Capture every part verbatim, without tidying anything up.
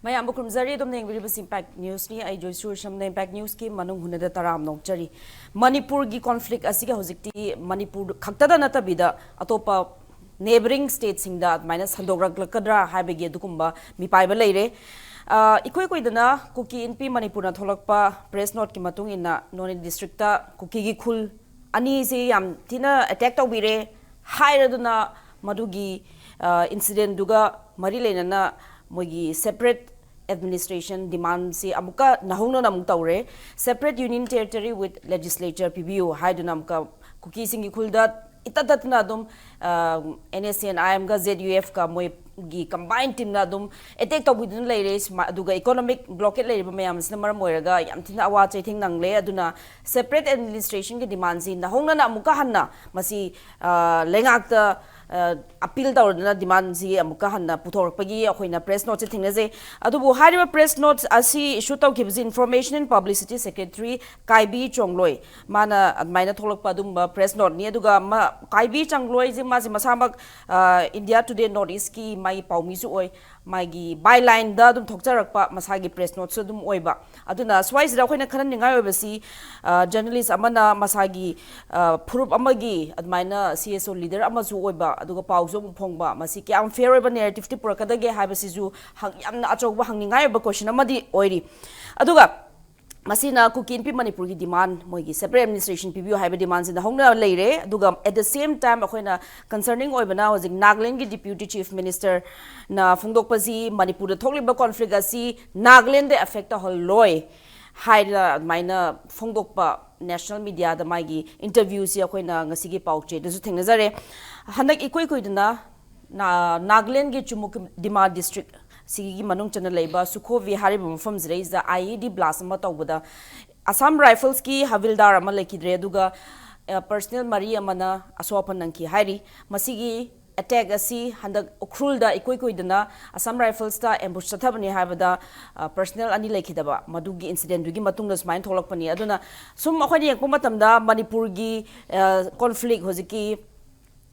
ꯑꯌꯥꯝꯕ ꯈꯨꯔꯨꯝꯖꯔꯤ꯫ ꯑꯗꯨꯝ ꯌꯦꯡꯕꯤꯔꯤꯕꯁꯤ Impact Newsꯅꯤ꯫ ꯑꯩ ꯖꯣꯏꯁꯨꯔ ꯁꯝꯅ Impact Newsꯀꯤ ꯃꯅꯨꯡ ꯍꯨꯟꯅꯗ ꯇꯔꯥꯝꯅ ꯑꯣꯛꯆꯔꯤ꯫ ꯃꯅꯤꯄꯨꯔꯒꯤ conflict ꯑꯁꯤꯒ ꯍꯧꯖꯤꯛꯇꯤ ꯃꯅꯤꯄꯨꯔ ꯈꯛꯇꯗ ꯅꯠꯇꯕꯤꯗ ꯑꯇꯣꯞꯄ neighbouring stateꯁꯤꯡꯗ ꯑꯗꯨꯃꯥꯏꯅ ꯁꯟꯗꯣꯛꯂꯛꯀꯗ꯭ꯔꯥ ꯍꯥꯏꯕꯒꯤ ꯑꯗꯨꯒꯨꯝꯕ ꯃꯤꯄꯥꯏꯕ ꯂꯩꯔꯦ꯫ ꯑ, ꯏꯀꯨꯏ ꯀꯨꯏꯗꯅ ꯀꯨꯀꯤ ꯏꯟꯄꯤ ꯃꯅꯤꯄꯨꯔꯅ ꯊꯣꯛꯂꯛꯄ press noteꯀꯤ ꯃꯇꯨꯡ ꯏꯟꯅ ꯅꯣꯅꯦ districtꯇ ꯀꯨꯀꯤꯒꯤ ꯈꯨꯜ ꯑꯅꯤꯁꯤ ꯌꯥꯝ ꯊꯤꯅ attack ꯇꯧꯕꯤꯔꯦ ꯍꯥꯏꯔꯗꯨꯅ ꯃꯗꯨꯒꯤ, ꯑ, incidentꯗꯨꯒ ꯃꯔꯤ ꯂꯩꯅꯅ ꯃꯣꯏꯒꯤ separate administration demandꯁꯤ ꯑꯃꯨꯛꯀ ꯅꯧꯍꯧꯅꯅ ꯑꯃꯨꯛ ꯇꯧꯔꯦ꯫ Separate union territory with legislature ꯄꯤꯕꯤꯌꯨ ꯍꯥꯏꯗꯨꯅ ꯑꯃꯨꯛꯀ ꯀꯨꯀꯤꯁꯤꯡꯒꯤ ꯈꯨꯜꯗ ꯏꯇꯠ ꯇꯠꯇꯅ ꯑꯗꯨꯝ, ꯑ, NSCN-IMꯒ ZUFꯀ ꯃꯣꯏꯒꯤ combined teamꯅ ꯑꯗꯨꯝ attack ꯇꯧꯕꯤꯗꯨꯅ ꯂꯩꯔꯦ꯫ ꯁꯨꯃꯥꯏ-, ꯑꯗꯨꯒ economic blockade ꯂꯩꯔꯤꯕ ꯃꯌꯥꯝ ꯑꯁꯤꯅ ꯃꯔꯝ ꯑꯣꯏꯔꯒ ꯌꯥꯝ ꯊꯤꯅ ꯑꯋꯥ ꯆꯩꯊꯦꯡ ꯅꯪꯂꯦ꯫ ꯑꯗꯨꯅ separate administrationꯒꯤ demandꯁꯤ ꯅꯧꯍꯧꯅꯅ ꯑꯃꯨꯛꯀ ꯍꯟꯅ ꯃꯁꯤ, ꯑ, ꯂꯩꯉꯥꯛꯇ, ꯑ, appeal ꯇꯧꯔꯗꯨꯅ demandꯁꯤ ꯑꯃꯨꯛꯀ ꯍꯟꯅ ꯄꯨꯊꯣꯔꯛꯄꯒꯤ ꯑꯩꯈꯣꯏꯅ press noteꯁꯦ ꯊꯦꯡꯅꯖꯩ꯫ ꯑꯗꯨꯕꯨ ꯍꯥꯏꯔꯤꯕ press note ꯑꯁꯤ issue ꯇꯧꯈꯤꯕꯁꯤ Information and Publicity Secretary ꯀꯥꯏꯕꯤ ꯆꯣꯡꯂꯣꯏ, ꯃꯥꯅ ꯑꯗꯨꯃꯥꯏꯅ ꯊꯣꯛꯂꯛꯄ ꯑꯗꯨꯒꯨꯝꯕ press noteꯅꯤ꯫ ꯑꯗꯨꯒ ꯃꯥ, ꯀꯥꯏꯕꯤ ꯆꯣꯡꯂꯣꯏꯁꯦ ꯃꯥꯁꯦ ꯃꯁꯥꯃꯛ, ꯑ, India Today North Eastꯀꯤ ꯃꯥꯒꯤ ꯄꯥꯎꯃꯤꯁꯨ ꯑꯣꯏ, ꯃꯥꯒꯤ bylineꯗ ꯑꯗꯨꯝ ꯊꯣꯛꯆꯔꯛꯄ ꯃꯁꯥꯒꯤ press noteꯁꯨ ꯑꯗꯨꯝ ꯑꯣꯏꯕ꯫ ꯑꯗꯨꯅ ꯁ꯭ꯋꯥꯏꯁꯤꯗ ꯑꯩꯈꯣꯏꯅ ꯈꯟꯅꯅꯤꯡꯉꯥꯏ ꯑꯣꯏꯕꯁꯤ, ꯑ, journalist ꯑꯃꯅ ꯃꯁꯥꯒꯤ, ꯑ, ꯐꯨꯔꯨꯞ ꯑꯃꯒꯤ ꯑꯗꯨꯃꯥꯏꯅ CSO leader ꯑꯃꯁꯨ ꯑꯣꯏꯕ, ꯑꯗꯨꯒ ꯄꯥꯎꯁꯨ ꯑꯃꯨꯛ ꯐꯣꯡꯕ, ꯃꯁꯤ ꯀꯌꯥꯝ fair ꯑꯣꯏꯕ narrativeꯇꯤ ꯄꯨꯔꯛꯀꯗꯒꯦ ꯍꯥꯏꯕꯁꯤꯁꯨ ꯍꯪ-, ꯌꯥꯝꯅ ꯑꯆꯧꯕ ꯍꯪꯅꯤꯡꯉꯥꯏ ꯑꯣꯏꯕ question ꯑꯃꯗꯤ ꯑꯣꯏꯔꯤ꯫ ꯑꯗꯨꯒ ꯃꯁꯤꯅ ꯀꯨꯀꯤ ꯏꯟꯄꯤ ꯃꯅꯤꯄꯨꯔꯒꯤ demand, ꯃꯣꯏꯒꯤ separate administration ꯄꯤꯕꯤꯌꯨ ꯍꯥꯏꯕ demandꯁꯤꯅ ꯍꯧꯅ ꯂꯩꯔꯦ꯫ ꯑꯗꯨꯒ at the same time ꯑꯩꯈꯣꯏꯅ concerning ꯑꯣꯏꯕꯅ ꯍꯧꯖꯤꯛ ꯅꯥꯒꯥꯂꯦꯟꯒꯤ Deputy Chief Ministerꯅ ꯐꯣꯡꯗꯣꯛꯄꯁꯤ ꯃꯅꯤꯄꯨꯔꯗ ꯊꯣꯛꯂꯤꯕ conflict ꯑꯁꯤ ꯅꯥꯒꯥꯂꯦꯟꯗ affect ꯇꯧꯍꯜꯂꯣꯏ ꯍꯥꯏꯅ ꯑꯗꯨꯃꯥꯏꯅ ꯐꯣꯡꯗꯣꯛꯄ national mediaꯗ ꯃꯥꯒꯤ interviewꯁꯤ ꯑꯩꯈꯣꯏꯅ ꯉꯁꯤꯒꯤ ꯄꯥꯎ ꯆꯦꯗꯁꯨ ꯊꯦꯡꯅꯖꯔꯦ꯫ ꯍꯟꯗꯛ ꯏꯀꯨꯏ ꯀꯨꯏꯗꯅ ꯅꯥ-, ꯅꯥꯒꯥꯂꯦꯟꯒꯤ ꯆꯨꯃꯨꯛ ꯗꯤꯃꯥ district ꯁꯤꯒꯤ ꯃꯅꯨꯡ ꯆꯟꯅ ꯂꯩꯕ ꯁꯨꯈꯣꯚꯤ ꯍꯥꯏꯔꯤꯕ ꯃꯐꯝꯁꯤꯗꯩꯁꯤꯗ IED blast ꯑꯃ ꯇꯧꯕꯗ Assam Riflesꯀꯤ ꯍꯕꯤꯜꯗꯥꯔ ꯑꯃ ꯂꯩꯈꯤꯗ꯭ꯔꯦ, ꯑꯗꯨꯒ, ꯑ, personnel ꯃꯔꯤ ꯑꯃꯅ ꯑꯁꯣꯛ ꯑꯄꯟ ꯅꯪꯈꯤ ꯍꯥꯏꯔꯤ꯫ ꯃꯁꯤꯒꯤ attack ꯑꯁꯤ ꯍꯟꯗꯛ ꯎꯈ꯭ꯔꯨꯜꯗ ꯏꯀꯨꯏ ꯀꯨꯏꯗꯅ Assam Riflesꯇ ambush ꯆꯠꯊꯕꯅꯤ ꯍꯥꯏꯕꯗ, ꯑ, personnel ꯑꯅꯤ ꯂꯩꯈꯤꯗꯕ, ꯃꯗꯨꯒꯤ incidentꯗꯨꯒꯤ ꯃꯇꯨꯡꯗ ꯁꯨꯃꯥꯏꯅ ꯊꯣꯛꯂꯛꯄꯅꯤ꯫ ꯑꯗꯨꯅ ꯁꯨꯝ ꯑꯩꯈꯣꯏꯅ ꯌꯦꯡꯉꯛꯄ ꯃꯇꯝꯗ ꯃꯅꯤꯄꯨꯔꯒꯤ, ꯑ, conflict ꯍꯧꯖꯤꯛꯀꯤ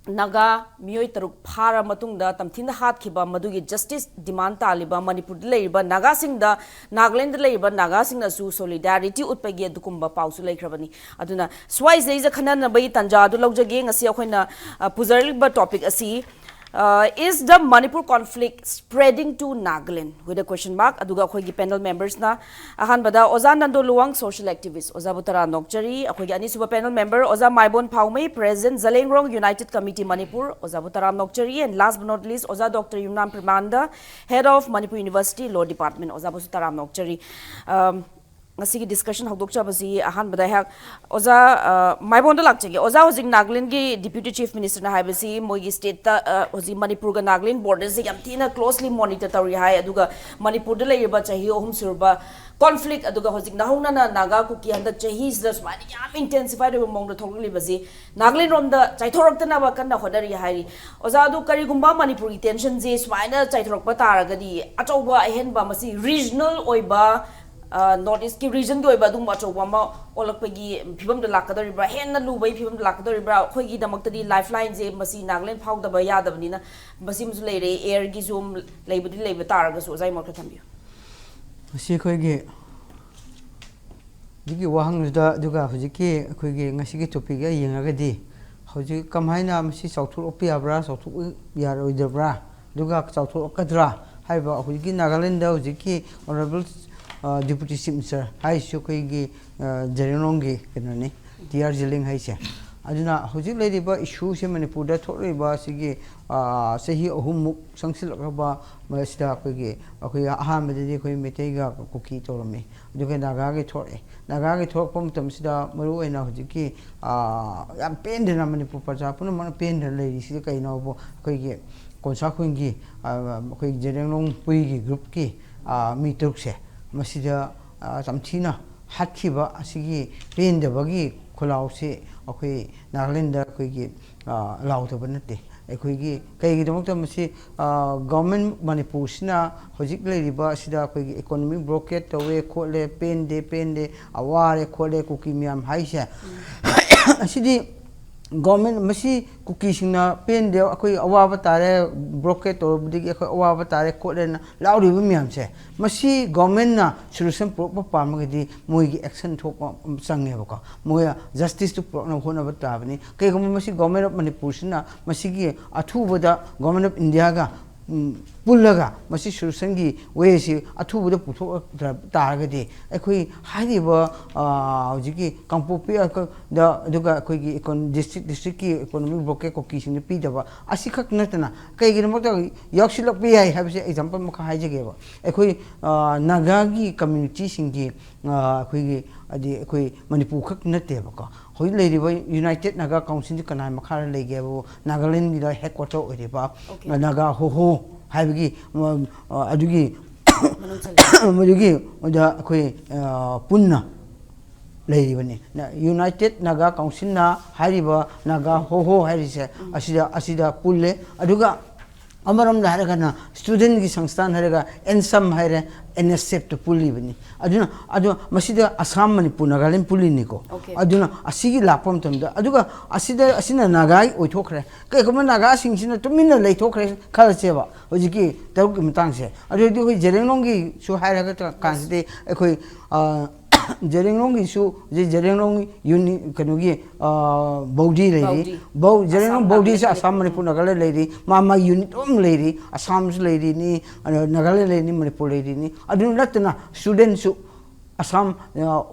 ꯅꯥꯒꯥ ꯃꯤꯑꯣꯏ ꯇꯔꯨꯛ ꯐꯥꯔ ꯃꯇꯨꯡꯗ ꯇꯝꯊꯤꯅ ꯍꯥꯠꯈꯤꯕ ꯃꯗꯨꯒꯤ ꯖꯁꯇꯤꯁ ꯗꯤꯃꯥꯟ ꯇꯥꯜꯂꯤꯕ ꯃꯅꯤꯄꯨꯔꯗ ꯂꯩꯔꯤꯕ ꯅꯥꯒꯥꯁꯤꯡꯗ, ꯅꯥꯒꯥꯂꯦꯟꯗ ꯂꯩꯔꯤꯕ ꯅꯥꯒꯥꯁꯤꯡꯅꯁꯨ ꯁꯣꯂꯤꯗꯥꯔꯤꯇꯤ ꯎꯠꯄꯒꯤ ꯑꯗꯨꯒꯨꯝꯕ ꯄꯥꯎꯁꯨ ꯂꯩꯈ꯭ꯔꯕꯅꯤ꯫ ꯑꯗꯨꯅ ꯁ꯭ꯋꯥꯏꯁꯤꯗꯩꯁꯤꯗ ꯈꯟꯅꯅꯕꯒꯤ ꯇꯥꯟꯖꯥ ꯑꯗꯨ ꯂꯧꯖꯒꯦ꯫ ꯉꯁꯤ ꯑꯩꯈꯣꯏꯅ ꯑ, ꯄꯨꯖꯔꯛꯂꯤꯕ ꯇꯣꯄꯤꯛ ꯑꯁꯤ, uh, is the Manipur conflict spreading to Nagaland with a question mark? ꯑꯗꯨꯒ ꯑꯩꯈꯣꯏꯒꯤ ꯄꯦꯅꯦꯜ ꯃꯦꯝꯕꯔꯁꯅ ꯑꯍꯥꯟꯕꯗ ꯑꯣꯖꯥ ꯅꯟꯗꯣ ꯂꯨꯋꯥꯡ, ꯁꯣꯁꯤꯌꯦꯜ ꯑꯦꯛꯇꯤꯚꯤꯁ꯭ꯠ, ꯑꯣꯖꯥꯕꯨ ꯇꯔꯥꯝꯅ ꯑꯣꯛꯆꯔꯤ꯫ ꯑꯩꯈꯣꯏꯒꯤ ꯑꯅꯤꯁꯨꯕ ꯄꯦꯅꯦꯜ ꯃꯦꯝꯕꯔ ꯑꯣꯖꯥ Maibon Phaomei, president Zeliangrong united committee Manipur, ꯑꯣꯖꯥꯕꯨ ꯇꯔꯥꯝꯅ ꯑꯣꯛꯆꯔꯤ꯫ And last but not least, ꯑꯣꯖꯥ ꯗꯣꯛꯇꯔ ꯌꯨꯝꯅꯥꯝ ꯄ꯭ꯔꯦꯃꯥꯅꯟꯗ, Head of Manipur University Law Department, ꯑꯣꯖꯥꯕꯨꯁꯨ ꯇꯔꯥꯝꯅ ꯑꯣꯛꯆꯔꯤ꯫ ꯑꯝ, ꯉꯁꯤꯒꯤ ꯗꯤꯁꯀꯁꯟ ꯍꯧꯗꯣꯛꯆꯕꯁꯤ ꯑꯍꯥꯟꯕꯗ ꯑꯩꯍꯥꯛ ꯑꯣꯖꯥ, ꯑ, ꯃꯥꯏꯕꯣꯟꯗ ꯂꯥꯛꯆꯒꯦ꯫ ꯑꯣꯖꯥ, ꯍꯧꯖꯤꯛ ꯅꯥꯒꯥꯂꯦꯟꯒꯤ ꯗꯤꯄ꯭ꯌꯨꯇꯤ ꯆꯤꯐ ꯃꯤꯅꯤꯁꯇꯔꯅ ꯍꯥꯏꯕꯁꯤ ꯃꯣꯏꯒꯤ ꯁ꯭ꯇꯦꯠꯇ, ꯑ, ꯍꯧꯖꯤꯛ ꯃꯅꯤꯄꯨꯔꯒ ꯅꯥꯒꯥꯂꯦꯟ ꯕꯣꯔꯗꯔꯁꯦ ꯌꯥꯝ ꯊꯤꯅ ꯀ꯭ꯂꯣꯁꯂꯤ ꯃꯣꯅꯤꯇꯔ ꯇꯧꯔꯤ ꯍꯥꯏ, ꯑꯗꯨꯒ ꯃꯅꯤꯄꯨꯔꯗ ꯂꯩꯔꯤꯕ ꯆꯍꯤ ꯑꯍꯨꯝ ꯁꯨꯔꯕ ꯀꯣꯟꯐ꯭ꯂꯤꯛ, ꯑꯗꯨꯒ ꯍꯧꯖꯤꯛ ꯅꯧꯍꯧꯅꯅ ꯅꯥꯒꯥ ꯀꯨꯀꯤ ꯍꯟꯗꯛ ꯆꯍꯤꯁꯤꯗ ꯁꯨꯃꯥꯏꯅ ꯌꯥꯝ ꯏꯟꯇꯦꯟꯁꯤꯐꯥꯏꯗ ꯑꯣꯏꯕ ꯃꯑꯣꯡꯗ ꯊꯣꯛꯂꯛꯂꯤꯕꯁꯤ ꯅꯥꯒꯥꯂꯦꯟ ꯔꯣꯝꯗ ꯆꯥꯏꯊꯣꯔꯛꯇꯅꯕ ꯀꯟꯅ ꯍꯣꯠꯅꯔꯤ ꯍꯥꯏꯔꯤ꯫ ꯑꯣꯖꯥ, ꯑꯗꯨ ꯀꯔꯤꯒꯨꯝꯕ ꯃꯅꯤꯄꯨꯔꯒꯤ ꯇꯦꯟꯁꯟꯁꯤ ꯁꯨꯃꯥꯏꯅ ꯆꯥꯏꯊꯣꯔꯛꯄ ꯇꯥꯔꯒꯗꯤ ꯑꯆꯧꯕ ꯑꯍꯦꯟꯕ, ꯃꯁꯤ ꯔꯤꯖꯅꯦꯜ ꯑꯣꯏꯕ, ꯑ, ꯅꯣꯔꯠ ꯏꯁ꯭ꯠꯀꯤ ꯔꯤꯖꯟꯒꯤ ꯑꯣꯏꯕ ꯑꯗꯨꯒꯨꯝꯕ ꯑꯆꯧꯕ ꯑꯃ ꯑꯣꯜꯂꯛꯄꯒꯤ ꯐꯤꯕꯝꯗ ꯂꯥꯛꯀꯗꯧꯔꯤꯕ꯭ꯔꯥ, ꯍꯦꯟꯅ ꯂꯨꯕꯒꯤ ꯐꯤꯕꯝꯗ ꯂꯥꯛꯀꯗꯧꯔꯤꯕ꯭ꯔꯥ? ꯑꯩꯈꯣꯏꯒꯤꯗꯃꯛꯇꯗꯤ ꯂꯥꯏꯐ ꯂꯥꯏꯟꯁꯦ ꯃꯁꯤ ꯅꯥꯒꯥꯂꯦꯟ ꯐꯥꯎꯗꯕ ꯌꯥꯗꯕꯅꯤꯅ ꯃꯁꯤꯃꯁꯨ ꯂꯩꯔꯦ, ꯑꯦꯌꯔꯒꯤꯁꯨ ꯂꯩꯕꯨꯗꯤ ꯂꯩꯕ ꯇꯥꯔꯒꯁꯨ ꯑꯣꯖꯥꯒꯤ ꯃꯣꯠ ꯈꯔ ꯊꯝꯕꯤꯌꯨ꯫ ꯃꯁꯤ ꯑꯩꯈꯣꯏꯒꯤ ꯍꯧꯖꯤꯛꯀꯤ ꯋꯥꯍꯪꯗꯨꯗ, ꯑꯗꯨꯒ ꯍꯧꯖꯤꯛꯀꯤ ꯑꯩꯈꯣꯏꯒꯤ ꯉꯁꯤꯒꯤ ꯇꯣꯄꯤꯛꯀ ꯌꯦꯡꯉꯒꯗꯤ, ꯍꯧꯖꯤꯛ ꯀꯃꯥꯏꯅ ꯃꯁꯤ ꯆꯥꯎꯊꯣꯛꯂꯛꯄ ꯌꯥꯕ꯭ꯔꯥ, ꯆꯥꯎꯊꯣꯛꯄ ꯌꯥꯔꯣꯏꯗꯕ꯭ꯔꯥ, ꯑꯗꯨꯒ ꯆꯥꯎꯊꯣꯛꯂꯛꯀꯗ꯭ꯔꯥ ꯍꯥꯏꯕ, ꯍꯧꯖꯤꯛꯀꯤ ꯅꯥꯒꯥꯂꯦꯟꯗ ꯍꯧꯖꯤꯛꯀꯤ ꯑꯣꯅꯔꯦꯕꯜ ꯗꯤꯄꯨꯇꯤ ꯆꯤꯐ ꯃꯤꯅꯤꯁꯇꯔ ꯍꯥꯏꯔꯤꯁꯤ ꯑꯩꯈꯣꯏꯒꯤ, ꯑ, ꯖꯦꯔꯦꯡꯔꯣꯡꯒꯤ ꯀꯩꯅꯣꯅꯤ, ꯇꯤ ꯑꯥꯔ ꯖꯤꯂꯤꯡ ꯍꯥꯏꯁꯦ꯫ ꯑꯗꯨꯅ ꯍꯧꯖꯤꯛ ꯂꯩꯔꯤꯕ ꯏꯁꯨꯁꯦ, ꯃꯅꯤꯄꯨꯔꯗ ꯊꯣꯛꯂꯤꯕ ꯑꯁꯤꯒꯤ, ꯑ, ꯆꯍꯤ ꯑꯍꯨꯝꯃꯨꯛ ꯆꯪꯁꯤꯜꯂꯛꯂꯕ ꯃꯁꯤꯗ ꯑꯩꯈꯣꯏꯒꯤ, ꯑꯩꯈꯣꯏ ꯑꯍꯥꯟꯕꯗꯗꯤ ꯑꯩꯈꯣꯏ ꯃꯩꯇꯩꯒ ꯀꯨꯀꯤ ꯇꯧꯔꯝꯃꯤ, ꯑꯗꯨꯒ ꯅꯥꯒꯥꯒꯤ ꯊꯣꯛꯂꯛꯑꯦ꯫ ꯅꯥꯒꯥꯒꯤ ꯊꯣꯛꯂꯛꯄ ꯃꯇꯝꯁꯤꯗ ꯃꯔꯨꯑꯣꯏꯅ ꯍꯧꯖꯤꯛꯀꯤ, ꯑ, ꯌꯥꯝ ꯄꯦꯟꯗꯅ ꯃꯅꯤꯄꯨꯔ ꯄ꯭ꯔꯖꯥ ꯄꯨꯝꯅꯃꯛꯅ ꯄꯦꯟꯗꯅ ꯂꯩꯔꯤꯁꯤꯗꯤ ꯀꯩꯅꯣꯕꯨ, ꯑꯩꯈꯣꯏꯒꯤ ꯀꯣꯟꯁꯥ ꯈꯨꯟꯒꯤ, ꯑ, ꯑꯩꯈꯣꯏ ꯖꯦꯔꯦꯡꯔꯣꯡ ꯄꯨꯏꯒꯤ ꯒ꯭ꯔꯨꯞꯀꯤ, ꯑ, ꯃꯤ ꯇꯔꯨꯛꯁꯦ ꯃꯁꯤꯗ, ꯑ, ꯇꯝꯊꯤꯅ ꯍꯥꯠꯈꯤꯕ ꯑꯁꯤꯒꯤ ꯄꯦꯟꯗꯕꯒꯤ ꯈꯨꯜꯂꯥꯎꯁꯤ ꯑꯩꯈꯣꯏ ꯅꯥꯒꯥꯂꯦꯟꯗ ꯑꯩꯈꯣꯏꯒꯤ, ꯑ, ꯂꯥꯎꯗꯕ ꯅꯠꯇꯦ꯫ ꯑꯩꯈꯣꯏꯒꯤ ꯀꯩꯒꯤꯗꯃꯛꯇ ꯃꯁꯤ, ꯑ, ꯒꯣꯔꯃꯦꯟ ꯃꯅꯤꯄꯨꯔꯁꯤꯅ ꯍꯧꯖꯤꯛ ꯂꯩꯔꯤꯕ ꯑꯁꯤꯗ ꯑꯩꯈꯣꯏꯒꯤ ꯏꯀꯣꯅꯣꯃꯤꯛ ꯕ꯭ꯂꯣꯀꯦꯠ ꯇꯧꯋꯦ ꯈꯣꯠꯂꯦ, ꯄꯦꯟꯗꯦ, ꯄꯦꯟꯗꯦ, ꯑ, ꯋꯥꯔꯦ ꯈꯣꯠꯂꯦ ꯀꯨꯀꯤ ꯃꯌꯥꯝ ꯍꯥꯏꯁꯦ, ꯑꯁꯤꯗꯤ ꯒꯣꯔꯃꯦꯟ ꯃꯁꯤ ꯀꯨꯀꯤꯁꯤꯡꯅ ꯄꯦꯟꯗꯦ, ꯑꯩꯈꯣꯏ ꯑꯋꯥꯕ ꯇꯥꯔꯦ, ꯕ꯭ꯂꯣꯀꯦꯠ ꯇꯧꯔꯨꯕꯗꯒꯤ ꯑꯩꯈꯣꯏ ꯑꯋꯥꯕ ꯇꯥꯔꯦ ꯈꯣꯠꯂꯦꯅ ꯂꯥꯎꯔꯤꯕ ꯃꯌꯥꯝꯁꯦ, ꯃꯁꯤ ꯒꯣꯔꯃꯦꯟꯅ ꯁꯣꯂꯨꯁꯟ ꯄꯨꯔꯛꯄ ꯄꯥꯝꯃꯒꯗꯤ ꯃꯣꯏꯒꯤ ꯑꯦꯛꯁꯟ ꯊꯣꯛꯄ ꯆꯪꯉꯦꯕꯀꯣ꯫ ꯃꯣꯏ ꯖꯁꯇꯤꯁꯇꯨ ꯄꯨꯔꯛꯅꯕ ꯍꯣꯠꯅꯕ ꯇꯥꯕꯅꯤ꯫ ꯀꯩꯒꯨꯝꯕ ꯃꯁꯤ ꯒꯣꯔꯃꯦꯟ ꯑꯣꯐ ꯃꯅꯤꯄꯨꯔꯁꯤꯅ ꯃꯁꯤꯒꯤ ꯑꯊꯨꯕꯗ ꯒꯣꯔꯃꯦꯟ ꯑꯣꯐ ꯏꯟꯗꯤꯌꯥꯒ ꯎꯝ, ꯄꯨꯜꯂꯒ ꯃꯁꯤ ꯁꯣꯂꯨꯁꯟꯒꯤ ꯋꯦꯁꯤ ꯑꯊꯨꯕꯗ ꯄꯨꯊꯣꯛꯂꯛꯇ ꯇꯥꯔꯒꯗꯤ, ꯑꯩꯈꯣꯏ ꯍꯥꯏꯔꯤꯕ, ꯑ, ꯍꯧꯖꯤꯛꯀꯤ ꯀꯥꯡꯄꯣꯛꯄꯤ ꯑꯀ-, ꯗ, ꯑꯗꯨꯒ ꯑꯩꯈꯣꯏꯒꯤ ꯏꯀꯣꯟ-, ꯗꯤꯁꯇ꯭ꯔꯤꯛ, ꯗꯤꯁꯇ꯭ꯔꯤꯛꯀꯤ ꯏꯀꯣꯅꯣꯃꯤꯛ ꯕ꯭ꯂꯣꯀꯦꯠ ꯀꯨꯀꯤꯁꯤꯡꯗ ꯄꯤꯗꯕ ꯑꯁꯤꯈꯛ ꯅꯠꯇꯅ ꯀꯩꯒꯤꯗꯃꯛꯇ ꯌꯥꯎꯁꯤꯜꯂꯛꯄ ꯌꯥꯏ ꯍꯥꯏꯕꯁꯦ ꯑꯦꯛꯖꯥꯝꯄꯜ ꯑꯃꯈꯛ ꯍꯥꯏꯖꯒꯦꯕ꯫ ꯑꯩꯈꯣꯏ, ꯑ, ꯅꯥꯒꯥꯒꯤ ꯀꯝꯃ꯭ꯌꯨꯅꯤꯇꯤꯁꯤꯡꯒꯤ, ꯑ, ꯑꯩꯈꯣꯏꯒꯤ, ꯍꯥꯏꯗꯤ ꯑꯩꯈꯣꯏ ꯃꯅꯤꯄꯨꯔ ꯈꯛ ꯅꯠꯇꯦꯕꯀꯣ, ꯍꯧꯖꯤꯛ ꯂꯩꯔꯤꯕ ꯌꯨꯅꯥꯏꯇꯦꯠ ꯅꯥꯒꯥ ꯀꯥꯎꯟꯁꯤꯜꯁꯤ ꯀꯅꯥꯒꯤ ꯃꯈꯥꯗ ꯂꯩꯒꯦ ꯍꯥꯏꯕꯕꯨ, ꯅꯥꯒꯥꯂꯦꯟꯒꯤꯗ ꯍꯦꯗꯀ꯭ꯋꯥꯇꯔ ꯑꯣꯏꯔꯤꯕ, ꯑꯣꯀꯦ꯫ ꯅꯥꯒꯥ ꯍꯣꯍꯣ ꯍꯥꯏꯕꯒꯤ, ꯎꯝ, ꯑ, ꯑꯗꯨꯒꯤ ꯃꯅꯨꯡ ꯆꯜꯂꯦ꯫ ꯃꯗꯨꯒꯤ, ꯃꯗ ꯑꯩꯈꯣꯏ, ꯑ, ꯄꯨꯟꯅ ꯂꯩꯔꯤꯕꯅꯤ꯫ ꯅ-, ꯌꯨꯅꯥꯏꯇꯦꯠ ꯅꯥꯒꯥ ꯀꯥꯎꯟꯁꯤꯜꯅ ꯍꯥꯏꯔꯤꯕ ꯅꯥꯒꯥ ꯍꯣꯍꯣ ꯍꯥꯏꯔꯤꯁꯦ, ꯎꯝ꯫ ꯑꯁꯤꯗ, ꯑꯁꯤꯗ ꯄꯨꯜꯂꯦ꯫ ꯑꯗꯨꯒ ꯑꯃꯔꯣꯝꯗ ꯍꯥꯏꯔꯒꯅ ꯁ꯭ꯇꯨꯗꯦꯟꯒꯤ ꯁꯪꯁꯊꯥꯟ ꯍꯥꯏꯔꯒ ꯑꯦꯟꯁꯝ ꯍꯥꯏꯔꯦ, ꯑꯦꯟ ꯑꯦꯁ ꯑꯦꯐꯇ ꯄꯨꯜꯂꯤꯕꯅꯤ꯫ ꯑꯗꯨꯅ, ꯑꯗꯣ ꯃꯁꯤꯗ ꯑꯁꯥꯝ, ꯃꯅꯤꯄꯨꯔ, ꯅꯥꯒꯥꯂꯦꯟ ꯄꯨꯜꯂꯤꯅꯤꯀꯣ꯫ ꯑꯣꯀꯦ꯫ ꯑꯗꯨꯅ ꯑꯁꯤꯒꯤ ꯂꯥꯛꯄ ꯃꯇꯝꯗ, ꯑꯗꯨꯒ ꯑꯁꯤꯗ, ꯑꯁꯤꯅ ꯅꯥꯒꯥꯒꯤ ꯑꯣꯏꯊꯣꯛꯈ꯭ꯔꯦ꯫ ꯀꯩꯒꯨꯝꯕ ꯅꯥꯒꯥꯁꯤꯡꯁꯤꯅ ꯇꯨꯃꯤꯟꯅ ꯂꯩꯊꯣꯛꯈ꯭ꯔꯦ ꯈꯜꯂꯁꯦꯕ, ꯍꯧꯖꯤꯛꯀꯤ ꯇꯔꯨꯛꯀꯤ ꯃꯇꯥꯡꯁꯦ, ꯑꯗꯨꯗꯤ ꯑꯩꯈꯣꯏ ꯖꯦꯔꯦꯡꯂꯣꯡꯒꯤꯁꯨ ꯍꯥꯏꯔꯒ ꯀꯥꯟꯁꯤꯗꯤ ꯑꯩꯈꯣꯏ, ꯑ, ꯖꯦꯔꯦꯡꯂꯣꯡꯒꯤꯁꯨ, ꯍꯧꯖꯤꯛ ꯖꯦꯔꯦꯡꯂꯣꯡ ꯌꯨꯅꯤ-, ꯀꯩꯅꯣꯒꯤ, ꯑ, ꯕꯧꯗꯤ ꯂꯩꯔꯤ꯫ ꯕꯧꯗꯤ꯫ ꯕꯧ-, ꯖꯦꯔꯦꯡꯂꯣꯡ ꯑꯁꯥꯝ, ꯕꯧꯗꯤꯁꯦ ꯅꯥꯒꯥꯂꯦꯟ, ꯑꯁꯥꯝ, ꯃꯅꯤꯄꯨꯔ, ꯃꯅꯤꯄꯨꯔ, ꯅꯥꯒꯥꯂꯦꯟ ꯂꯩꯔꯤ꯫ ꯃꯥ ꯃꯥꯒꯤ ꯌꯨꯅꯤꯠ ꯑꯗꯨꯝ ꯂꯩꯔꯤ꯫ ꯑꯁꯥꯝꯁꯨ ꯂꯩꯔꯤꯅꯤ, ꯑ, ꯅꯥꯒꯥꯂꯦꯟ ꯂꯩꯔꯤꯅꯤ, ꯃꯅꯤꯄꯨꯔ ꯂꯩꯔꯤꯅꯤ꯫ ꯑꯗꯨ ꯅꯠꯇꯅ ꯁ꯭ꯇꯨꯗꯦꯟꯁꯨ ꯑꯁꯥꯝ, ꯑ,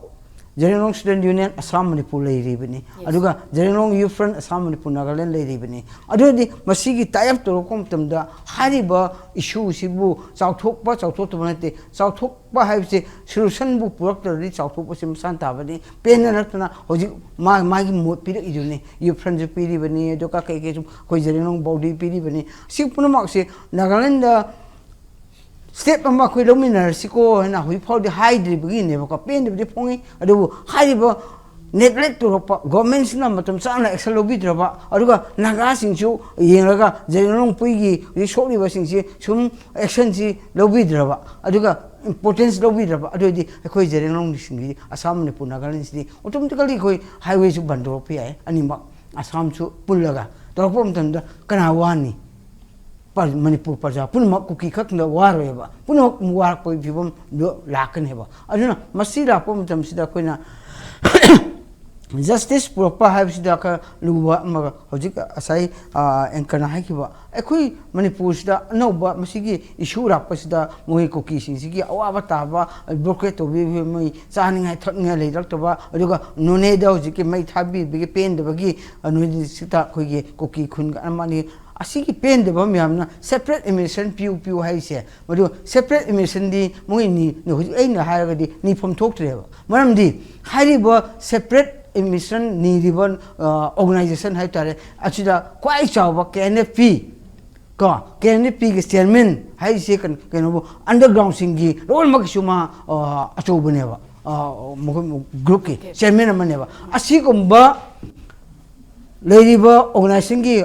ꯖꯦꯔꯦꯡꯂꯣꯡ ꯁ꯭ꯇꯨꯗꯦꯟ ꯌꯨꯅꯤꯌꯟ ꯑꯁꯥꯝ, ꯃꯅꯤꯄꯨꯔ ꯂꯩꯔꯤꯕꯅꯤ꯫ ꯌꯦꯁ꯫ ꯑꯗꯨꯒ ꯖꯦꯔꯦꯡꯂꯣꯡ ꯌꯨꯠ ꯐ꯭ꯔꯟꯠ ꯑꯁꯥꯝ, ꯃꯅꯤꯄꯨꯔ, ꯅꯥꯒꯥꯂꯦꯟ ꯂꯩꯔꯤꯕꯅꯤ꯫ ꯑꯗꯨꯗꯤ ꯃꯁꯤꯒꯤ ꯇꯥꯏ ꯑꯞ ꯇꯧꯔꯛꯄ ꯃꯇꯝꯗ ꯍꯥꯏꯔꯤꯕ ꯏꯁꯨꯁꯤꯕꯨ ꯆꯥꯎꯊꯣꯛꯄ, ꯆꯥꯎꯊꯣꯛꯇꯕ ꯅꯠꯇꯦ꯫ ꯆꯥꯎꯊꯣꯛꯄ ꯍꯥꯏꯕꯁꯤ ꯁꯣꯂꯨꯁꯟꯕꯨ ꯄꯨꯔꯛꯇ꯭ꯔꯗꯤ ꯆꯥꯎꯊꯣꯛꯄꯁꯤ ꯃꯁꯥꯅ ꯇꯥꯕꯅꯤ꯫ ꯄꯦꯟꯅ ꯅꯠꯇꯅ ꯍꯧꯖꯤꯛ ꯃꯥ-, ꯃꯥꯒꯤ ꯃꯣꯠ ꯄꯤꯔꯛꯏꯗꯨꯅꯤ꯫ ꯌꯨꯠ ꯐ꯭ꯔꯟꯠꯁꯨ ꯄꯤꯔꯤꯕꯅꯤ, ꯑꯗꯨꯒ ꯀꯩ ꯀꯩꯁꯨ ꯑꯩꯈꯣꯏ ꯖꯦꯔꯦꯡꯂꯣꯡ ꯕꯧꯗꯤ ꯄꯤꯔꯤꯕꯅꯤ꯫ ꯁꯤ ꯄꯨꯝꯅꯃꯛꯁꯦ ꯅꯥꯒꯥꯂꯦꯟꯗ ꯁ꯭ꯇꯦꯞ ꯑꯃ ꯑꯩꯈꯣꯏ ꯂꯧꯃꯤꯟꯅꯔꯁꯤꯀꯣ ꯍꯥꯏꯅ ꯍꯧꯖꯤꯛ ꯐꯥꯎꯗꯤ ꯍꯥꯏꯗ꯭ꯔꯤꯕꯒꯤꯅꯦꯕꯀꯣ꯫ ꯄꯦꯟꯗꯕꯗꯤ ꯐꯣꯡꯉꯤ꯫ ꯑꯗꯨꯕꯨ ꯍꯥꯏꯔꯤꯕ ꯅꯦꯒ꯭ꯂꯦꯛ ꯇꯧꯔꯛꯄ, ꯒꯣꯔꯃꯦꯟꯁꯤꯅ ꯃꯇꯝ ꯆꯥꯅ ꯑꯦꯛꯁꯟ ꯂꯧꯕꯤꯗ꯭ꯔꯕ, ꯑꯗꯨꯒ ꯅꯥꯒꯥꯁꯤꯡꯁꯨ ꯌꯦꯡꯂꯒ ꯖꯦꯔꯦꯡꯂꯣꯡ ꯄꯨꯏꯒꯤ ꯍꯧꯖꯤꯛ ꯁꯣꯛꯂꯤꯕꯁꯤꯡꯁꯤ ꯁꯨꯝ ꯑꯦꯛꯁꯟꯁꯤ ꯂꯧꯕꯤꯗ꯭ꯔꯕ, ꯑꯗꯨꯒ ꯏꯝꯄꯣꯔꯇꯦꯟꯁ ꯂꯧꯕꯤꯗ꯭ꯔꯕ, ꯑꯗꯨ ꯑꯣꯏꯔꯗꯤ ꯑꯩꯈꯣꯏ ꯖꯦꯔꯦꯡꯂꯣꯡꯁꯤꯡꯒꯤ ꯑꯁꯥꯝ, ꯃꯅꯤꯄꯨꯔ, ꯅꯥꯒꯥꯂꯦꯟꯁꯤꯗꯤ ꯑꯣꯇꯣꯃꯦꯇꯤꯀꯦꯜꯂꯤ ꯑꯩꯈꯣꯏ ꯍꯥꯏꯋꯦꯁꯨ ꯕꯟ ꯇꯧꯔꯛꯄ ꯌꯥꯏ ꯑꯅꯤꯃꯛ꯫ ꯑꯁꯥꯝꯁꯨ ꯄꯨꯜꯂꯒ ꯇꯧꯔꯛꯄ ꯃꯇꯝꯗ ꯀꯅꯥ ꯋꯥꯅꯤ? ꯄ꯭ꯔ- ꯃꯅꯤꯄꯨꯔ ꯄ꯭ꯔꯖꯥ ꯄꯨꯝꯅꯃꯛ ꯀꯨꯀꯤ ꯈꯛꯇꯗ ꯋꯥꯔꯣꯏꯕ, ꯄꯨꯝꯅꯃꯛ ꯋꯥꯔꯛꯄꯒꯤ ꯐꯤꯕꯝꯗꯣ ꯂꯥꯛꯀꯅꯦꯕ꯫ ꯑꯗꯨꯅ ꯃꯁꯤ ꯂꯥꯛꯄ ꯃꯇꯝꯁꯤꯗ ꯑꯩꯈꯣꯏꯅ ꯖꯁꯇꯤꯁ ꯄꯨꯔꯛꯄ ꯍꯥꯏꯕꯁꯤꯗ ꯈꯔ ꯂꯨꯕ ꯑꯃꯒ, ꯍꯧꯖꯤꯛ ꯉꯁꯥꯏ ꯑꯦꯡꯀꯔꯅ ꯍꯥꯏꯈꯤꯕ, ꯑꯩꯈꯣꯏ ꯃꯅꯤꯄꯨꯔꯁꯤꯗ ꯑꯅꯧꯕ ꯃꯁꯤꯒꯤ ꯏꯁꯨ ꯂꯥꯛꯄꯁꯤꯗ ꯃꯣꯏ ꯀꯨꯀꯤꯁꯤꯡꯁꯤꯒꯤ ꯑꯋꯥꯕ ꯇꯥꯕ, ꯕ꯭ꯂꯣꯀꯦꯠ ꯇꯧꯕꯤꯕ, ꯃꯣꯏ ꯆꯥꯅꯤꯡꯉꯥꯏ ꯊꯛꯅꯤꯡꯉꯥꯏ ꯂꯩꯔꯛꯇꯕ, ꯑꯗꯨꯒ ꯅꯣꯅꯦꯗ ꯍꯧꯖꯤꯛꯀꯤ ꯃꯩ ꯊꯥꯕꯤꯕꯒꯤ ꯄꯦꯟꯗꯕꯒꯤ, ꯅꯣꯅꯦ ꯗꯤꯁꯇ꯭ꯔꯤꯛꯇ ꯑꯩꯈꯣꯏꯒꯤ ꯀꯨꯀꯤ ꯈꯨꯟꯒ ꯑꯃꯅꯤ, ꯑꯁꯤꯒꯤ ꯄꯦꯟꯗꯕ ꯃꯌꯥꯝꯅ ꯁꯦꯄꯔꯦꯠ ꯑꯦꯗꯃꯤꯅꯤꯁꯇ꯭ꯔꯦꯁꯟ ꯄꯤꯌꯨ ꯄꯤꯌꯨ ꯍꯥꯏꯔꯤꯁꯦ, ꯃꯗꯨ ꯁꯦꯄꯔꯦꯠ ꯑꯦꯗꯃꯤꯅꯤꯁꯇ꯭ꯔꯦꯁꯟꯗꯤ ꯃꯣꯏ ꯅꯤ-, ꯍꯧꯖꯤꯛ ꯑꯩꯅ ꯍꯥꯏꯔꯒꯗꯤ ꯅꯤꯐꯝ ꯊꯣꯛꯇ꯭ꯔꯦꯕ꯫ ꯃꯔꯝꯗꯤ ꯍꯥꯏꯔꯤꯕ ꯁꯦꯄꯔꯦꯠ ꯑꯦꯗꯃꯤꯅꯤꯁꯇ꯭ꯔꯦꯁꯟ ꯅꯤꯔꯤꯕ, ꯑ, ꯑꯣꯔꯒꯅꯥꯏꯖꯦꯁꯟ ꯍꯥꯏ ꯇꯥꯔꯦ, ꯑꯁꯤꯗ ꯈ꯭ꯋꯥꯏ ꯆꯥꯎꯕ ꯀꯦ ꯑꯦꯟ ꯑꯦꯐ ꯄꯤ, ꯀꯣ, ꯀꯦ ꯑꯦꯟ ꯑꯦꯐ ꯄꯤꯒꯤ ꯆꯤꯌꯔꯃꯦꯟ ꯍꯥꯏꯔꯤꯁꯦ ꯀꯩꯅꯣ, ꯀꯩꯅꯣꯕꯨ, ꯑꯟꯗꯔꯒ꯭ꯔꯥꯎꯟꯁꯤꯡꯒꯤ ꯂꯣꯏꯅꯃꯛꯀꯤꯁꯨ ꯃꯥ, ꯑ, ꯑꯆꯧꯕꯅꯦꯕ, ꯑ, ꯃꯈꯣꯏ ꯒ꯭ꯔꯨꯞꯀꯤ ꯆꯤꯌꯔꯃꯦꯟ ꯑꯃꯅꯦꯕ꯫ ꯑꯁꯤꯒꯨꯝꯕ ꯂꯩꯔꯤꯕ ꯑꯣꯔꯒꯅꯥꯏꯖꯦꯁꯟꯒꯤ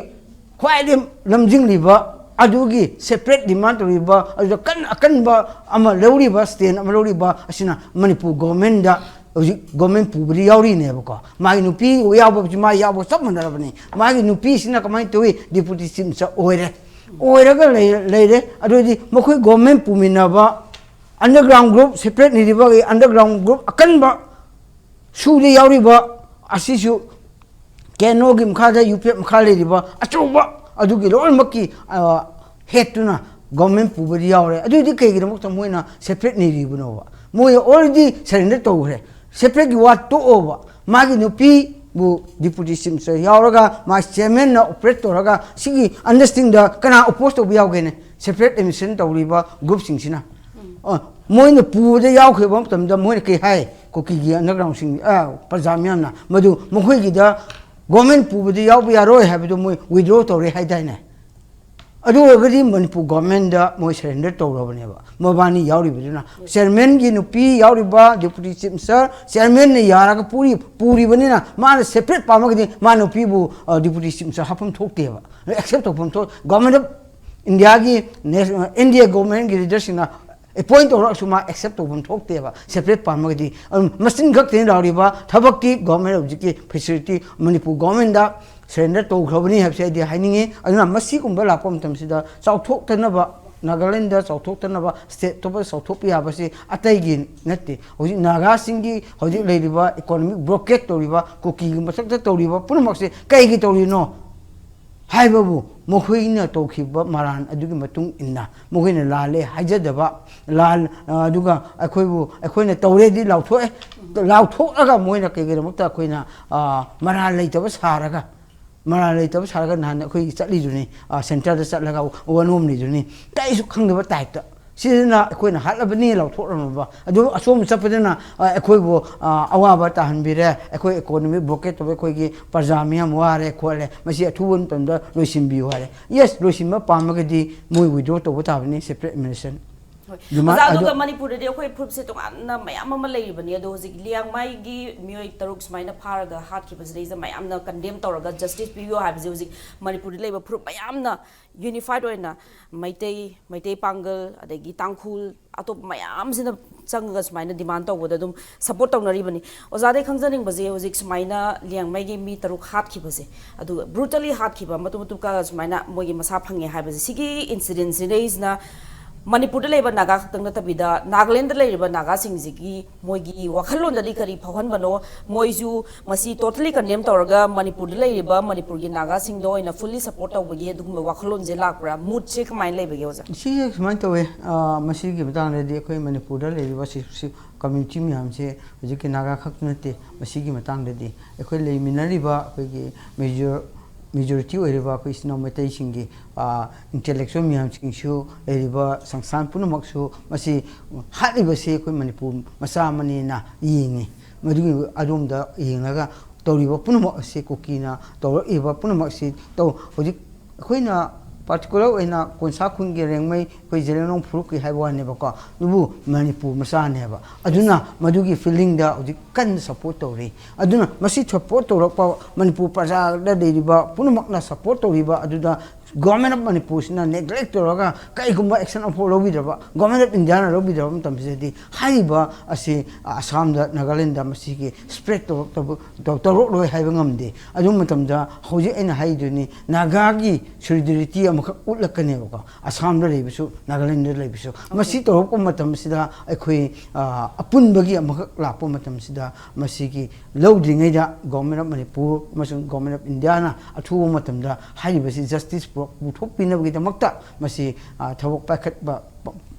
ꯈ꯭ꯋꯥꯏꯗꯒꯤ ꯂꯝꯖꯤꯡꯂꯤꯕ, ꯑꯗꯨꯒꯤ ꯁꯦꯄꯔꯦꯠ ꯗꯤꯃꯥꯟ ꯇꯧꯔꯤꯕ, ꯑꯗꯨꯗ ꯀꯟꯅ ꯑꯀꯟꯕ ꯑꯃ ꯂꯧꯔꯤꯕ, ꯁ꯭ꯇꯦꯟ ꯑꯃ ꯂꯧꯔꯤꯕ ꯑꯁꯤꯅ ꯃꯅꯤꯄꯨꯔ ꯒꯣꯔꯃꯦꯟꯗ ꯍꯧꯖꯤꯛ ꯒꯣꯔꯃꯦꯟ ꯄꯨꯕꯗꯤ ꯌꯥꯎꯔꯤꯅꯦꯕꯀꯣ꯫ ꯃꯥꯒꯤ ꯅꯨꯄꯤ ꯌꯥꯎꯕꯁꯨ ꯃꯥ ꯌꯥꯎꯕ ꯆꯞ ꯃꯥꯟꯅꯔꯕꯅꯤ꯫ ꯃꯥꯒꯤ ꯅꯨꯄꯤꯁꯤꯅ ꯀꯃꯥꯏꯅ ꯇꯧꯏ? ꯗꯤꯄꯨꯇꯤ ꯆꯤꯐ ꯃꯤꯅꯤꯁꯇꯔ ꯑꯣꯏꯔꯦ꯫ ꯑꯣꯏꯔꯒ ꯂꯩ-, ꯂꯩꯔꯦ꯫ ꯑꯗꯨꯗꯤ ꯃꯈꯣꯏ ꯒꯣꯔꯃꯦꯟ ꯄꯨꯃꯤꯟꯅꯕ ꯑꯟꯗꯔꯒ꯭ꯔꯥꯎꯟ ꯒ꯭ꯔꯨꯞ, ꯁꯦꯄꯔꯦꯠ ꯅꯤꯔꯤꯕꯒꯤ ꯑꯟꯗꯔꯒ꯭ꯔꯥꯎꯟ ꯒ꯭ꯔꯨꯞ ꯑꯀꯟꯕ ꯁꯨꯗ ꯌꯥꯎꯔꯤꯕ ꯑꯁꯤꯁꯨ ꯀꯦ ꯑꯦꯟ ꯑꯣꯒꯤ ꯃꯈꯥꯗ, ꯌꯨ ꯄꯤ ꯑꯦꯐ ꯃꯈꯥ ꯂꯩꯔꯤꯕ ꯑꯆꯧꯕ ꯑꯗꯨꯒꯤ ꯂꯣꯏꯅꯃꯛꯀꯤ, ꯑ, ꯍꯦꯠꯇꯨꯅ ꯒꯣꯔꯃꯦꯟ ꯄꯨꯕꯗꯤ ꯌꯥꯎꯔꯦ꯫ ꯑꯗꯨꯗꯤ ꯀꯩꯒꯤꯗꯃꯛꯇ ꯃꯣꯏꯅ ꯁꯦꯄꯔꯦꯠ ꯅꯤꯔꯤꯕꯅꯣꯕ? ꯃꯣꯏ ꯑꯣꯜꯔꯦꯗꯤ ꯁꯔꯦꯟꯗꯔ ꯇꯧꯈ꯭ꯔꯦ꯫ ꯁꯦꯄꯔꯦꯠꯀꯤ ꯋꯥ ꯇꯣꯛꯑꯣꯕ꯫ ꯃꯥꯒꯤ ꯅꯨꯄꯤꯕꯨ ꯗꯤꯄꯨꯇꯤ ꯆꯤꯐ ꯃꯤꯅꯤꯁꯇꯔ ꯌꯥꯎꯔꯒ, ꯃꯥ ꯆꯤꯌꯔꯃꯦꯟꯅ ꯑꯣꯄꯔꯦꯠ ꯇꯧꯔꯒ, ꯁꯤꯒꯤ ꯑꯟꯗꯔꯁꯇꯦꯟꯗꯤꯡꯗ ꯀꯅꯥ ꯑꯣꯄꯣꯖ ꯇꯧꯕ ꯌꯥꯎꯒꯦꯅꯦ? ꯁꯦꯄꯔꯦꯠ ꯑꯦꯗꯃꯤꯅꯤꯁꯇ꯭ꯔꯦꯁꯟ ꯇꯧꯔꯤꯕ ꯒ꯭ꯔꯨꯞꯁꯤꯡꯁꯤꯅ꯫ ꯑ, ꯃꯣꯏꯅ ꯄꯨꯕꯗ ꯌꯥꯎꯈꯤꯕ ꯃꯇꯝꯗ ꯃꯣꯏꯅ ꯀꯩ ꯍꯥꯏ? ꯀꯨꯀꯤꯒꯤ ꯑꯟꯗꯔꯒ꯭ꯔꯥꯎꯟꯁꯤꯡ, ꯑ, ꯄ꯭ꯔꯖꯥ ꯃꯤꯌꯥꯝꯅ ꯃꯗꯨ ꯃꯈꯣꯏꯒꯤꯗ ꯒꯣꯔꯃꯦꯟ ꯄꯨꯕꯗ ꯌꯥꯎꯕ ꯌꯥꯔꯣꯏ ꯍꯥꯏꯕꯗꯨ ꯃꯣꯏ ꯋꯤꯗ꯭ꯔꯣ ꯇꯧꯔꯦ ꯍꯥꯏꯗꯥꯏꯅꯦ? ꯑꯗꯨ ꯑꯣꯏꯔꯒꯗꯤ ꯃꯅꯤꯄꯨꯔ ꯒꯣꯔꯃꯦꯟꯗ ꯃꯣꯏ ꯁꯔꯦꯟꯗꯔ ꯇꯧꯔꯕꯅꯦꯕ, ꯃꯕꯥꯅꯤ ꯌꯥꯎꯔꯤꯕꯗꯨꯅ꯫ ꯆꯤꯌꯔꯃꯦꯟꯒꯤ ꯅꯨꯄꯤ ꯌꯥꯎꯔꯤꯕ ꯗꯤꯄꯨꯇꯤ ꯆꯤꯐ ꯃꯤꯅꯤꯁꯇꯔ, ꯆꯤꯌꯔꯃꯦꯟꯅ ꯌꯥꯔꯒ ꯄꯨꯔꯤ-, ꯄꯨꯔꯤꯕꯅꯤꯅ, ꯃꯥꯅ ꯁꯦꯄꯔꯦꯠ ꯄꯥꯝꯃꯒꯗꯤ ꯃꯥ ꯅꯨꯄꯤꯕꯨ, ꯑ, ꯗꯤꯄꯨꯇꯤ ꯆꯤꯐ ꯃꯤꯅꯤꯁꯇꯔ ꯍꯥꯞꯐꯝ ꯊꯣꯛꯇꯦꯕ꯫ ꯑꯦꯛꯁꯦꯞ ꯇꯧꯐꯝ ꯊꯣꯛ-, ꯒꯣꯔꯃꯦꯟ ꯑꯣꯐ ꯏꯟꯗꯤꯌꯥꯒꯤ ꯅꯦꯁ-, ꯏꯟꯗꯤꯌꯥ ꯒꯣꯔꯃꯦꯟꯒꯤ ꯂꯤꯗꯔꯁꯤꯡꯅ ꯑꯦꯄꯣꯏꯟ ꯇꯧꯔꯛꯑꯁꯨ ꯃꯥ ꯑꯦꯛꯁꯦꯞ ꯇꯧꯐꯝ ꯊꯣꯛꯇꯦꯕ, ꯁꯦꯄꯔꯦꯠ ꯄꯥꯝꯃꯒꯗꯤ꯫ ꯑꯗꯨꯝ ꯃꯆꯤꯟ ꯈꯛꯇꯅꯤ ꯂꯥꯎꯔꯤꯕ, ꯊꯕꯛꯇꯤ ꯒꯣꯔꯃꯦꯟ ꯍꯧꯖꯤꯛꯀꯤ ꯐꯦꯁꯤꯂꯤꯇꯤ ꯃꯅꯤꯄꯨꯔ ꯒꯣꯔꯃꯦꯟꯗ ꯁꯔꯦꯟꯗꯔ ꯇꯧꯈ꯭ꯔꯕꯅꯤ ꯍꯥꯏꯕꯁꯦ ꯑꯩꯗꯤ ꯍꯥꯏꯅꯤꯡꯉꯤ꯫ ꯑꯗꯨꯅ ꯃꯁꯤꯒꯨꯝꯕ ꯂꯥꯛꯄ ꯃꯇꯝꯁꯤꯗ ꯆꯥꯎꯊꯣꯛꯇꯅꯕ, ꯅꯥꯒꯥꯂꯦꯟꯗ ꯆꯥꯎꯊꯣꯛꯇꯅꯕ ꯁ꯭ꯇꯦꯠ ꯑꯇꯣꯞꯄ ꯆꯥꯎꯊꯣꯛꯄ ꯌꯥꯕꯁꯤ ꯑꯇꯩꯒꯤ ꯅꯠꯇꯦ꯫ ꯍꯧꯖꯤꯛ ꯅꯥꯒꯥꯁꯤꯡꯒꯤ ꯍꯧꯖꯤꯛ ꯂꯩꯔꯤꯕ ꯏꯀꯣꯅꯣꯃꯤꯛ ꯕ꯭ꯂꯣꯀꯦꯠ ꯇꯧꯔꯤꯕ, ꯀꯨꯀꯤꯒꯤ ꯃꯊꯛꯇ ꯇꯧꯔꯤꯕ ꯄꯨꯝꯅꯃꯛꯁꯦ ꯀꯩꯒꯤ ꯇꯧꯔꯤꯅꯣ ꯍꯥꯏꯕꯕꯨ, ꯃꯈꯣꯏꯅ ꯇꯧꯈꯤꯕ ꯃꯔꯥꯟ ꯑꯗꯨꯒꯤ ꯃꯇꯨꯡ ꯏꯟꯅ ꯃꯈꯣꯏꯅ ꯂꯥꯜꯂꯦ ꯍꯥꯏꯖꯗꯕ, ꯂꯥꯜ-, ꯑꯗꯨꯒ ꯑꯩꯈꯣꯏꯕꯨ, ꯑꯩꯈꯣꯏꯅ ꯇꯧꯔꯦꯗꯤ ꯂꯥꯎꯊꯣꯛꯑꯦ, ꯂꯥꯎꯊꯣꯛꯑꯒ ꯃꯣꯏꯅ ꯀꯩꯒꯤꯗꯃꯛꯇ ꯑꯩꯈꯣꯏꯅ, ꯑ, ꯃꯔꯥꯜ ꯂꯩꯇꯕ ꯁꯥꯔꯒ, ꯃꯔꯥꯜ ꯂꯩꯇꯕ ꯁꯥꯔꯒ ꯅꯍꯥꯟ ꯑꯩꯈꯣꯏ ꯆꯠꯂꯤꯗꯨꯅꯤ, ꯑ, ꯁꯦꯟꯇꯔꯗ ꯆꯠꯂꯒ ꯋꯥꯅꯣꯝꯂꯤꯗꯨꯅꯤ, ꯀꯔꯤꯁꯨ ꯈꯪꯗꯕ ꯇꯥꯏꯞꯇ꯫ ꯁꯤꯗꯅ ꯑꯩꯈꯣꯏꯅ ꯍꯥꯠꯂꯕꯅꯤ ꯂꯥꯎꯊꯣꯛꯂꯝꯃꯕ, ꯑꯗꯨ ꯑꯁꯣꯝ ꯆꯠꯄꯗꯅ, ꯑ, ꯑꯩꯈꯣꯏꯕꯨ, ꯑ, ꯑꯋꯥꯕ ꯇꯥꯍꯟꯕꯤꯔꯦ, ꯑꯩꯈꯣꯏ ꯏꯀꯣꯅꯣꯃꯤꯛ ꯕ꯭ꯂꯣꯀꯦꯠ ꯇꯧꯕ, ꯑꯩꯈꯣꯏꯒꯤ ꯄ꯭ꯔꯖꯥ ꯃꯤꯌꯥꯝ ꯋꯥꯔꯦ ꯈꯣꯠꯂꯦ, ꯃꯁꯤ ꯑꯊꯨꯕ ꯃꯇꯝꯗ ꯂꯣꯏꯁꯤꯟꯕꯤꯌꯨ ꯍꯥꯏꯔꯦ꯫ ꯌꯦꯁ, ꯂꯣꯏꯁꯤꯟꯕ ꯄꯥꯝꯃꯒꯗꯤ ꯃꯣꯏ ꯋꯤꯗ꯭ꯔꯣ ꯇꯧꯕ ꯇꯥꯕꯅꯤ, ꯁꯦꯄꯔꯦꯠ ꯑꯦꯗꯃꯤꯅꯤꯁꯇ꯭ꯔꯦꯁꯟ꯫ ꯍꯣꯏ꯫ Demand ꯑꯣꯖꯥ, ꯑꯗꯨ ꯑꯗꯨꯒ ꯃꯅꯤꯄꯨꯔꯗꯗꯤ ꯑꯩꯈꯣꯏ ꯐꯨꯔꯨꯞꯁꯦ ꯇꯣꯉꯥꯟꯅ ꯃꯌꯥꯝ ꯑꯃ ꯂꯩꯔꯤꯕꯅꯤ꯫ ꯑꯗꯣ ꯍꯧꯖꯤꯛ ꯂꯤꯌꯥꯡꯃꯩꯒꯤ ꯃꯤꯑꯣꯏ ꯇꯔꯨꯛ ꯁꯨꯃꯥꯏꯅ ꯐꯥꯔꯒ ꯍꯥꯠꯈꯤꯕꯁꯤꯗꯩꯁꯤꯗ ꯃꯌꯥꯝꯅ ꯀꯟꯗꯦꯝ ꯇꯧꯔꯒ ꯖꯁꯇꯤꯁ ꯄꯤꯕꯤꯌꯨ ꯍꯥꯏꯕꯁꯦ ꯍꯧꯖꯤꯛ ꯃꯅꯤꯄꯨꯔꯗ ꯂꯩꯕ ꯐꯨꯔꯨꯞ ꯃꯌꯥꯝꯅ ꯌꯨꯅꯤꯐꯥꯏꯠ ꯑꯣꯏꯅ ꯃꯩꯇꯩ, ꯃꯩꯇꯩ ꯄꯥꯡꯒꯜ, ꯑꯗꯒꯤ ꯇꯥꯡꯈꯨꯜ, ꯑꯇꯣꯞꯄ ꯃꯌꯥꯝꯁꯤꯅ ꯆꯪꯉꯒ ꯁꯨꯃꯥꯏꯅ ꯗꯤꯃꯥꯟ ꯇꯧꯕꯗ ꯑꯗꯨꯝ ꯁꯄꯣꯔꯠ ꯇꯧꯅꯔꯤꯕꯅꯤ꯫ ꯑꯣꯖꯥꯗꯩ ꯈꯪꯖꯅꯤꯡꯕꯁꯦ, ꯍꯧꯖꯤꯛ ꯁꯨꯃꯥꯏꯅ ꯂꯤꯌꯥꯡꯃꯩꯒꯤ ꯃꯤ ꯇꯔꯨꯛ ꯍꯥꯠꯈꯤꯕꯁꯦ, ꯑꯗꯨꯒ ꯕ꯭ꯔꯨꯇꯦꯂꯤ ꯍꯥꯠꯈꯤꯕ, ꯃꯇꯨꯡ ꯃꯇꯨꯡ ꯀꯛꯑꯒ ꯁꯨꯃꯥꯏꯅ ꯃꯣꯏꯒꯤ ꯃꯁꯥ ꯐꯪꯉꯦ ꯍꯥꯏꯕꯁꯦ, ꯁꯤꯒꯤ ꯏꯟꯁꯤꯗꯦꯟꯁꯤꯗꯩꯁꯤꯅ ꯃꯅꯤꯄꯨꯔꯗ ꯂꯩꯕ ꯅꯥꯒꯥ ꯈꯛꯇꯪ ꯅꯠꯇꯕꯤꯗ ꯅꯥꯒꯥꯂꯦꯟꯗ ꯂꯩꯔꯤꯕ ꯅꯥꯒꯥꯁꯤꯡꯁꯤꯒꯤ ꯃꯣꯏꯒꯤ ꯋꯥꯈꯜꯂꯣꯟꯗꯗꯤ ꯀꯔꯤ ꯐꯥꯎꯍꯟꯕꯅꯣ? ꯃꯣꯏꯁꯨ ꯃꯁꯤ ꯇꯣꯇꯦꯂꯤ ꯀꯟꯗꯦꯝ ꯇꯧꯔꯒ ꯃꯅꯤꯄꯨꯔꯗ ꯂꯩꯔꯤꯕ ꯃꯅꯤꯄꯨꯔꯒꯤ ꯅꯥꯒꯥꯁꯤꯡꯗ ꯑꯣꯏꯅ ꯐꯨꯜꯂꯤ ꯁꯄꯣꯔꯠ ꯇꯧꯕꯒꯤ ꯑꯗꯨꯒꯨꯝꯕ ꯋꯥꯈꯜꯂꯣꯟꯁꯦ ꯂꯥꯛꯄ꯭ꯔꯥ? ꯃꯨꯠꯁꯦ ꯀꯃꯥꯏꯅ ꯂꯩꯕꯒꯦ, ꯑꯣꯖꯥ? ꯁꯤ ꯁꯨꯃꯥꯏꯅ ꯇꯧꯋꯦ, ꯑ, ꯃꯁꯤꯒꯤ ꯃꯇꯥꯡꯗꯗꯤ ꯑꯩꯈꯣꯏ ꯃꯅꯤꯄꯨꯔꯗ ꯂꯩꯔꯤꯕ ꯁꯤ, ꯁꯤ ꯀꯝꯃ꯭ꯌꯨꯅꯤꯇꯤ ꯃꯌꯥꯝꯁꯦ ꯍꯧꯖꯤꯛꯀꯤ ꯅꯥꯒꯥ ꯈꯛꯇ ꯅꯠꯇꯦ, ꯃꯁꯤꯒꯤ ꯃꯇꯥꯡꯗꯗꯤ ꯑꯩꯈꯣꯏ ꯂꯩꯃꯤꯟꯅꯔꯤꯕ ꯑꯩꯈꯣꯏꯒꯤ ꯃꯦꯖꯣꯔ-, ꯃꯦꯖꯣꯔꯤꯇꯤ ꯑꯣꯏꯔꯤꯕ ꯑꯩꯈꯣꯏ ꯏꯆꯤꯟ ꯏꯅꯥꯎ ꯃꯩꯇꯩꯁꯤꯡꯒꯤ, ꯑ, ꯏꯟꯇꯦꯂꯦꯛꯆꯨꯋꯦꯜ ꯃꯌꯥꯝꯁꯤꯡꯁꯨ, ꯂꯩꯔꯤꯕ ꯁꯪꯁꯊꯥꯟ ꯄꯨꯝꯅꯃꯛꯁꯨ ꯃꯁꯤ ꯍꯥꯠꯂꯤꯕꯁꯤ ꯑꯩꯈꯣꯏ ꯃꯅꯤꯄꯨꯔ ꯃꯆꯥ ꯑꯃꯅꯤꯅ ꯌꯦꯡꯉꯤ꯫ ꯃꯗꯨꯒꯤ ꯑꯗꯣꯝꯗ ꯌꯦꯡꯂꯒ ꯇꯧꯔꯤꯕ ꯄꯨꯝꯅꯃꯛ ꯑꯁꯤ, ꯀꯨꯀꯤꯅ ꯇꯧꯔꯛꯏꯕ ꯄꯨꯝꯅꯃꯛ ꯑꯁꯤ ꯇꯧ-, ꯍꯧꯖꯤꯛ ꯑꯩꯈꯣꯏꯅ ꯄꯥꯔꯇꯤꯀꯨꯂꯔ ꯑꯣꯏꯅ ꯀꯣꯟꯁꯥ ꯈꯨꯟꯒꯤ ꯔꯦꯡꯃꯩ, ꯑꯩꯈꯣꯏ ꯖꯦꯂꯦꯡꯂꯣꯡ ꯐꯨꯔꯨꯞꯀꯤ ꯍꯥꯏꯕ ꯋꯥꯅꯦꯕꯀꯣ, ꯑꯗꯨꯕꯨ ꯃꯅꯤꯄꯨꯔ ꯃꯆꯥꯅꯦꯕ꯫ ꯑꯗꯨꯅ ꯃꯗꯨꯒꯤ ꯐꯤꯂꯤꯡꯗ ꯍꯧꯖꯤꯛ ꯀꯟꯅ ꯁꯄꯣꯔꯠ ꯇꯧꯔꯤ꯫ ꯑꯗꯨꯅ ꯃꯁꯤ ꯁꯄꯣꯔꯠ ꯇꯧꯔꯛꯄ ꯃꯅꯤꯄꯨꯔ ꯄ꯭ꯔꯖꯥꯗ ꯂꯩꯔꯤꯕ ꯄꯨꯝꯅꯃꯛꯅ ꯁꯄꯣꯔꯠ ꯇꯧꯔꯤꯕ ꯑꯗꯨꯗ Government of ꯃꯅꯤꯄꯨꯔꯁꯤꯅ neglect ꯇꯧꯔꯒ ꯀꯩꯒꯨꯝꯕ action ꯑꯃꯐꯥꯎ ꯂꯧꯕꯤꯗ꯭ꯔꯕ, Government of Indiaꯅ ꯂꯧꯕꯤꯗ꯭ꯔꯕ ꯃꯇꯝꯁꯤꯗꯗꯤ ꯍꯥꯏꯔꯤꯕ ꯑꯁꯤ ꯑꯁꯥꯝꯗ, ꯅꯥꯒꯥꯂꯦꯟꯗ ꯃꯁꯤꯒꯤ spread ꯇꯧꯔꯛꯇꯕ, ꯇꯧ-, ꯇꯧꯔꯛꯂꯣꯏ ꯍꯥꯏꯕ ꯉꯝꯗꯦ꯫ ꯑꯗꯨ ꯃꯇꯝꯗ ꯍꯧꯖꯤꯛ ꯑꯩꯅ ꯍꯥꯏꯗꯣꯏꯅꯤ, ꯅꯥꯒꯥꯒꯤ solidarity ꯑꯃꯈꯛ ꯎꯠꯂꯛꯀꯅꯦꯕꯀꯣ, ꯑꯁꯥꯝꯗ ꯂꯩꯕꯁꯨ, ꯅꯥꯒꯥꯂꯦꯟꯗ ꯂꯩꯕꯁꯨ꯫ ꯃꯁꯤ ꯇꯧꯔꯛꯄ ꯃꯇꯝꯁꯤꯗ ꯑꯩꯈꯣꯏ, ꯑ, ꯑꯄꯨꯟꯕꯒꯤ ꯑꯃꯈꯛ ꯂꯥꯛꯄ ꯃꯇꯝꯁꯤꯗ ꯃꯁꯤꯒꯤ ꯂꯧꯗ꯭ꯔꯤꯉꯩꯗ Government of ꯃꯅꯤꯄꯨꯔ ꯑꯃꯁꯨꯡ Government of Indiaꯅ ꯑꯊꯨꯕ ꯃꯇꯝꯗ ꯍꯥꯏꯔꯤꯕꯁꯤ justice ꯄꯨꯔꯛ-, ꯄꯨꯊꯣꯛꯄꯤꯅꯕꯒꯤꯗꯃꯛꯇ ꯃꯁꯤ, ꯑ, ꯊꯕꯛ ꯄꯥꯏꯈꯠꯄ,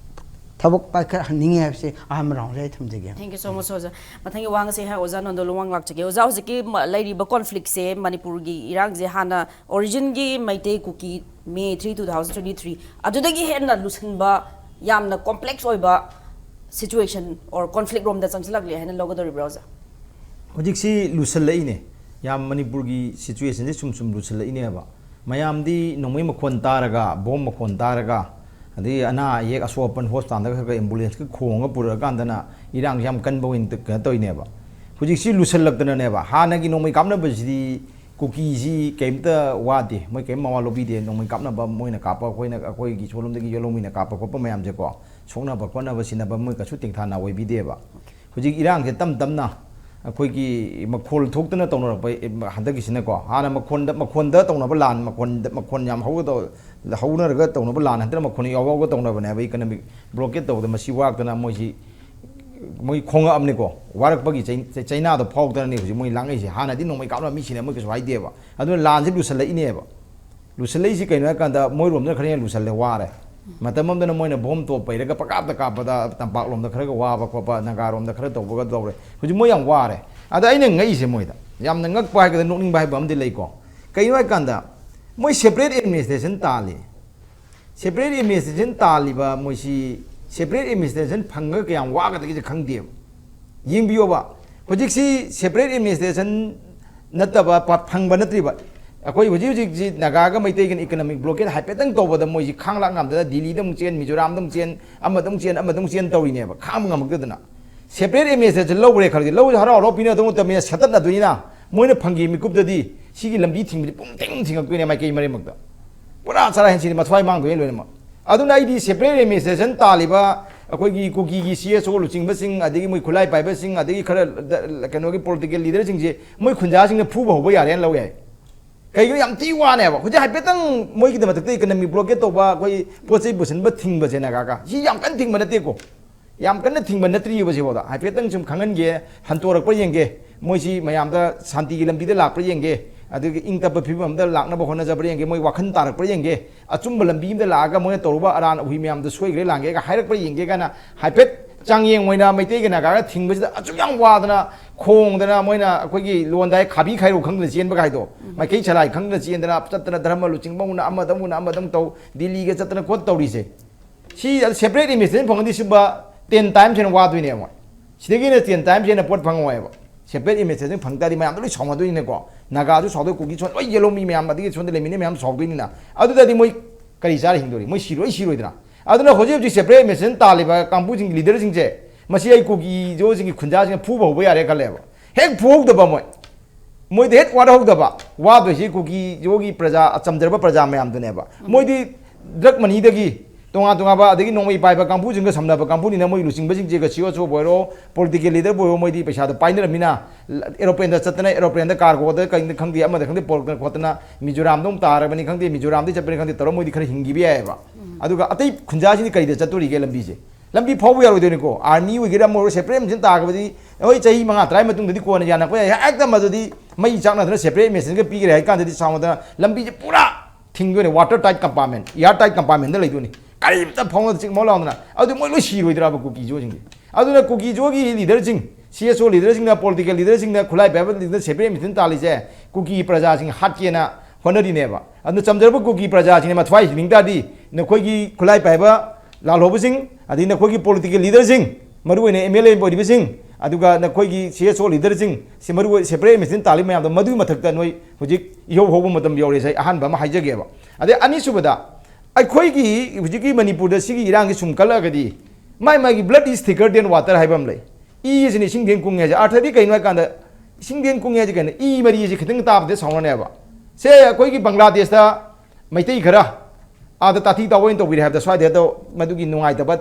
ꯊꯕꯛ ꯄꯥꯏꯈꯠꯍꯟꯅꯤꯡꯉꯤ ꯍꯥꯏꯕꯁꯤ ꯑꯍꯥꯟꯕ roundꯁꯦ ꯑꯩ ꯊꯝꯖꯒꯦ꯫ Thank you so much, ꯑꯣꯖꯥ꯫ ꯃꯊꯪꯒꯤ ꯋꯥꯍꯪꯁꯦ ꯑꯩꯍꯥꯛ ꯑꯣꯖꯥ ꯅꯟꯗꯣ ꯂꯨꯋꯥꯡ ꯂꯥꯛꯆꯒꯦ꯫ ꯑꯣꯖꯥ, ꯍꯧꯖꯤꯛꯀꯤ ꯃ-, ꯂꯩꯔꯤꯕ conflictꯁꯦ, ꯃꯅꯤꯄꯨꯔꯒꯤ ꯏꯔꯥꯡꯁꯦ ꯍꯥꯟꯅ originꯒꯤ ꯃꯩꯇꯩ ꯀꯨꯀꯤ May three two thousand twenty three ꯑꯗꯨꯗꯒꯤ ꯍꯦꯟꯅ ꯂꯨꯁꯟꯕ, ꯌꯥꯝꯅ complex ꯑꯣꯏꯕ situation or conflict ꯔꯣꯝꯗ ꯆꯪꯁꯤꯜꯂꯛꯂꯦ ꯍꯥꯏꯅ ꯂꯧꯒꯗꯧꯔꯤꯕ꯭ꯔꯥ, ꯑꯣꯖꯥ? ꯍꯧꯖꯤꯛꯁꯤ ꯂꯨꯁꯜꯂꯛꯏꯅꯦ꯫ ꯌꯥꯝ ꯃꯅꯤꯄꯨꯔꯒꯤ situationꯁꯤ ꯁꯨꯝ ꯁꯨꯝ ꯂꯨꯁꯜꯂꯛꯏꯅꯦꯕ꯫ ꯃꯌꯥꯝꯗꯤ ꯅꯣꯡꯃꯩ ꯃꯈꯣꯟ ꯇꯥꯔꯒ, ꯕꯣꯝ ꯃꯈꯣꯟ ꯇꯥꯔꯒ, ꯑꯗꯩ ꯑꯅꯥ ꯑꯌꯦꯛ ꯑꯁꯣꯛ ꯑꯄꯟ hospitalꯗ ꯈꯔ ꯈꯔ ambulanceꯀ ꯈꯣꯡꯉꯒ ꯄꯨꯔꯛꯑꯀꯥꯟꯗꯅ ꯏꯔꯥꯡꯁꯤ ꯌꯥꯝ ꯀꯟꯕ ꯑꯣꯏꯅ ꯀꯩꯅꯣ ꯇꯧꯔꯤꯅꯦꯕ꯫ ꯍꯧꯖꯤꯛꯁꯤ ꯂꯨꯁꯜꯂꯛꯇꯅꯅꯦꯕ, ꯍꯥꯟꯅꯒꯤ ꯅꯣꯡꯃꯩ ꯀꯥꯞꯅꯕꯁꯤꯗꯤ ꯀꯨꯀꯤꯁꯤ ꯀꯩꯝꯇ ꯋꯥꯗꯦ, ꯃꯣꯏ ꯀꯩꯝ ꯃꯋꯥ ꯂꯧꯕꯤꯗꯦ꯫ ꯅꯣꯡꯃꯩ ꯀꯥꯞꯅꯕ ꯃꯣꯏꯅ ꯀꯥꯞꯄ, ꯑꯩꯈꯣꯏꯅ, ꯑꯩꯈꯣꯏꯒꯤ ꯁꯣꯝꯂꯣꯝꯗꯒꯤ ꯌꯣꯜꯍꯧꯃꯤꯅ ꯀꯥꯞꯄ ꯈꯣꯠꯄ ꯃꯌꯥꯝꯁꯦꯀꯣ, ꯁꯣꯛꯅꯕ ꯈꯣꯠꯅꯕ, ꯁꯤꯅꯕ ꯃꯣꯏ ꯀꯩꯁꯨ ꯇꯦꯡꯊꯥ ꯅꯥ ꯑꯣꯏꯕꯤꯗꯦꯕ꯫ ꯍꯧꯖꯤꯛ ꯏꯔꯥꯡꯁꯦ ꯇꯞ ꯇꯞꯅ ꯑꯩꯈꯣꯏꯒꯤ ꯃꯈꯣꯜ ꯊꯣꯛꯇꯅ ꯇꯧꯅꯔꯛꯄ, ꯑꯦ, ꯍꯟꯗꯛꯀꯤꯁꯤꯅꯀꯣ, ꯍꯥꯟꯅ ꯃꯈꯣꯟꯗ, ꯃꯈꯣꯟꯗ ꯇꯧꯅꯕ ꯂꯥꯟ, ꯃꯈꯣꯟꯗ, ꯃꯈꯣꯟ ꯌꯥꯝ ꯍꯧꯒꯗꯧ-, ꯍꯧꯅꯔꯒ ꯇꯧꯅꯕ ꯂꯥꯟ, ꯍꯟꯗꯛ ꯃꯈꯣꯟ ꯌꯥꯎ ꯌꯥꯎꯒ ꯇꯧꯅꯕꯅꯦꯕ, economic blockade ꯇꯧꯕꯗ꯫ ꯃꯁꯤ ꯋꯥꯔꯛꯇꯅ ꯃꯣꯏꯁꯤ, ꯃꯣꯏ ꯈꯣꯡꯉꯛꯑꯕꯅꯤꯀꯣ, ꯋꯥꯔꯛꯄꯒꯤ ꯆꯩ-, ꯆꯩ-, ꯆꯩꯅꯥꯗꯣ ꯐꯥꯎꯗꯅꯅꯤ ꯍꯧꯖꯤꯛ ꯃꯣꯏ ꯂꯥꯡꯉꯛꯏꯁꯦ꯫ ꯍꯥꯟꯅꯗꯤ ꯅꯣꯡꯃꯩ ꯀꯥꯞꯅꯕ ꯃꯤ ꯁꯤꯅ ꯃꯣꯏ ꯀꯩꯁꯨ ꯍꯥꯏꯗꯦꯕ꯫ ꯑꯗꯨꯅ ꯂꯥꯟꯁꯦ ꯂꯨꯁꯜꯂꯛꯏꯅꯦꯕ꯫ ꯂꯨꯁꯜꯂꯛꯏꯁꯤ ꯀꯩꯅꯣ ꯍꯥꯏ ꯀꯥꯟꯗ, ꯃꯣꯏꯔꯣꯝꯗꯅ ꯈꯔ ꯍꯦꯟꯅ ꯂꯨꯁꯜꯂꯦ, ꯋꯥꯔꯦ꯫ ꯃꯇꯝ ꯑꯃꯗꯅ ꯃꯣꯏꯅ ꯕꯣꯝ ꯇꯣꯞ ꯄꯩꯔꯒ ꯄꯀꯥꯞꯇ ꯀꯥꯞꯄꯗ, ꯇꯝꯄꯥꯛꯂꯣꯝꯗ ꯈꯔꯒ ꯋꯥꯕ ꯈꯣꯠꯄ, ꯅꯥꯒꯥꯔꯣꯝꯗ ꯈꯔ ꯇꯧꯕꯒ ꯇꯧꯔꯦ꯫ ꯍꯧꯖꯤꯛ ꯃꯣꯏ ꯌꯥꯝ ꯋꯥꯔꯦ꯫ ꯑꯗ ꯑꯩꯅ ꯉꯛꯏꯁꯦ ꯃꯣꯏꯗ, ꯌꯥꯝꯅ ꯉꯛꯄ ꯍꯥꯏꯒꯗ꯭ꯔꯥ, ꯅꯣꯛꯅꯤꯡꯕ ꯍꯥꯏꯕ ꯑꯃꯗꯤ ꯂꯩꯀꯣ꯫ ꯀꯩꯅꯣ ꯍꯥꯏ ꯀꯥꯟꯗ, ꯃꯣꯏ separate administration ꯇꯥꯜꯂꯤ꯫ Separate administration ꯇꯥꯜꯂꯤꯕ ꯃꯣꯏꯁꯤ, separate administration ꯐꯪꯉꯒ ꯀꯌꯥꯝ ꯋꯥꯒꯗꯒꯦꯁꯦ ꯈꯪꯗꯦꯕ꯫ ꯌꯦꯡꯕꯤꯌꯣꯕ, ꯍꯧꯖꯤꯛꯁꯤ separate administration ꯅꯠꯇꯕ ꯄ-, ꯐꯪꯕ ꯅꯠꯇ꯭ꯔꯤꯕ꯫ ꯑꯩꯈꯣꯏ ꯍꯧꯖꯤꯛ ꯍꯧꯖꯤꯛꯁꯤ ꯅꯥꯒꯥꯒ ꯃꯩꯇꯩꯒꯅ economic blockade ꯍꯥꯏꯐꯦꯠꯇꯪ ꯇꯧꯕꯗ ꯃꯣꯏꯁꯤ ꯈꯥꯡ ꯂꯥꯛ ꯉꯝꯗꯅ ꯗꯤꯜꯂꯤꯗ ꯑꯃꯨꯛ ꯆꯦꯟ, ꯃꯤꯖꯣꯔꯥꯝꯗ ꯑꯃꯨꯛ ꯆꯦꯟ, ꯑꯃꯗ ꯑꯃꯨꯛ ꯆꯦꯟ, ꯑꯃꯗ ꯑꯃꯨꯛ ꯆꯦꯟ ꯇꯧꯔꯤꯅꯦꯕ, ꯈꯥꯡꯕ ꯉꯝꯃꯛꯇꯗꯅ꯫ Separate administration ꯂꯧꯈ꯭ꯔꯦ ꯈꯜꯂꯁꯤ, ꯂꯧ ꯍꯔꯥꯎ ꯍꯔꯥꯎ ꯄꯤꯅꯗꯧ ꯅꯠꯇꯕꯅꯤꯅ ꯁꯦꯠꯇꯠꯅꯗꯣꯏꯅꯤꯅ, ꯃꯣꯏꯅ ꯐꯪꯈꯤꯕ ꯃꯤꯀꯨꯞꯇꯗꯤ ꯁꯤꯒꯤ ꯂꯝꯕꯤ ꯊꯤꯡꯕꯗꯤ ꯄꯨꯡ ꯊꯤꯡ ꯊꯤꯡꯉꯛꯇꯣꯏꯅꯦ ꯃꯥꯏꯀꯩ ꯃꯔꯤꯃꯛꯇ꯫ ꯄꯨꯔꯥ ꯆꯔꯥ ꯍꯦꯟꯁꯤꯅꯤ, ꯃꯊ꯭ꯋꯥꯏ ꯃꯥꯡꯗꯣꯏꯅꯤ ꯂꯣꯏꯅꯃꯛ꯫ ꯑꯗꯨꯅ ꯑꯩꯗꯤ separate administration ꯇꯥꯜꯂꯤꯕ ꯑꯩꯈꯣꯏꯒꯤ ꯀꯨꯀꯤꯒꯤ C S O ꯂꯨꯆꯤꯡꯕꯁꯤꯡ, ꯑꯗꯒꯤ ꯃꯣꯏ ꯈꯨꯠꯂꯥꯏ ꯄꯥꯏꯕꯁꯤꯡ, ꯑꯗꯒꯤ ꯈꯔ ꯗ-, ꯀꯩꯅꯣꯒꯤ political leaderꯁꯤꯡꯁꯦ, ꯃꯣꯏ ꯈꯨꯟꯖꯥꯁꯤꯡꯅ ꯐꯨꯕ ꯍꯧꯕ ꯌꯥꯔꯦꯅ ꯂꯧ ꯌꯥꯏ꯫ ꯀꯩꯒꯤꯅꯣ, ꯌꯥꯝ ꯊꯤ ꯋꯥꯅꯦꯕ꯫ ꯍꯧꯖꯤꯛ ꯍꯥꯏꯐꯦꯠꯇꯪ ꯃꯣꯏꯒꯤ ꯃꯊꯛꯇ economic blockade ꯇꯧꯕ, ꯑꯩꯈꯣꯏ ꯄꯣꯠ ꯆꯩ ꯄꯨꯁꯤꯟꯕ ꯊꯤꯡꯕꯁꯦ ꯅꯥꯒꯥꯒ, ꯁꯤ ꯌꯥꯝ ꯀꯟꯅ ꯊꯤꯡꯕ ꯅꯠꯇꯦꯀꯣ꯫ ꯌꯥꯝ ꯀꯟꯅ ꯊꯤꯡꯕ ꯅꯠꯇ꯭ꯔꯤꯕ ꯁꯤꯐꯥꯎꯗ꯫ ꯍꯥꯏꯐꯦꯠꯇꯪ ꯁꯨꯝ ꯈꯪꯍꯟꯒꯦ, ꯍꯟꯇꯣꯔꯛꯄ꯭ꯔꯥ ꯌꯦꯡꯒꯦ, ꯃꯣꯏꯁꯤ ꯃꯌꯥꯝꯗ ꯁꯥꯟꯇꯤꯒꯤ ꯂꯝꯕꯤꯗ ꯂꯥꯛꯄ꯭ꯔꯥ ꯌꯦꯡꯒꯦ, ꯑꯗꯨꯒ ꯏꯪ ꯇꯞꯄ ꯐꯤꯕꯝ ꯑꯃꯗ ꯂꯥꯛꯅꯕ ꯍꯣꯠꯅꯖꯕ꯭ꯔꯥ ꯌꯦꯡꯒꯦ, ꯃꯣꯏ ꯋꯥꯈꯜ ꯇꯥꯔꯛꯄ꯭ꯔꯥ ꯌꯦꯡꯒꯦ, ꯑꯆꯨꯝꯕ ꯂꯝꯕꯤ ꯑꯃꯗ ꯂꯥꯛꯑꯒ ꯃꯣꯏꯅ ꯇꯧꯔꯨꯕ ꯑꯔꯥꯟ ꯑꯍꯨꯏ ꯃꯌꯥꯝꯗꯣ ꯁꯣꯏꯈ꯭ꯔꯦ ꯂꯥꯟꯒꯦꯒ ꯍꯥꯏꯔꯛꯄ꯭ꯔꯥ ꯌꯦꯡꯒꯦ ꯀꯥꯏꯅ ꯍꯥꯏꯐꯦꯠ ꯆꯥꯡꯌꯦꯡ ꯑꯣꯏꯅ ꯃꯩꯇꯩꯒ ꯅꯥꯒꯥꯒ ꯊꯤꯡꯕꯁꯤꯗ ꯑꯁꯨꯛ ꯌꯥꯝ ꯋꯥꯗꯅ ꯈꯣꯡꯗꯅ ꯃꯣꯏꯅ ꯑꯩꯈꯣꯏꯒꯤ ꯂꯣꯟꯗꯥꯏ ꯈꯥꯕꯤ ꯈꯥꯏꯔꯣ ꯈꯪꯗꯅ ꯆꯦꯟꯕ ꯀꯥꯏꯗꯣ, ꯃꯥꯏꯀꯩ ꯁꯂꯥꯏ ꯈꯪꯗꯅ ꯆꯦꯟꯗꯅ ꯆꯠꯇꯅ ꯙꯔꯃ ꯂꯨꯆꯤꯡꯕ ꯑꯃꯨꯛꯅ ꯑꯃꯗ ꯑꯃꯨꯛꯅ ꯑꯃꯗ ꯑꯃꯨꯛ ꯇꯧ, ꯗꯤꯜꯂꯤꯒ ꯆꯠꯇꯅ ꯈꯣꯠ ꯇꯧꯔꯤꯁꯦ꯫ ꯁꯤ separate administration ꯐꯪꯉꯗꯤ ꯁꯤꯒꯨꯝꯕ ten times ꯍꯦꯟꯅ ꯋꯥꯗꯣꯏꯅꯦꯕ ꯃꯣꯏ꯫ ꯁꯤꯗꯒꯤ ꯍꯦꯟꯅ ten times ꯍꯦꯟꯅ ꯄꯣꯠ ꯐꯪꯉꯣꯏꯕ꯫ Separate administration ꯐꯪ ꯇꯥꯔꯗꯤ ꯃꯌꯥꯝꯗꯣ ꯂꯣꯏ ꯁꯥꯎꯅꯗꯣꯏꯅꯤꯅꯀꯣ꯫ ꯅꯥꯒꯥꯁꯨ ꯁꯥꯎꯗꯣꯏ, ꯀꯨꯀꯤ ꯁꯣꯟ ꯂꯣꯏ ꯌꯦꯜꯍꯧꯃꯤ ꯃꯌꯥꯝ, ꯑꯗꯒꯤ ꯁꯣꯝꯗ ꯂꯩꯃꯤꯟꯅ ꯃꯌꯥꯝ ꯁꯥꯎꯗꯣꯏꯅꯤꯅ꯫ ꯑꯗꯨꯗꯗꯤ ꯃꯣꯏ ꯀꯔꯤ ꯆꯥꯔ ꯍꯤꯡꯗꯣꯔꯤ? ꯃꯣꯏ ꯁꯤꯔꯣꯏ ꯁꯤꯔꯣꯏꯗꯅ꯫ ꯑꯗꯨꯅ ꯍꯧꯖꯤꯛ ꯍꯧꯖꯤꯛ separate administration ꯇꯥꯜꯂꯤꯕ ꯀꯥꯡꯕꯨꯁꯤꯡ, leaderꯁꯤꯡꯁꯦ, ꯃꯁꯤ ꯑꯩ ꯀꯨꯀꯤ ꯖꯣꯁꯤꯡꯒꯤ ꯈꯨꯟꯖꯥꯁꯤꯡꯅ ꯐꯨꯕ ꯍꯧꯕ ꯌꯥꯔꯦ ꯈꯜꯂꯦꯕ꯫ ꯍꯦꯛ ꯐꯨꯍꯧꯗꯕ ꯃꯣꯏ, ꯃꯣꯏꯗ ꯍꯦꯛ ꯋꯥꯠꯍꯧꯗꯕ, ꯋꯥꯗꯣꯏꯁꯤ ꯀꯨꯀꯤ ꯖꯣꯒꯤ ꯄ꯭ꯔꯖꯥ, ꯆꯝꯖꯔꯕ ꯄ꯭ꯔꯖꯥ ꯃꯌꯥꯝꯗꯨꯅꯦꯕ꯫ ꯃꯣꯏꯗꯤ drug moneyꯗꯒꯤ ꯇꯣꯉꯥꯟ ꯇꯣꯉꯥꯟꯕ, ꯑꯗꯒꯤ ꯅꯣꯡꯃꯩ ꯄꯥꯏꯕ ꯀꯥꯡꯕꯨꯁꯤꯡꯒ ꯁꯝꯅꯕ ꯀꯥꯡꯕꯨꯅꯤꯅ, ꯃꯣꯏ ꯂꯨꯆꯤꯡꯕꯁꯤꯡꯁꯦ, ꯁꯤ ꯑꯣ ꯁꯣꯕꯨ ꯑꯣꯏꯔꯣ, political leaderꯕꯨ ꯑꯣꯏꯔꯣ, ꯃꯣꯏꯗꯤ ꯄꯩꯁꯥꯗꯣ ꯄꯥꯏꯅꯔꯃꯤꯅ, aeroplaneꯗ ꯆꯠꯇꯅ, aeroplaneꯗ cargoꯗ ꯀꯩꯗ ꯈꯪꯗꯦ, ꯑꯃꯗ ꯈꯪꯗꯦ, ꯄꯣꯔꯛꯇꯅ ꯈꯣꯠꯇꯅ, ꯃꯤꯖꯣꯔꯥꯝꯗ ꯑꯃꯨꯛ ꯇꯥꯔꯕꯅꯤ ꯈꯪꯗꯦ, ꯃꯤꯖꯣꯔꯥꯝꯗ ꯆꯠꯄꯅꯤ ꯈꯪꯗꯦ, ꯇꯧꯔ ꯃꯣꯏꯗꯤ ꯈꯔ ꯍꯤꯡꯈꯤꯕ ꯌꯥꯏꯑꯕ꯫ ꯑꯗꯨꯒ ꯑꯇꯩ ꯈꯨꯟꯖꯥꯁꯤꯡꯗꯤ ꯀꯔꯤꯗ ꯆꯠꯇꯣꯔꯤꯒꯦ ꯂꯝꯕꯤꯁꯦ? ꯂꯝꯕꯤ ꯐꯥꯎꯕ ꯌꯥꯔꯣꯏꯗꯣꯏꯅꯤꯀꯣ꯫ Army ꯑꯣꯏꯒꯦꯔꯥ ꯑꯃ ꯑꯣꯏꯔꯣ, separate administration ꯇꯥꯔꯒꯗꯤ ꯍꯣꯏ, ꯆꯍꯤ ꯃꯉꯥ ꯇꯔꯥꯒꯤ ꯃꯇꯨꯡꯗꯗꯤ ꯀꯣꯟꯅ ꯌꯥꯅꯔꯛꯄ ꯌꯥꯏ꯫ ꯍꯦꯛꯇ ꯃꯗꯨꯗꯤ ꯃꯩ ꯆꯥꯛꯅꯗꯅ separate administrationꯒ ꯄꯤꯈ꯭ꯔꯦ ꯍꯥꯏ ꯀꯥꯟꯗꯗꯤ ꯁꯥꯎꯅꯗꯅ ꯂꯝꯕꯤꯁꯦ ꯄꯨꯔꯥ ꯊꯤꯡꯗꯣꯏꯅꯦ, water tight compartment, air tight compartmentꯗ ꯂꯩꯗꯣꯏꯅꯤ꯫ ꯀꯔꯤꯝꯇ ꯐꯥꯎꯅꯗ ꯆꯤꯛ ꯃꯧ ꯂꯥꯎꯗꯅ꯫ ꯑꯗꯨ ꯃꯣꯏ ꯂꯣꯏ ꯁꯤꯔꯣꯏꯗ꯭ꯔꯕ ꯀꯨꯀꯤ ꯖꯣꯁꯤꯡꯁꯦ? ꯑꯗꯨꯅ ꯀꯨꯀꯤ ꯖꯣꯒꯤ leaderꯁꯤꯡ, C S O leaderꯁꯤꯡꯅ, political leaderꯁꯤꯡꯅ, ꯈꯨꯠꯂꯥꯏ ꯄꯥꯏꯕ leaderꯅ separate administration ꯇꯥꯜꯂꯤꯁꯦ ꯀꯨꯀꯤ ꯄ꯭ꯔꯖꯥꯁꯤꯡ ꯍꯥꯠꯀꯦꯅ ꯍꯣꯠꯅꯔꯤꯅꯦꯕ꯫ ꯑꯗꯨꯅ ꯆꯝꯖꯔꯕ ꯀꯨꯀꯤ ꯄ꯭ꯔꯖꯥꯁꯤꯡꯅ ꯃꯊ꯭ꯋꯥꯏ ꯍꯤꯡꯅꯤꯡ ꯇꯥꯔꯗꯤ ꯅꯈꯣꯏꯒꯤ ꯈꯨꯠꯂꯥꯏ ꯄꯥꯏꯕ ꯂꯥꯜꯍꯧꯕꯁꯤꯡ, ꯑꯗꯩ ꯅꯈꯣꯏꯒꯤ political leaderꯁꯤꯡ, ꯃꯔꯨꯑꯣꯏꯅ M L A ꯑꯣꯏꯔꯤꯕꯁꯤꯡ, ꯑꯗꯨꯒ ꯅꯈꯣꯏꯒꯤ C S O leaderꯁꯤꯡ, ꯁꯤ ꯃꯔꯨ ꯑꯣꯏ separate administration ꯇꯥꯜꯂꯤꯕ ꯃꯌꯥꯝꯗꯣ, ꯃꯗꯨꯒꯤ ꯃꯊꯛꯇ ꯅꯣꯏ ꯍꯧꯖꯤꯛ ꯏꯍꯧ ꯍꯧꯕ ꯃꯇꯝ ꯌꯧꯔꯦꯁꯦ꯫ ꯑꯩ ꯑꯍꯥꯟꯕ ꯑꯃ ꯍꯥꯏꯖꯒꯦꯕ꯫ ꯑꯗꯩ ꯑꯅꯤꯁꯨꯕꯗ, ꯑꯩꯈꯣꯏꯒꯤ ꯍꯧꯖꯤꯛꯀꯤ ꯃꯅꯤꯄꯨꯔꯗ ꯁꯤꯒꯤ ꯏꯔꯥꯡꯁꯤ ꯁꯨꯝ ꯀꯜꯂꯛꯑꯒꯗꯤ ꯃꯥꯏ ꯃꯥꯒꯤ blood is thicker than water ꯍꯥꯏꯕ ꯑꯃ ꯂꯩ꯫ ꯏ ꯑꯁꯤꯅ ꯏꯁꯤꯡꯗꯩ ꯍꯦꯟꯅ ꯀꯨꯡꯉꯦ ꯍꯥꯏꯁꯦ꯫ ꯑꯔꯊꯗꯤ ꯀꯩꯅꯣ ꯍꯥꯏ ꯀꯥꯟꯗ, ꯏꯁꯤꯡꯗꯩ ꯍꯦꯟꯅ ꯀꯨꯡꯉꯦ ꯍꯥꯏꯁꯦ ꯀꯩꯅꯣ? ꯏ ꯃꯔꯤ ꯑꯁꯤ ꯈꯤꯇꯪ ꯇꯥꯕꯗ ꯁꯥꯎꯅꯅꯦꯕ꯫ ꯁꯦ, ꯑꯩꯈꯣꯏꯒꯤ ꯕꯪꯒ꯭ꯂꯥꯗꯦꯁꯇ ꯃꯩꯇꯩ ꯈꯔ ꯑꯥꯗ ꯇꯥꯊꯤ ꯇꯥꯑꯣꯏꯅ ꯇꯧꯕꯤꯔꯦ ꯍꯥꯏꯕꯗ ꯁ꯭ꯋꯥꯏꯗ ꯃꯗꯨꯒꯤ ꯅꯨꯡꯉꯥꯏꯇꯕ,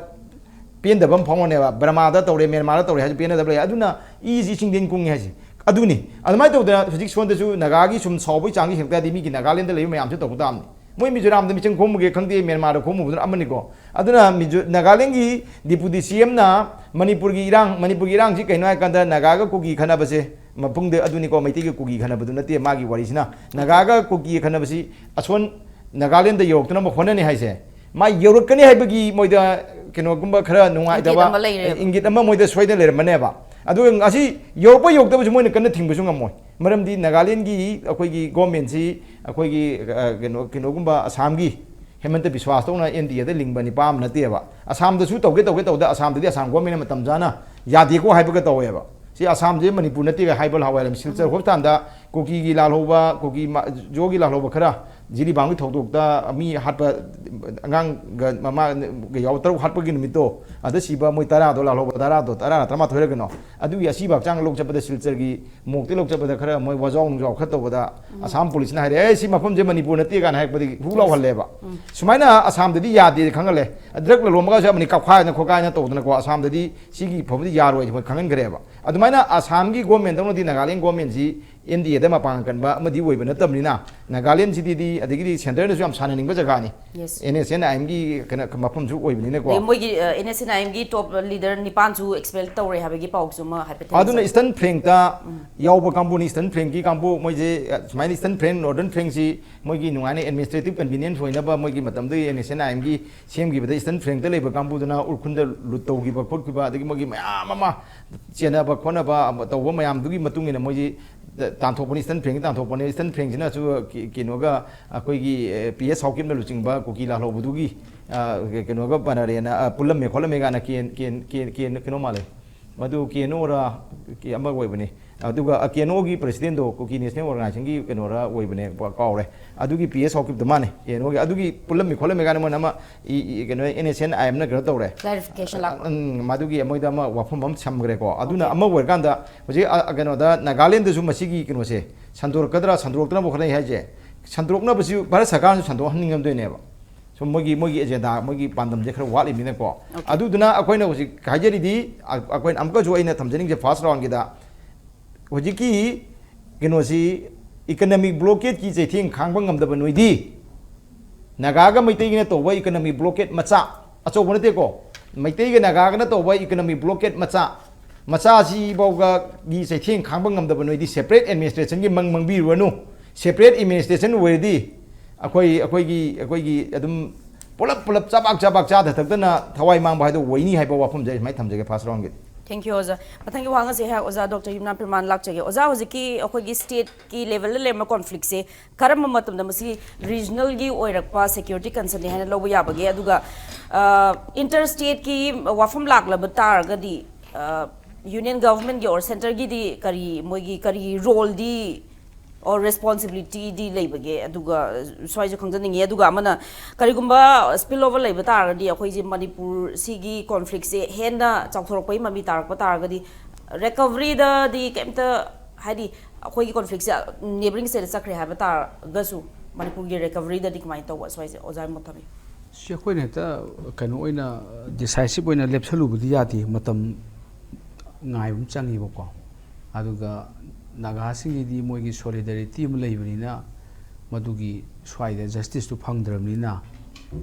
ꯄꯦꯟꯗꯕ ꯑꯃ ꯐꯥꯎꯅꯅꯦꯕ꯫ ꯕꯔꯃꯥꯗ ꯇꯧꯔꯦ, ꯃ꯭ꯌꯥꯟꯃꯥꯔꯗ ꯇꯧꯔꯦ ꯍꯥꯏꯁꯨ ꯄꯦꯟꯅꯗꯕ ꯂꯩ꯫ ꯑꯗꯨꯅ ꯏꯁꯤ ꯏꯁꯤꯡꯗꯩ ꯀꯨꯡꯉꯤ ꯍꯥꯏꯁꯦ꯫ ꯑꯗꯨꯅꯤ꯫ ꯑꯗꯨꯃꯥꯏꯅ ꯇꯧꯗꯅ ꯍꯧꯖꯤꯛ ꯁꯣꯝꯗꯁꯨ ꯅꯥꯒꯥꯒꯤ ꯁꯨꯝ ꯁꯥꯎꯕꯒꯤ ꯆꯥꯡꯁꯤ ꯍꯦꯟꯒꯠꯂꯗꯤ ꯃꯤꯒꯤ ꯅꯥꯒꯥꯂꯦꯟꯗ ꯂꯩꯕ ꯃꯌꯥꯝꯁꯨ ꯇꯧꯕ ꯇꯥꯕꯅꯤ꯫ ꯃꯣꯏ ꯃꯤꯖꯣꯔꯥꯝꯗ ꯃꯤꯆꯪ ꯈꯣꯝꯃꯨꯒꯦ ꯈꯪꯗꯦ, ꯃ꯭ꯌꯥꯟꯃꯥꯔꯗ ꯈꯣꯝꯃꯨꯕꯗꯨꯅ ꯑꯃꯅꯤꯀꯣ꯫ ꯑꯗꯨꯅ ꯃꯤꯖꯣ-, ꯅꯥꯒꯥꯂꯦꯟꯒꯤ ꯗꯤꯄꯨꯇꯤ ꯁꯤ ꯑꯦꯝꯅ ꯃꯅꯤꯄꯨꯔꯒꯤ ꯏꯔꯥꯡ, ꯃꯅꯤꯄꯨꯔꯒꯤ ꯏꯔꯥꯡꯁꯤ ꯀꯩꯅꯣ ꯍꯥꯏ ꯀꯥꯟꯗ ꯅꯥꯒꯥꯒ ꯀꯨꯀꯤ ꯈꯟꯅꯕꯁꯦ, ꯃꯄꯨꯡꯗ ꯑꯗꯨꯅꯤꯀꯣ, ꯃꯩꯇꯩꯒ ꯀꯨꯀꯤ ꯈꯟꯅꯕꯗꯨ ꯅꯠꯇꯦ ꯃꯥꯒꯤ ꯋꯥꯔꯤꯁꯤꯅ꯫ ꯅꯥꯒꯥꯒ ꯀꯨꯀꯤ ꯈꯟꯅꯕꯁꯤ ꯑꯁꯣꯟ ꯅꯥꯒꯥꯂꯦꯟꯗ ꯌꯧꯔꯛꯇꯅꯕ ꯍꯣꯠꯅꯅꯤ ꯍꯥꯏꯁꯦ꯫ ꯃꯥ ꯌꯧꯔꯛꯀꯅꯤ ꯍꯥꯏꯕꯒꯤ ꯃꯣꯏꯗ ꯀꯩꯅꯣꯒꯨꯝꯕ ꯈꯔ ꯅꯨꯡꯉꯥꯏꯇꯕ, ꯏꯪꯒꯤꯠ ꯑꯃ ꯂꯩꯔꯦꯕ꯫ ꯏꯪꯒꯤꯠ ꯑꯃ ꯃꯣꯏꯗ ꯁꯣꯏꯗꯅ ꯂꯩꯔꯝꯃꯅꯦꯕ꯫ ꯑꯗꯨꯒ ꯉꯁꯤ ꯌꯧꯔꯛꯄ ꯌꯧꯔꯛꯇꯕꯁꯨ ꯃꯣꯏꯅ ꯀꯟꯅ ꯊꯤꯡꯕꯁꯨ ꯉꯝꯃꯣꯏ꯫ ꯃꯔꯝꯗꯤ ꯅꯥꯒꯥꯂꯦꯟꯒꯤ ꯑꯩꯈꯣꯏꯒꯤ ꯒꯣꯔꯃꯦꯟꯁꯤ ꯑꯩꯈꯣꯏꯒꯤ, ꯑ, ꯀꯩꯅꯣ, ꯀꯩꯅꯣꯒꯨꯝꯕ ꯑꯁꯥꯝꯒꯤ ꯍꯦꯃꯟꯇ ꯕꯤꯁ꯭ꯋꯥꯁꯇꯧꯅ ꯑꯦꯟ ꯗꯤ ꯑꯦꯗ ꯂꯤꯡꯕ ꯅꯤꯄꯥ ꯑꯃ ꯅꯠꯇꯦꯕ꯫ ꯑꯁꯥꯝꯗꯁꯨ ꯇꯧꯒꯦ ꯇꯧꯒꯦ ꯇꯧꯗ ꯑꯁꯥꯝꯗꯗꯤ ꯑꯁꯥꯝ ꯒꯣꯔꯃꯦꯟꯅ ꯃꯇꯝ ꯆꯥꯅ ꯌꯥꯗꯦꯀꯣ ꯍꯥꯏꯕꯒ ꯇꯧꯋꯦꯕ꯫ ꯁꯤ ꯑꯁꯥꯝꯁꯦ ꯃꯅꯤꯄꯨꯔ ꯅꯠꯇꯦꯒ ꯍꯥꯏꯕ ꯍꯋꯥꯏꯔꯝ ꯁꯤꯜꯆꯔ ꯍꯣꯁꯄꯤꯇꯥꯜꯗ ꯀꯨꯀꯤꯒꯤ ꯂꯥꯜꯍꯧꯕ, ꯀꯨꯀꯤ ꯃ-, ꯖꯣꯒꯤ ꯂꯥꯜꯍꯧꯕ ꯈꯔ ꯖꯤꯔꯤꯕꯥꯝꯒꯤ ꯊꯧꯗꯣꯛꯇ ꯃꯤ ꯍꯥꯠꯄ, ꯑꯉꯥꯡꯒ ꯃꯃꯥꯒ ꯌꯥꯎ ꯇꯔꯨꯛ ꯍꯥꯠꯄꯒꯤ ꯅꯨꯃꯤꯠꯇꯣ, ꯑꯗ ꯁꯤꯕ ꯃꯣꯏ ꯇꯔꯥꯗꯣ ꯂꯥꯜꯍꯧꯕ, ꯇꯔꯥꯗꯣ, ꯇꯔꯥ ꯇꯔꯥꯃꯥꯊꯣꯏꯔ ꯀꯩꯅꯣ, ꯑꯗꯨꯒꯤ ꯑꯁꯤꯕ ꯍꯛꯆꯥꯡ ꯂꯧ ꯆꯠꯄꯗ ꯁꯤꯜꯆꯔꯒꯤ ꯃꯣꯛꯇ ꯂꯧ ꯆꯠꯄꯗ ꯈꯔ ꯃꯣꯏ ꯋꯥꯖꯥꯎ ꯅꯨꯡꯖꯥꯎ ꯈꯔ ꯇꯧꯕꯗ ꯑꯁꯥꯝ ꯄꯨꯂꯤꯁꯅ ꯍꯥꯏꯔꯦ, "ꯑꯦ, ꯁꯤ ꯃꯐꯝꯁꯦ ꯃꯅꯤꯄꯨꯔ ꯅꯠꯇꯦ" ꯀꯥꯏꯅ ꯍꯥꯏꯔꯛꯄꯗꯒꯤ ꯍꯨ ꯂꯥꯎꯍꯜꯂꯦꯕ꯫ ꯁꯨꯃꯥꯏꯅ ꯑꯁꯥꯝꯗꯗꯤ ꯌꯥꯗꯦ ꯈꯪꯍꯜꯂꯦ꯫ ꯗ꯭ꯔꯒ ꯂꯂꯣꯟꯕꯒꯁꯨ ꯑꯃꯅꯤ ꯀꯥꯞꯈꯥꯏꯅ ꯈꯣꯠꯈꯥꯏꯅ ꯇꯧꯗꯅꯀꯣ, ꯑꯁꯥꯝꯗꯗꯤ ꯁꯤꯒꯤ ꯐꯕꯗꯤ ꯌꯥꯔꯣꯏ ꯍꯥꯏꯅ ꯈꯪꯍꯟꯈ꯭ꯔꯦꯕ꯫ ꯑꯗꯨꯃꯥꯏꯅ ꯑꯁꯥꯝꯒꯤ ꯒꯣꯔꯃꯦꯟꯗꯧꯅꯗꯤ ꯅꯥꯒꯥꯂꯦꯟ ꯒꯣꯔꯃꯦꯟꯁꯤ ꯑꯦꯟ ꯗꯤ ꯑꯦꯗ ꯃꯄꯥꯡꯒꯜ ꯀꯟꯕ ꯑꯃꯗꯤ ꯑꯣꯏꯕ ꯅꯠꯇꯕꯅꯤꯅ, ꯅꯥꯒꯥꯂꯦꯟꯁꯤꯗꯤ ꯑꯗꯒꯤꯗꯤ ꯁꯦꯟꯇꯔꯅꯁꯨ ꯌꯥꯝ ꯁꯥꯟꯅꯅꯤꯡꯕ ꯖꯒꯥꯅꯤ꯫ Yes. ꯑꯦꯟ ꯑꯦꯁ ꯑꯦꯟ ꯑꯥꯏ ꯑꯦꯝꯒꯤ ꯀꯩꯅꯣ ꯃꯐꯝꯁꯨ ꯑꯣꯏꯕꯅꯤꯅꯀꯣ꯫ ꯑꯗꯩ ꯃꯣꯏꯒꯤ, ꯑ, ꯑꯦꯟ ꯑꯦꯁ ꯑꯦꯟ ꯑꯥꯏ ꯑꯦꯝꯒꯤ ꯇꯣꯞ ꯂꯤꯗꯔ ꯅꯤꯄꯥꯟꯁꯨ ꯑꯦꯛꯁꯄꯦꯜ ꯇꯧꯔꯦ ꯍꯥꯏꯕꯒꯤ ꯄꯥꯎꯁꯨ ꯑꯃ ꯍꯥꯏꯐꯦꯠ ꯑꯗꯨꯅ ꯊꯦꯡꯅꯖꯩ꯫ ꯏꯁꯇꯔꯟ ꯐ꯭ꯂꯦꯡꯇ ꯌꯥꯎꯕ ꯀꯥꯡꯕꯨꯅꯤ꯫ ꯏꯁꯇꯔꯟ ꯐ꯭ꯂꯦꯡꯀꯤ ꯀꯥꯡꯕꯨ ꯃꯣꯏꯁꯦ, ꯑ, ꯁꯨꯃꯥꯏꯅ ꯏꯁꯇꯔꯟ ꯐ꯭ꯂꯦꯡ, ꯅꯣꯔꯗꯔꯟ ꯐ꯭ꯂꯦꯡꯁꯤ ꯃꯣꯏꯒꯤ ꯅꯨꯡꯉꯥꯏꯅ ꯑꯦꯗꯃꯤꯅꯤꯁꯇ꯭ꯔꯦꯇꯤꯞ ꯀꯟꯚꯤꯅꯤꯌꯦꯟꯁ ꯑꯣꯏꯅꯕ ꯃꯣꯏꯒꯤ ꯃꯇꯝꯗꯨꯒꯤ ꯑꯦꯟ ꯑꯦꯁ ꯑꯦꯟ ꯑꯥꯏ ꯑꯦꯝꯒꯤ ꯁꯦꯝꯈꯤꯕꯗ ꯏꯁꯇꯔꯟ ꯐ꯭ꯂꯦꯡꯇ ꯂꯩꯕ ꯀꯥꯡꯕꯨꯗꯨꯅ ꯎꯔꯈꯨꯜꯗ ꯂꯨꯠ ꯇꯧꯈꯤꯕ ꯈꯣꯠꯈꯤꯕ, ꯑꯗꯒꯤ ꯃꯣꯏꯒꯤ ꯃꯌꯥꯝ ꯑꯃ ꯆꯦꯟꯅꯕ ꯈꯣꯠꯅꯕ ꯑꯃ ꯇꯧꯕ ꯃꯌꯥꯝꯗꯨꯒꯤ ꯃꯇꯨꯡ ꯏꯟꯅ ꯃꯣꯏꯁꯤ ꯇꯥꯟꯊꯣꯛꯄꯅꯤ, ꯏꯁꯇꯔꯟ ꯐ꯭ꯂꯦꯡꯁꯤ ꯇꯥꯟꯊꯣꯛꯄꯅꯤ꯫ ꯏꯁꯇꯔꯟ ꯐ꯭ꯂꯦꯡꯁꯤꯅꯁꯨ ꯀꯤ-, ꯀꯩꯅꯣꯒ ꯑꯩꯈꯣꯏꯒꯤ, ꯑꯦ, ꯄꯤ ꯑꯦꯁ ꯍꯥꯎꯀꯤꯞꯅ ꯂꯨꯆꯤꯡꯕ ꯀꯨꯀꯤ ꯂꯥꯜꯍꯧꯕꯗꯨꯒꯤ, ꯑ, ꯀꯩꯅꯣꯒ ꯄꯥꯟꯅꯔꯦꯅ, ꯑ, ꯄꯨꯜꯂꯝꯃꯦ ꯈꯣꯠꯂꯝꯃꯦ ꯀꯥꯏꯅ ꯀꯦꯟ-, ꯀꯦꯟ-, ꯀꯦꯟ-, ꯀꯩꯅꯣ ꯃꯥꯜꯂꯦ꯫ ꯃꯗꯨ ꯀꯦ ꯑꯦꯟ ꯑꯣꯔ ꯀꯦ ꯑꯃ ꯑꯣꯏꯕꯅꯤ꯫ ꯑꯗꯨꯒ ꯀꯦ ꯑꯦꯟ ꯑꯣꯒꯤ ꯄ꯭ꯔꯁꯤꯗꯦꯟꯗꯣ ꯀꯨꯀꯤ ꯅꯦꯁꯅꯦꯜ ꯑꯣꯔꯒꯅꯥꯏꯖꯦꯁꯟꯒꯤ ꯀꯩꯅꯣꯔ ꯑꯣꯏꯕꯅꯦ, ꯀꯥꯎꯔꯦ꯫ ꯑꯗꯨꯒꯤ ꯄꯤ ꯑꯦꯁ ꯍꯥꯎꯀꯤꯞꯇꯣ ꯃꯥꯅꯦ, ꯀꯦ ꯑꯦꯟ ꯑꯣꯒꯤ꯫ ꯑꯗꯨꯒꯤ ꯄꯨꯜꯂꯝꯃꯤ ꯈꯣꯠꯂꯝꯃꯤ ꯀꯥꯏꯅ ꯃꯣꯏꯅ ꯑꯃ ꯏ-, ꯏ-, ꯀꯩꯅꯣ ꯑꯦꯟ ꯑꯦꯁ ꯑꯦꯟ ꯑꯥꯏ ꯑꯦꯝꯅ ꯀꯩꯅꯣ ꯇꯧꯔꯦ꯫ Clarification ꯂꯥꯛꯄ꯫ ꯎꯝ, ꯃꯗꯨꯒꯤ ꯃꯣꯏꯗ ꯑꯃ ꯋꯥꯐꯝ ꯑꯃ ꯁꯝꯈ꯭ꯔꯦꯀꯣ꯫ ꯑꯗꯨꯅ Okay. ꯑꯃ ꯑꯣꯏꯔꯀꯥꯟꯗ ꯍꯧꯖꯤꯛ, ꯑ, ꯀꯩꯅꯣꯗ ꯅꯥꯒꯥꯂꯦꯟꯗꯁꯨ ꯃꯁꯤꯒꯤ ꯀꯩꯅꯣꯁꯦ ꯁꯟꯗꯣꯔꯛꯀꯗ꯭ꯔꯥ, ꯁꯟꯗꯣꯔꯛꯇꯅꯕ ꯍꯣꯠꯅꯩ ꯍꯥꯏꯁꯦ꯫ ꯁꯟꯗꯣꯛꯅꯕꯁꯤ ꯚꯥꯔꯠ ꯁꯔꯀꯥꯔꯅꯁꯨ ꯁꯟꯗꯣꯛꯍꯟꯅꯤꯡꯉꯝꯗꯣꯏꯅꯦꯕ꯫ ꯁꯨꯝ ꯃꯣꯏꯒꯤ ꯃꯣꯏꯒꯤ ꯑꯦꯖꯦꯟꯗꯥ, ꯃꯣꯏꯒꯤ ꯄꯥꯟꯗꯝꯁꯦ ꯈꯔ ꯋꯥꯠꯂꯤꯕꯅꯤꯅꯀꯣ꯫ ꯑꯗꯨꯗꯨꯅ ꯑꯩꯈꯣꯏꯅ ꯍꯧꯖꯤꯛ ꯍꯥꯏꯖꯔꯤꯗꯤ, ꯑ- ꯑꯩꯈꯣꯏꯅ ꯑꯃꯨꯛꯀꯁꯨ ꯑꯩꯅ ꯊꯝꯖꯅꯤꯡꯁꯦ, ꯐꯥꯔꯁ ꯔꯥꯎꯟꯒꯤꯗ ꯍꯧꯖꯤꯛꯀꯤ ꯀꯩꯅꯣꯁꯤ, ꯏꯀꯅꯃꯤꯛ ꯕ꯭ꯂꯣꯀꯦꯠꯀꯤ ꯆꯩꯊꯦꯡ ꯈꯥꯡꯕ ꯉꯝꯗꯕ ꯅꯣꯏꯗꯤ, ꯅꯥꯒꯥꯒ ꯃꯩꯇꯩꯒꯤꯅ ꯇꯧꯕ ꯏꯀꯅꯃꯤꯛ ꯕ꯭ꯂꯣꯀꯦꯠ ꯃꯆꯥ, ꯑꯆꯧꯕ ꯅꯠꯇꯦꯀꯣ, ꯃꯩꯇꯩꯒ ꯅꯥꯒꯥꯒꯅ ꯇꯧꯕ ꯏꯀꯅꯃꯤꯛ ꯕ꯭ꯂꯣꯀꯦꯠ ꯃꯆꯥ, ꯃꯆꯥꯁꯤ ꯐꯥꯎꯕꯒꯤ ꯆꯩꯊꯦꯡ ꯈꯥꯡꯕ ꯉꯝꯗꯕ ꯅꯣꯏꯗꯤ, ꯁꯦꯄꯔꯦꯠ ꯑꯦꯗꯃꯤꯅꯤꯁꯇ꯭ꯔꯦꯁꯟꯒꯤ ꯃꯪ ꯃꯪꯕꯤꯔꯨꯔꯅꯨ꯫ ꯁꯦꯄꯔꯦꯠ ꯑꯦꯗꯃꯤꯅꯤꯁꯇ꯭ꯔꯦꯁꯟ ꯑꯣꯏꯔꯗꯤ ꯑꯩꯈꯣꯏ ꯑꯩꯈꯣꯏꯒꯤ ꯑꯩꯈꯣꯏꯒꯤ ꯑꯗꯨꯝ ꯄꯨꯂꯞ ꯄꯨꯂꯞ ꯆꯥꯕꯥꯛ ꯆꯥꯕꯥꯛ ꯆꯥꯗ ꯊꯛꯇꯅ ꯊꯋꯥꯏ ꯃꯥꯡꯕ ꯍꯥꯏꯗꯣ ꯑꯣꯏꯅꯤ ꯍꯥꯏꯕ ꯋꯥꯐꯝꯁꯦ ꯑꯩ ꯁꯨꯃꯥꯏꯅ ꯊꯝꯖꯒꯦ, ꯐꯥꯔꯁ ꯔꯥꯎꯟꯒꯤꯗꯤ꯫ Thank you, ꯑꯣꯖꯥ꯫ ꯃꯊꯪꯒꯤ ꯋꯥꯍꯪ ꯑꯁꯦ ꯑꯩꯍꯥꯛ ꯑꯣꯖꯥ ꯗꯣꯛꯇꯔ ꯌꯨꯝꯅꯥꯝ ꯄ꯭ꯔꯦꯃꯥꯟ ꯂꯥꯛꯆꯒꯦ꯫ ꯑꯣꯖꯥ, ꯍꯧꯖꯤꯛꯀꯤ ꯑꯩꯈꯣꯏꯒꯤ ꯁ꯭ꯇꯦꯠꯀꯤ ꯂꯦꯚꯦꯜꯗ ꯂꯩꯔꯝꯕ ꯀꯣꯟꯐ꯭ꯂꯤꯛꯁꯦ ꯀꯔꯝꯕ ꯃꯇꯝꯗ ꯃꯁꯤ ꯔꯤꯖꯅꯦꯜꯒꯤ ꯑꯣꯏꯔꯛꯄ ꯁꯦꯀ꯭ꯌꯨꯔꯤꯇꯤ ꯀꯟꯁꯔꯟꯅꯤ ꯍꯥꯏꯅ ꯂꯧꯕ ꯌꯥꯕꯒꯦ? ꯑꯗꯨꯒ ꯏꯟꯇꯔ ꯁ꯭ꯇꯦꯠꯀꯤ ꯋꯥꯐꯝ ꯂꯥꯛꯂꯕ ꯇꯥꯔꯒꯗꯤ ꯌꯨꯅꯤꯌꯟ ꯒꯚꯔꯟꯃꯦꯟꯒꯤ ꯑꯣꯔ ꯁꯦꯟꯇꯔꯒꯤꯗꯤ ꯀꯔꯤ, ꯃꯣꯏꯒꯤ ꯀꯔꯤ ꯔꯣꯜꯗꯤ ꯑꯣꯔ ꯔꯦꯁꯄꯣꯟꯁꯤꯕꯤꯂꯤꯇꯤꯗꯤ ꯂꯩꯕꯒꯦ? ꯑꯗꯨꯒ ꯁ꯭ꯋꯥꯏꯁꯨ ꯈꯪꯖꯅꯤꯡꯉꯤ꯫ ꯑꯗꯨꯒ ꯑꯃꯅ, ꯀꯔꯤꯒꯨꯝꯕ ꯁ꯭ꯄꯤꯜ ꯑꯣꯚꯔ ꯂꯩꯕ ꯇꯥꯔꯒꯗꯤ, ꯑꯩꯈꯣꯏꯁꯦ ꯃꯅꯤꯄꯨꯔꯁꯤꯒꯤ ꯀꯣꯟꯐ꯭ꯂꯤꯛꯁꯦ ꯍꯦꯟꯅ ꯆꯥꯎꯊꯣꯔꯛꯄꯒꯤ ꯃꯃꯤ ꯇꯥꯔꯛꯄ ꯇꯥꯔꯒꯗꯤ, ꯔꯤꯀꯚꯔꯤꯗꯗꯤ ꯀꯩꯝꯇ, ꯍꯥꯏꯗꯤ, ꯑꯩꯈꯣꯏꯒꯤ ꯀꯣꯟꯐ꯭ꯂꯤꯛꯁꯦ ꯅꯦꯕꯔꯤꯡ ꯁ꯭ꯇꯦꯠꯇ ꯆꯠꯈ꯭ꯔꯦ ꯍꯥꯏꯕ ꯇꯥꯔꯒꯁꯨ, ꯃꯅꯤꯄꯨꯔꯒꯤ ꯔꯤꯀꯚꯔꯤꯗꯗꯤ ꯀꯃꯥꯏꯅ ꯇꯧꯕ? ꯁ꯭ꯋꯥꯏꯁꯦ ꯑꯣꯖꯥꯒꯤ ꯃꯣꯠ ꯊꯝꯕꯤꯌꯨ꯫ ꯁꯤ ꯑꯩꯈꯣꯏꯅ ꯍꯦꯛꯇ ꯀꯩꯅꯣ ꯑꯣꯏꯅ, ꯗꯤꯁꯥꯏꯁꯤꯞ ꯑꯣꯏꯅ ꯂꯦꯞꯁꯜꯂꯨꯕꯗꯤ ꯌꯥꯗꯦ, ꯃꯇꯝ ꯉꯥꯏꯕ ꯑꯃ ꯆꯪꯉꯤꯕꯀꯣ꯫ ꯑꯗꯨꯒ ꯅꯥꯒꯥꯁꯤꯡꯒꯤꯗꯤ ꯃꯣꯏꯒꯤ ꯁꯣꯂꯤꯗꯥꯔꯤꯇꯤ ꯑꯃ ꯂꯩꯕꯅꯤꯅ, ꯃꯗꯨꯒꯤ ꯁ꯭ꯋꯥꯏꯗ ꯖꯁꯇꯤꯁꯇꯨ ꯐꯪꯗ꯭ꯔꯕꯅꯤꯅ,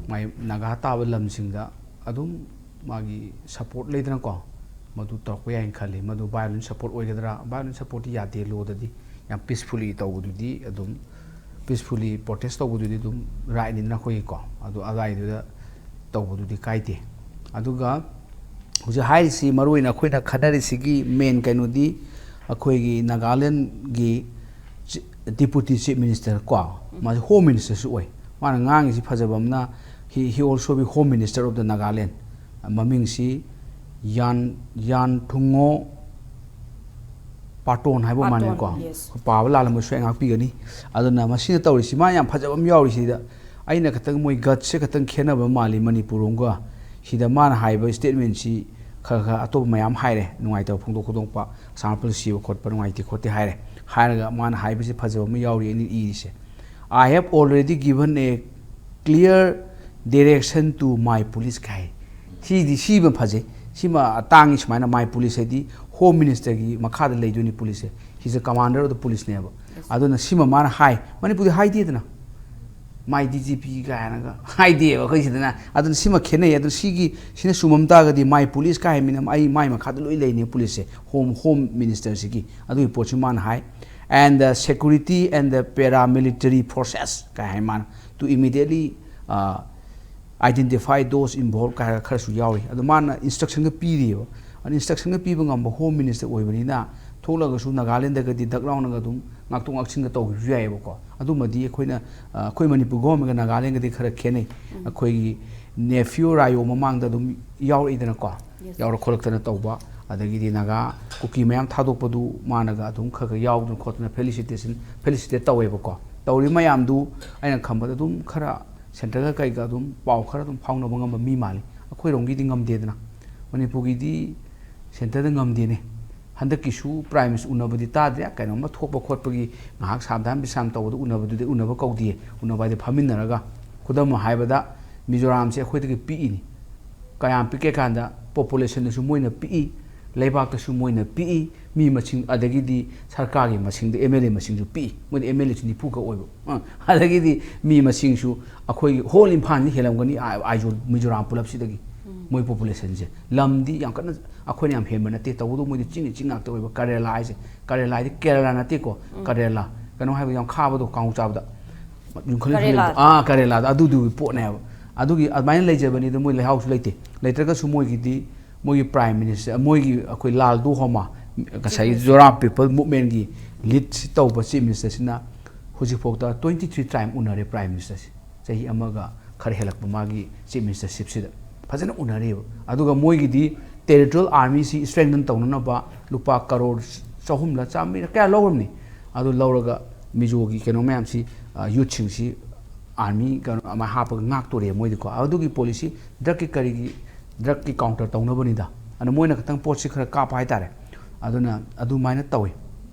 ꯃꯥꯏ ꯅꯥꯒꯥ ꯇꯥꯕ ꯂꯝꯁꯤꯡꯗ ꯑꯗꯨꯝ ꯃꯥꯒꯤ ꯁꯞꯄꯣꯔꯠ ꯂꯩꯗꯅꯀꯣ, ꯃꯗꯨ ꯇꯧꯔꯛꯄ ꯌꯥꯏꯅ ꯈꯜꯂꯤ꯫ ꯃꯗꯨ ꯚꯥꯏꯑꯣꯂꯦꯟꯁ ꯁꯞꯄꯣꯔꯠ ꯑꯣꯏꯒꯗ꯭ꯔꯥ? ꯚꯥꯏꯑꯣꯂꯦꯟꯁ ꯁꯞꯄꯣꯔꯠꯇꯤ ꯌꯥꯗꯦ, ꯂꯣꯗꯗꯤ꯫ ꯌꯥꯝ ꯄꯤꯁꯐꯨꯜꯂꯤ ꯇꯧꯕꯗꯨꯗꯤ ꯑꯗꯨꯝ, ꯄꯤꯁꯐꯨꯜꯂꯤ ꯄ꯭ꯔꯣꯇꯦꯁ ꯇꯧꯕꯗꯨꯗꯤ ꯑꯗꯨꯝ ꯔꯥꯏꯠꯅꯤꯗꯅ ꯑꯩꯈꯣꯏꯒꯤꯀꯣ, ꯑꯗꯨ ꯑꯗꯨꯋꯥꯏꯗꯨꯗ ꯇꯧꯕꯗꯨꯗꯤ ꯀꯥꯏꯗꯦ꯫ ꯑꯗꯨꯒ ꯍꯧꯖꯤꯛ ꯍꯥꯏꯔꯤꯁꯤ ꯃꯔꯨ ꯑꯣꯏꯅ ꯑꯩꯈꯣꯏꯅ ꯈꯟꯅꯔꯤꯁꯤꯒꯤ ꯃꯦꯟ ꯀꯩꯅꯣꯗꯤ ꯑꯩꯈꯣꯏꯒꯤ ꯅꯥꯒꯥꯂꯦꯟꯒꯤ ꯆꯤ-, ꯗꯤꯄꯨꯇꯤ ꯆꯤꯐ ꯃꯤꯅꯤꯁꯇꯔ ꯀꯣ, ꯃꯥꯁꯤ ꯍꯣꯝ ꯃꯤꯅꯤꯁꯇꯔꯁꯨ ꯑꯣꯏ꯫ ꯃꯥꯅ ꯉꯥꯡꯉꯤꯁꯤ ꯐꯖꯕ ꯑꯃꯅ, he, he also be home minister of the Nagaland꯫ ꯃꯃꯤꯡꯁꯤ ꯌꯥꯟ, ꯌꯥꯟ ꯊꯨꯡꯉꯣ ꯄꯥꯇꯣꯟ ꯍꯥꯏꯕ ꯄꯥꯇꯣꯟ, ꯃꯥꯜꯂꯦꯀꯣ꯫ yes꯫ ꯄꯥꯕ ꯂꯥꯜꯂꯝꯕꯁꯨ ꯑꯩ ꯉꯥꯛꯄꯤꯒꯅꯤ꯫ ꯑꯗꯨꯅ ꯃꯁꯤꯅ ꯇꯧꯔꯤꯁꯤ, ꯃꯥ ꯌꯥꯝ ꯐꯖꯕ ꯑꯃ ꯌꯥꯎꯔꯤ ꯁꯤꯗ꯫ ꯑꯩꯅ ꯈꯤꯇꯪ ꯃꯣꯏ ꯒꯠꯁꯦ ꯈꯤꯇꯪ ꯈꯦꯠꯅꯕ ꯃꯥꯜꯂꯤ ꯃꯅꯤꯄꯨꯔꯔꯣꯝꯒ꯫ ꯁꯤꯗ ꯃꯥꯅ ꯍꯥꯏꯕ ꯁ꯭ꯇꯦꯠꯃꯦꯟꯁꯤ ꯈꯔ ꯈꯔ ꯑꯇꯣꯞꯄ ꯃꯌꯥꯝ ꯍꯥꯏꯔꯦ, ꯅꯨꯡꯉꯥꯏꯇꯕ ꯐꯣꯡꯗꯣꯛ ꯈꯣꯠꯇꯣꯛꯄ, ꯑꯁꯥꯝ ꯔꯥꯏꯐꯜ ꯁꯤꯕ ꯈꯣꯠꯄ ꯅꯨꯡꯉꯥꯏꯇꯦ ꯈꯣꯠꯇꯦ ꯍꯥꯏꯔꯦ꯫ ꯍꯥꯏꯔꯒ ꯃꯥꯅ ꯍꯥꯏꯕꯁꯤ ꯐꯖꯕ ꯑꯃ ꯌꯥꯎꯔꯤ ꯑꯩꯅ ꯏꯔꯤꯁꯦ꯫ I have already given a clear direction to my police ꯀꯥꯏ꯫ ꯁꯤꯗꯤ ꯁꯤꯃ ꯐꯖꯩ꯫ ꯁꯤꯃ ꯇꯥꯡꯉꯤ꯫ ꯁꯨꯃꯥꯏꯅ my police ꯍꯥꯏꯗꯤ Home Minister ꯒꯤ ꯃꯈꯥꯗ ꯂꯩꯗꯣꯏꯅꯤ police say. He's a commander of the police ꯅꯦꯕ꯫ ꯑꯗꯨꯅ ꯁꯤꯃ ꯃꯥꯅ ꯍꯥꯏ꯫ ꯃꯅꯤꯄꯨꯔꯗꯤ ꯍꯥꯏꯗꯦꯗꯅ꯫ My D G P ꯀꯥꯏꯅꯒ ꯍꯥꯏꯗꯦꯕ ꯑꯩꯈꯣꯏ ꯁꯤꯗꯅ꯫ ꯑꯗꯨꯅ ꯁꯤꯃ ꯈꯦꯠꯅꯩ꯫ ꯑꯗꯨꯅ ꯁꯤꯒꯤ, ꯁꯤꯅ ꯆꯨꯝꯃꯝ ꯇꯥꯔꯒꯗꯤ my police ꯀꯥꯏ ꯍꯥꯏꯃꯤꯅ ꯑꯩ my ꯃꯈꯥꯗ ꯂꯣꯏ ꯂꯩꯅꯤ police ꯁꯦ꯫ Home, Home Minister ꯁꯤꯒꯤ꯫ ꯑꯗꯨꯒꯤ ꯄꯣꯠꯁꯤ ꯃꯥꯅ ꯍꯥꯏ꯫ And the security and the paramilitary forces ꯀꯥꯏ ꯍꯥꯏ ꯃꯥꯅ꯫ To immediately, uh, identify those involved ꯀꯥꯏ ꯍꯥꯏꯔꯒ ꯈꯔꯁꯨ ꯌꯥꯎꯔꯤ꯫ ꯑꯗꯣ ꯃꯥꯅ instruction ꯒ ꯄꯤꯔꯤꯑꯕ꯫ ꯑꯗꯨ instruction ꯒ ꯄꯤꯕ ꯉꯝꯕ Home Minister ꯑꯣꯏꯕꯅꯤꯅ ꯊꯣꯛꯂꯒꯁꯨ ꯅꯥꯒꯥꯂꯦꯟꯗꯒꯗꯤ ꯗꯛ ꯂꯥꯎꯅꯒ ꯑꯗꯨꯝ ꯉꯥꯛꯊꯣꯛ ꯉꯥꯛꯁꯤꯟꯒ ꯇꯧꯕꯁꯨ ꯌꯥꯏꯑꯕꯀꯣ꯫ ꯑꯗꯨꯃꯗꯤ ꯑꯩꯈꯣꯏꯅ, ꯑ, ꯑꯩꯈꯣꯏ ꯃꯅꯤꯄꯨꯔ government ꯒ ꯅꯥꯒꯥꯂꯦꯟꯒꯗꯤ ꯈꯔ ꯈꯦꯠꯅꯩ꯫ ꯑꯩꯈꯣꯏꯒꯤ nephew ꯔꯥꯏꯌꯣ ꯃꯃꯥꯡꯗ ꯑꯗꯨꯝ ꯌꯥꯎꯔꯛꯏꯗꯅꯀꯣ꯫ Yes. ꯌꯥꯎꯔꯛ ꯈꯣꯠꯂꯛꯇꯅ ꯇꯧꯕ, ꯑꯗꯒꯤꯗꯤ ꯅꯥꯒꯥ ꯀꯨꯀꯤ ꯃꯌꯥꯝ ꯊꯥꯗꯣꯛꯄꯗꯨ ꯃꯥꯅꯒ ꯑꯗꯨꯝ ꯈꯔ ꯈꯔ ꯌꯥꯎꯗꯅ ꯈꯣꯠꯇꯅ felicitation, felicitate ꯇꯧꯋꯦꯕꯀꯣ꯫ ꯇꯧꯔꯤ ꯃꯌꯥꯝꯗꯨ ꯑꯩꯅ ꯈꯟꯕꯗ ꯑꯗꯨꯝ ꯈꯔ centre ꯒ ꯀꯩꯒ ꯑꯗꯨꯝ ꯄꯥꯎ ꯈꯔ ꯑꯗꯨꯝ ꯐꯥꯎꯅꯕ ꯉꯝꯕ ꯃꯤ ꯃꯥꯜꯂꯤ꯫ ꯑꯩꯈꯣꯏꯔꯣꯝꯒꯤꯗꯤ ꯉꯝꯗꯦꯗꯅ꯫ ꯃꯅꯤꯄꯨꯔꯒꯤꯗꯤ centre ꯗ ꯉꯝꯗꯦꯅꯦ꯫ ꯍꯟꯗꯛꯀꯤꯁꯨ Prime Minister ꯎꯅꯕꯗꯤ ꯇꯥꯗ꯭ꯔꯦ꯫ ꯀꯩꯅꯣꯝꯃ ꯊꯣꯛꯄ ꯈꯣꯠꯄꯒꯤ ꯉꯥꯏꯍꯥꯛ ꯁꯥꯝꯗꯥꯝ ꯕꯤꯁꯥꯝ ꯇꯧꯕꯗ ꯎꯅꯕꯗꯨꯗꯤ ꯎꯅꯕ ꯀꯧꯗꯦ꯫ ꯎꯅꯕ ꯍꯥꯏꯗꯤ ꯐꯝꯃꯤꯟꯅꯔꯒ, ꯈꯨꯗꯝ ꯑꯃ ꯍꯥꯏꯕꯗ, ꯃꯤꯖꯣꯔꯥꯝꯁꯦ ꯑꯩꯈꯣꯏꯗꯒꯤ ꯄꯤꯛꯏꯅꯤ꯫ ꯀꯌꯥꯝ ꯄꯤꯛꯀꯦ ꯀꯥꯟꯗ population ꯗꯁꯨ ꯃꯣꯏꯅ ꯄꯤꯛꯏ, ꯂꯩꯕꯥꯛꯇꯁꯨ ꯃꯣꯏꯅ ꯄꯤꯛꯏ, ꯃꯤ ꯃꯁꯤꯡ, ꯑꯗꯒꯤꯗꯤ ꯁꯔꯀꯥꯔꯒꯤ ꯃꯁꯤꯡꯗ, M L A ꯃꯁꯤꯡꯁꯨ ꯄꯤꯛꯏ꯫ ꯃꯣꯏꯗꯤ M L A ꯁꯨ ꯅꯤꯐꯨ ꯈꯛ ꯑꯣꯏꯕ꯫ ꯑ, ꯑꯗꯒꯤꯗꯤ ꯃꯤ ꯃꯁꯤꯡꯁꯨ ꯑꯩꯈꯣꯏꯒꯤ whole ꯏꯝꯐꯥꯜꯁꯤ ꯍꯦꯜꯂꯝꯒꯅꯤ, ꯑꯥ, ꯑꯥꯏꯖꯣꯜ, ꯃꯤꯖꯣꯔꯥꯝ ꯄꯨꯂꯞꯁꯤꯗꯒꯤ꯫ ꯃꯣꯏ population ꯁꯦ꯫ ꯂꯝꯗꯤ ꯌꯥꯝ ꯀꯟꯅ ꯑꯩꯈꯣꯏꯅ ꯌꯥꯝ ꯍꯦꯟꯕ ꯅꯠꯇꯦ, ꯇꯧꯕꯇꯕꯨ ꯃꯣꯏꯗꯤ ꯆꯤꯡꯒꯤ ꯆꯤꯡ ꯉꯥꯛꯇ ꯑꯣꯏꯕ꯫ ꯀꯔꯦꯂꯥ ꯍꯥꯏꯁꯦ, ꯀꯔꯦꯂꯥ ꯍꯥꯏꯗꯤ ꯀꯦꯔꯂꯥ ꯅꯠꯇꯦꯀꯣ, ꯀꯔꯦꯂꯥ, ꯀꯩꯅꯣ ꯍꯥꯏꯕ ꯌꯥꯝ ꯈꯥꯕꯗꯣ, ꯀꯥꯡꯉꯧ ꯆꯥꯕꯗ꯫ ꯌꯨꯡꯈꯠ ꯌꯨꯡꯈꯠ ꯀꯔꯦꯂꯥ꯫ ꯂꯩꯕꯗꯣ꯫ ꯑꯥ, ꯀꯔꯦꯂꯥꯗ ꯑꯗꯨꯗꯨꯒꯤ ꯄꯣꯠꯅꯦꯕ꯫ ꯑꯗꯨꯒꯤ ꯑꯗꯨꯃꯥꯏꯅ ꯂꯩꯖꯕꯅꯤꯗ꯫ ꯃꯣꯏ ꯂꯩꯍꯥꯎꯁꯨ ꯂꯩꯇꯦ꯫ ꯂꯩꯇ꯭ꯔꯒꯁꯨ ꯃꯣꯏꯒꯤꯗꯤ, ꯃꯣꯏꯒꯤ Prime Minister, ꯃꯣꯏꯒꯤ ꯑꯩꯈꯣꯏ ꯂꯥꯜꯗꯨ ꯍꯣꯃꯥ, ꯉꯁꯥꯏꯒꯤ Minister꯫ Zoram People Movement ꯀꯤ lead ꯁꯤ ꯇꯧꯕ Chief Minister ꯁꯤꯅ ꯍꯧꯖꯤꯛꯐꯥꯎꯗ twenty three time ꯎꯅꯔꯦ Prime Minister ꯁꯦ꯫ ꯆꯍꯤ ꯑꯃꯒ ꯈꯔ ꯍꯦꯜꯂꯛꯄ ꯃꯥꯒꯤ Chief Minister ship ꯁꯤꯗ ꯐꯖꯅ ꯎꯅꯔꯤꯕ꯫ ꯑꯗꯨꯒ ꯃꯣꯏꯒꯤꯗꯤ territorial army ꯁꯤ strengthen ꯇꯧꯅꯅꯕ ꯂꯨꯄꯥ ꯀꯔꯣꯔ ꯆꯍꯨꯝꯂ ꯆꯥꯝꯃꯔꯤꯔ ꯀꯌꯥ ꯂꯧꯔꯝꯅꯤ꯫ ꯑꯗꯨ ꯂꯧꯔꯒ ꯃꯤꯖꯣꯒꯤ ꯀꯩꯅꯣ ꯃꯌꯥꯝꯁꯤ, ꯑ, youth ꯁꯤꯡꯁꯤ army ꯀꯩꯅꯣ ꯑꯃ ꯍꯥꯞꯄꯒ ꯉꯥꯛꯇꯣꯔꯦ ꯃꯣꯏꯗꯤꯀꯣ꯫ ꯑꯗꯨꯒꯤ policy, drug ꯀꯤ ꯀꯔꯤꯒꯤ, drug ꯀꯤ counter ꯇꯧꯅꯕꯅꯤꯗ꯫ ꯑꯗꯨꯅ ꯃꯣꯏꯅ ꯈꯤꯇꯪ ꯄꯣꯠꯁꯤ ꯈꯔ ꯀꯥꯞꯄ ꯍꯥꯏꯇꯥꯔꯦ꯫ ꯑꯗꯨꯅ ꯑꯗꯨꯃꯥꯏꯅ ꯇꯧꯋꯤ꯫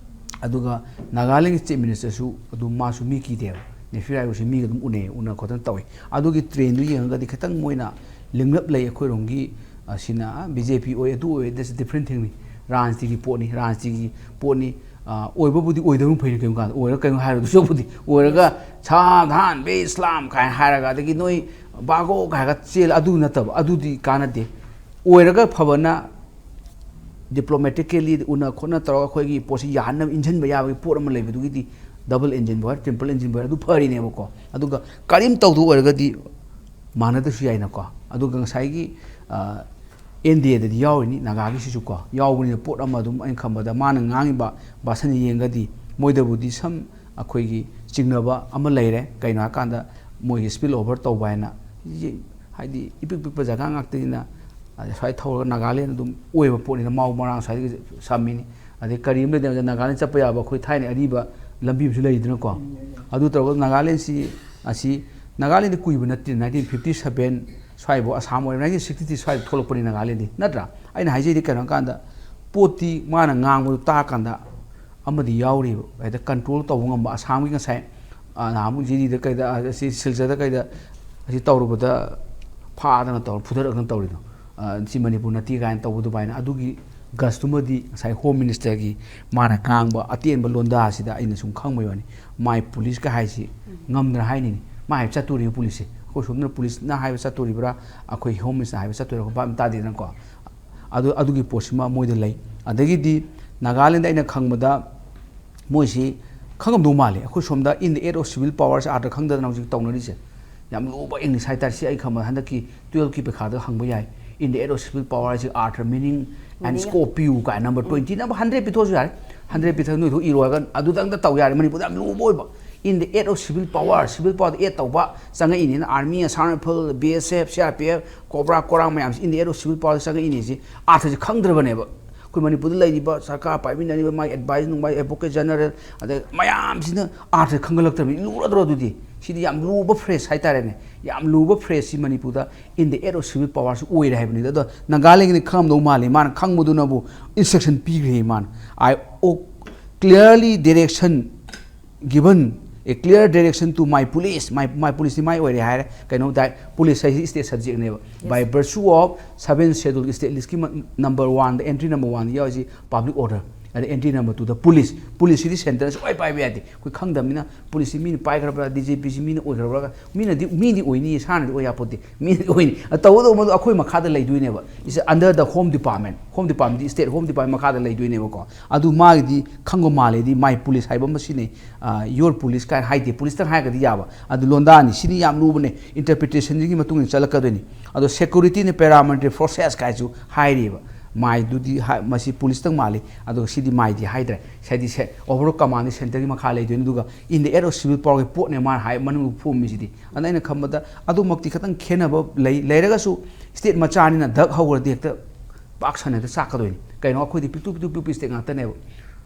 ꯑꯗꯨꯒ ꯅꯥꯒꯥꯂꯦꯟꯒꯤ Chief Minister ꯁꯨ ꯑꯗꯨꯝ ꯃꯥꯁꯨ ꯃꯤ ꯀꯤꯗꯦꯕ꯫ ꯅꯦꯐꯤ ꯔꯥꯏꯕꯨꯁꯤ ꯃꯤꯒ ꯑꯗꯨꯝ ꯎꯅꯩ, ꯎꯅ ꯈꯣꯠꯇꯅ ꯇꯧꯏ꯫ ꯑꯗꯨꯒꯤ ꯇ꯭ꯔꯦꯟꯗꯨ ꯌꯦꯡꯉꯒꯗꯤ ꯈꯤꯇꯪ ꯃꯣꯏꯅ ꯂꯤꯡꯂꯞ ꯂꯩ꯫ ꯑꯩꯈꯣꯏꯔꯣꯝꯒꯤ ꯑꯁꯤꯅ ꯕꯤ ꯖꯦ ꯄꯤ ꯑꯣꯏ, ꯑꯗꯨ ꯑꯣꯏ, that's different thing ꯅꯤ꯫ ꯔꯥꯖꯅꯤꯇꯤꯒꯤ ꯄꯣꯠꯅꯤ, ꯔꯥꯖꯅꯤꯇꯤꯒꯤ ꯄꯣꯠꯅꯤ꯫ ꯑꯣꯏꯕꯕꯨꯗꯤ ꯑꯣꯏꯗꯕꯅ ꯐꯩꯅꯤ꯫ ꯀꯩꯒꯨꯝꯕ ꯀꯥꯟꯗ ꯑꯣꯏꯔꯒ ꯀꯩꯅꯣ ꯍꯥꯏꯔꯣ, ꯑꯗꯨ ꯁꯔꯨꯛꯄꯨꯗꯤ ꯑꯣꯏꯔꯒ ꯁꯥꯕꯙꯥꯟ ꯕꯦ ꯏꯁꯂꯥꯝ ꯀꯥꯏꯅ ꯍꯥꯏꯔꯒ, ꯑꯗꯒꯤ ꯅꯣꯏ ꯕꯥꯒꯣ ꯀꯥꯏꯔꯒ ꯆꯦꯜꯂ, ꯑꯗꯨ ꯅꯠꯇꯕ, ꯑꯗꯨꯗꯤ ꯀꯥꯟꯅꯗꯦ꯫ ꯑꯣꯏꯔꯒ ꯐꯕꯅ ꯗꯤꯄ꯭ꯂꯣꯃꯦꯇꯤꯀꯦꯂꯤ ꯎꯅ ꯈꯣꯠꯅ ꯇꯧꯔꯒ ꯑꯩꯈꯣꯏꯒꯤ ꯄꯣꯠꯁꯤ ꯌꯥꯍꯟꯅꯕ, ꯏꯟꯁꯤꯟꯕ ꯌꯥꯕꯒꯤ ꯄꯣꯠ ꯑꯃ ꯂꯩꯕꯗꯨꯒꯤꯗꯤ, ꯗꯕꯜ ꯏꯟꯖꯤꯟꯕꯨ ꯍꯥꯏꯔ, ꯇ꯭ꯔꯤꯄꯜ ꯏꯟꯖꯤꯟꯕꯨ ꯍꯥꯏꯔ, ꯑꯗꯨ ꯐꯔꯤꯅꯦꯕꯀꯣ꯫ ꯑꯗꯨꯒ ꯀꯔꯤꯝ ꯇꯧꯗꯕ ꯑꯣꯏꯔꯒꯗꯤ ꯃꯥꯟꯅꯗꯁꯨ ꯌꯥꯏꯅꯀꯣ꯫ ꯑꯗꯨꯒ ꯉꯁꯥꯏꯒꯤ ꯑꯦꯟ ꯗꯤ ꯑꯦꯗꯗꯤ ꯌꯥꯎꯔꯤꯅꯤ, ꯅꯥꯒꯥꯒꯤꯁꯤꯁꯨ ꯀꯣ, ꯌꯥꯎꯕꯅꯤꯅ ꯄꯣꯠ ꯑꯃ ꯑꯗꯨꯝ ꯑꯩꯅ ꯈꯟꯕꯗ ꯃꯥꯅ ꯉꯥꯡꯉꯤꯕ ꯚꯥꯁꯟ ꯌꯦꯡꯉꯒꯗꯤ ꯃꯣꯏꯗꯕꯨꯗꯤ ꯁꯝ ꯑꯩꯈꯣꯏꯒꯤ ꯆꯤꯡꯅꯕ ꯑꯃ ꯂꯩꯔꯦ꯫ ꯀꯩꯅꯣ ꯍꯥꯏꯀꯥꯟꯗ ꯃꯣꯏꯒꯤ ꯁ꯭ꯄꯤꯜ ꯑꯣꯚꯔ ꯇꯧꯕ ꯍꯥꯏꯅ, ꯍꯥꯏꯗꯤ ꯏꯄꯤꯛ ꯄꯤꯛꯄ ꯖꯒꯥ ꯉꯥꯛꯇꯅꯤꯅ, ꯑꯗꯩ ꯁ꯭ꯋꯥꯏ ꯊꯧꯔꯒ ꯅꯥꯒꯥꯂꯦꯟ ꯑꯗꯨꯝ ꯑꯣꯏꯕ ꯄꯣꯠꯅꯤꯅ ꯃꯥꯎ ꯃꯔꯥꯡ ꯁ꯭ꯋꯥꯏꯗꯒꯤ ꯁꯝꯃꯤꯅꯤ꯫ ꯑꯗꯩ ꯀꯔꯤ ꯑꯃ ꯂꯩꯗꯅ ꯅꯥꯒꯥꯂꯦꯟ ꯆꯠꯄ ꯌꯥꯕ ꯑꯩꯈꯣꯏ ꯊꯥꯏꯅ ꯑꯔꯤꯕ ꯂꯝꯕꯤ ꯑꯃꯁꯨ ꯂꯩꯗꯅꯀꯣ꯫ ꯑꯗꯨ ꯇꯧꯔꯒ ꯅꯥꯒꯥꯂꯦꯟꯁꯤ, ꯑꯁꯤ ꯅꯥꯒꯥꯂꯦꯟꯗꯤ ꯀꯨꯏꯕ ꯅꯠꯇꯦ, ꯅꯥꯏꯟꯇꯤꯟ ꯐꯤꯐꯇꯤ ꯁꯚꯦꯟ ꯁ꯭ꯋꯥꯏꯐꯥꯎ ꯑꯁꯥꯝ ꯑꯣꯏꯔꯦ, ꯅꯥꯏꯟꯇꯤꯟ ꯁꯤꯛꯁꯇꯤ ꯊ꯭ꯔꯤ ꯁ꯭ꯋꯥꯏꯗ ꯊꯣꯛꯂꯛꯄꯅꯤ ꯅꯥꯒꯥꯂꯦꯟꯗꯤ, ꯅꯠꯇ꯭ꯔꯥ? ꯑꯩꯅ ꯍꯥꯏꯖꯩꯗꯤ ꯀꯩꯅꯣ ꯍꯥꯏ ꯀꯥꯟꯗ ꯄꯣꯠꯇꯤ ꯃꯥꯅ ꯉꯥꯡꯕꯗꯨ ꯇꯥꯀꯥꯟꯗ ꯑꯃꯗꯤ ꯌꯥꯎꯔꯤꯕ, ꯍꯦꯛꯇ ꯀꯟꯇ꯭ꯔꯣꯜ ꯇꯧꯕ ꯉꯝꯕ꯫ ꯑꯁꯥꯝꯒꯤ ꯉꯁꯥꯏ, ꯑ, ꯅꯍꯥꯟꯃꯨꯛ ꯖꯤꯔꯤꯗ ꯀꯩꯗ, ꯑ, ꯑꯁꯤ ꯁꯤꯜꯆꯔꯗ ꯀꯩꯗ ꯑꯁꯤ ꯇꯧꯔꯨꯕꯗ ꯐꯥꯗꯅ ꯇꯧꯔ ꯐꯨꯊꯔꯛꯇꯅ ꯇꯧꯔꯤꯗꯣ, ꯑ, ꯁꯤ ꯃꯅꯤꯄꯨꯔ ꯅꯠꯇꯦ ꯀꯥꯏꯅ ꯇꯧꯕ ꯑꯗꯨꯃꯥꯏꯅ꯫ ꯑꯗꯨꯒꯤ ꯒꯁꯇꯨꯃꯗꯤ ꯉꯁꯥꯏ ꯍꯣꯝ ꯃꯤꯅꯤꯁꯇꯔꯒꯤ ꯃꯥꯅ ꯉꯥꯡꯕ ꯑꯇꯦꯟꯕ ꯂꯣꯟꯗꯥꯁꯤꯗ ꯑꯩꯅ ꯁꯨꯝ ꯈꯪꯕꯩ ꯋꯥꯅꯤ꯫ ꯃꯥꯏ ꯄꯨꯂꯤꯁꯀ ꯍꯥꯏꯁꯤ ꯉꯝꯗ꯭ꯔ ꯍꯥꯏꯅꯤꯅꯦ꯫ ꯃꯥ ꯍꯥꯏꯕ ꯆꯠꯇꯣꯔꯤꯕ ꯄꯨꯂꯤꯁꯁꯦ, ꯑꯩꯈꯣꯏ ꯁꯣꯝꯗꯅ ꯄꯨꯂꯤꯁꯅ ꯍꯥꯏꯕ ꯆꯠꯇꯣꯔꯤꯕ꯭ꯔꯥ, ꯑꯩꯈꯣꯏ ꯍꯣꯝ ꯃꯤꯅꯤꯁꯇꯔꯅ ꯍꯥꯏꯕ ꯆꯠꯇꯣꯔꯤꯕ꯭ꯔꯥ, ꯚꯥꯞ ꯑꯃ ꯇꯥꯗꯦꯗꯅꯀꯣ꯫ ꯑꯗꯨ, ꯑꯗꯨꯒꯤ ꯄꯣꯠꯁꯤꯃ ꯃꯣꯏꯗ ꯂꯩ꯫ ꯑꯗꯒꯤꯗꯤ ꯅꯥꯒꯥꯂꯦꯟꯗ ꯑꯩꯅ ꯈꯪꯕꯗ ꯃꯣꯏꯁꯤ ꯈꯪꯉꯝꯗꯧ ꯃꯥꯜꯂꯦ꯫ ꯑꯩꯈꯣꯏ ꯁꯣꯝꯗ in the aid of civil powers ꯑꯥꯔꯊ ꯈꯪꯗꯗꯅ ꯍꯧꯖꯤꯛ ꯇꯧꯅꯔꯤꯁꯦ꯫ ꯌꯥꯝ ꯂꯨꯕ ꯏꯪꯂꯤꯁ ꯍꯥꯏꯇꯥꯔꯦ꯫ ꯁꯤ ꯑꯩ ꯈꯪꯕ ꯍꯟꯗꯛꯀꯤ ꯇꯨꯌꯦꯜꯐꯀꯤ ꯄꯩꯈꯥꯗ ꯍꯪꯕ ꯌꯥꯏ꯫ In the aid of civil power ꯍꯥꯏꯁꯤ ꯑꯥꯔꯊ, meaning and meaning scope ꯄꯤꯌꯨ ꯀꯥꯏꯅ ꯅꯝꯕꯔ ꯇ꯭ꯋꯦꯟꯇꯤ, ꯅꯝꯕꯔ ꯍꯟꯗ꯭ꯔꯦꯠ ꯄꯤꯊꯣꯛꯑꯁꯨ ꯌꯥꯔꯦ꯫ ꯍꯟꯗ꯭ꯔꯦꯠ ꯄꯤꯊꯣꯛ, ꯅꯣꯏ ꯊꯣꯛ ꯏꯔꯣ ꯍꯥꯏꯔꯒ ꯑꯗꯨꯗꯪꯗ ꯇꯧ ꯌꯥꯔꯦ꯫ ꯃꯅꯤꯄꯨꯔꯗ ꯌꯥꯝ ꯂꯨꯕ ꯑꯣꯏꯕ꯫ In the aid of civil power, civil power aid ꯇꯧꯕ ꯆꯪꯉꯛꯏꯅꯤꯅ army, Assam Rifle, B S F, C R P F, cobra ꯀꯣꯔꯥꯡ ꯃꯌꯥꯝꯁꯤ in the aid of civil power ꯆꯪꯉꯛꯏꯅꯦꯁꯤ ꯑꯥꯔꯊꯁꯤ ꯈꯪꯗ꯭ꯔꯕꯅꯦꯕ꯫ ꯑꯩꯈꯣꯏ ꯃꯅꯤꯄꯨꯔꯗ ꯂꯩꯔꯤꯕ ꯁꯔꯀꯥꯔ ꯄꯥꯏꯃꯤꯟꯅꯔꯤꯕ ꯃꯥꯒꯤ advice ꯅꯨꯡꯚꯥꯏ, advocate general, ꯑꯗꯩ ꯃꯌꯥꯝꯁꯤꯅ ꯑꯥꯔꯊꯁꯤ ꯈꯪꯒꯠꯂꯛꯇ꯭ꯔꯕꯅꯤ꯫ ꯂꯨꯔꯗ꯭ꯔꯣ ꯑꯗꯨꯗꯤ? ꯁꯤꯗꯤ ꯌꯥꯝ ꯂꯨꯕ phrase ꯍꯥꯏꯇꯥꯔꯦꯅꯦ꯫ ꯌꯥꯝ ꯂꯨꯕ phraseꯁꯤ ꯃꯅꯤꯄꯨꯔꯗ in the aid of civil powerꯁꯤ ꯑꯣꯏꯔꯦ ꯍꯥꯏꯕꯅꯤꯗ꯫ ꯑꯗꯣ ꯅꯥꯒꯥꯂꯦꯟꯒꯤꯗꯤ ꯈꯪꯉꯝꯗꯧ ꯃꯥꯜꯂꯤ꯫ ꯃꯥꯅ ꯈꯪꯕꯗꯨꯅꯕꯨ instruction ꯄꯤꯈ꯭ꯔꯦ ꯃꯥꯅ꯫ I, oh, clearly direction given A clear direction to my police, my, my police ꯇꯤ ꯃꯥꯏ ꯑꯣꯏꯔꯦ ꯍꯥꯏꯔꯦ꯫ ꯀꯩꯅꯣ ꯇꯥꯏ, ꯄꯨꯂꯤꯁ ꯍꯥꯏꯁꯤ state subject ꯅꯦꯕ꯫ By virtue of seven schedule state list ꯀꯤ number one ꯗ, entry number one ꯗ ꯌꯥꯎꯔꯤꯁꯤ public order, ꯑꯗ entry number two ꯗ police꯫ ꯄꯨꯂꯤꯁ ꯁꯤꯗꯤ ꯁꯦꯟꯇꯔꯅ ꯁꯨꯡꯄꯥꯏ ꯄꯥꯏꯕ ꯌꯥꯗꯦ꯫ ꯑꯩꯈꯣꯏ ꯈꯪꯗꯕꯅꯤꯅ ꯄꯨꯂꯤꯁꯁꯤ ꯃꯤꯅ ꯄꯥꯏꯈ꯭ꯔꯕ꯭ꯔꯥ, ꯗꯤ ꯖꯤ ꯄꯤꯁꯤ ꯃꯤꯅ ꯑꯣꯏꯈ꯭ꯔꯕ꯭ꯔꯥ? ꯃꯤꯅꯗꯤ, ꯃꯤꯗꯤ ꯑꯣꯏꯅꯤ, ꯁꯥꯅꯗꯤ ꯑꯣꯏ ꯌꯥꯄꯣꯠꯇꯦ꯫ ꯃꯤꯅꯗꯤ ꯑꯣꯏꯅꯤ꯫ ꯑ, ꯇꯧꯕꯇꯕꯨ ꯃꯗꯨ ꯑꯩꯈꯣꯏ ꯃꯈꯥꯗ ꯂꯩꯗꯣꯏꯅꯦꯕ꯫ It's under the Home Department, Home Department D state Home Department ꯃꯈꯥꯗ ꯂꯩꯗꯣꯏꯅꯦꯕꯀꯣ꯫ ꯑꯗꯨ ꯃꯥꯒꯤꯗꯤ ꯈꯪꯕ ꯃꯥꯜꯂꯦꯗꯤ, my police ꯍꯥꯏꯕ ꯑꯃ ꯁꯤꯖꯤꯟꯅꯩ, ꯑ, your police ꯀꯥꯏꯅ ꯍꯥꯏꯗꯦ꯫ ꯄꯨꯂꯤꯁꯇꯪ ꯍꯥꯏꯔꯒꯗꯤ ꯌꯥꯕ꯫ ꯑꯗꯨ ꯂꯣꯟꯗꯥꯅꯤ꯫ ꯁꯤꯗꯤ ꯌꯥꯝ ꯂꯨꯕꯅꯦ, interpretation ꯒꯤ ꯃꯇꯨꯡ ꯏꯟꯅ ꯆꯠꯂꯛꯀꯗꯣꯏꯅꯤ꯫ ꯑꯗꯣ security ꯅ paramilitary forces ꯀꯥꯏꯁꯨ ꯍꯥꯏꯔꯤꯕ꯫ ꯃꯥꯏꯗꯨꯗꯤ ꯍꯥ-, ꯃꯁꯤ ꯄꯨꯂꯤꯁꯇꯪ ꯃꯥꯜꯂꯤ꯫ ꯑꯗꯨꯒ ꯁꯤꯗꯤ ꯃꯥꯏꯗꯤ ꯍꯥꯏꯗ꯭ꯔꯦ꯫ ꯁꯤꯗꯤ ꯁꯦ-, overall command ꯗꯤ ꯁꯦꯟꯇꯔꯒꯤ ꯃꯈꯥ ꯂꯩꯗꯣꯏꯅꯤ꯫ ꯑꯗꯨꯒ in the act of civil power ꯒꯤ ꯄꯣꯠꯅꯦ ꯃꯥꯅ ꯍꯥꯏ, ꯃꯅꯨꯡꯗ ꯐꯣꯝꯃꯤꯁꯤꯗꯤ꯫ ꯑꯗ ꯑꯩꯅ ꯈꯟꯕꯗ ꯑꯗꯨꯃꯛꯇꯤ ꯈꯤꯇꯪ ꯈꯦꯠꯅꯕ ꯂꯩ꯫ ꯂꯩꯔꯒꯁꯨ state ꯃꯆꯥꯅꯤꯅ ꯗꯛ ꯍꯧꯈ꯭ꯔꯗꯤ ꯍꯦꯛꯇ ꯄꯥꯛ ꯁꯟꯅ ꯍꯦꯛꯇ ꯆꯥꯛꯀꯗꯣꯏꯅꯤ꯫ ꯀꯩꯅꯣ, ꯑꯩꯈꯣꯏꯗꯤ ꯄꯤꯛꯇꯨ ꯄꯤꯛꯇꯨ ꯄꯤꯛꯄ state ꯉꯥꯛꯇꯅꯦꯕ꯫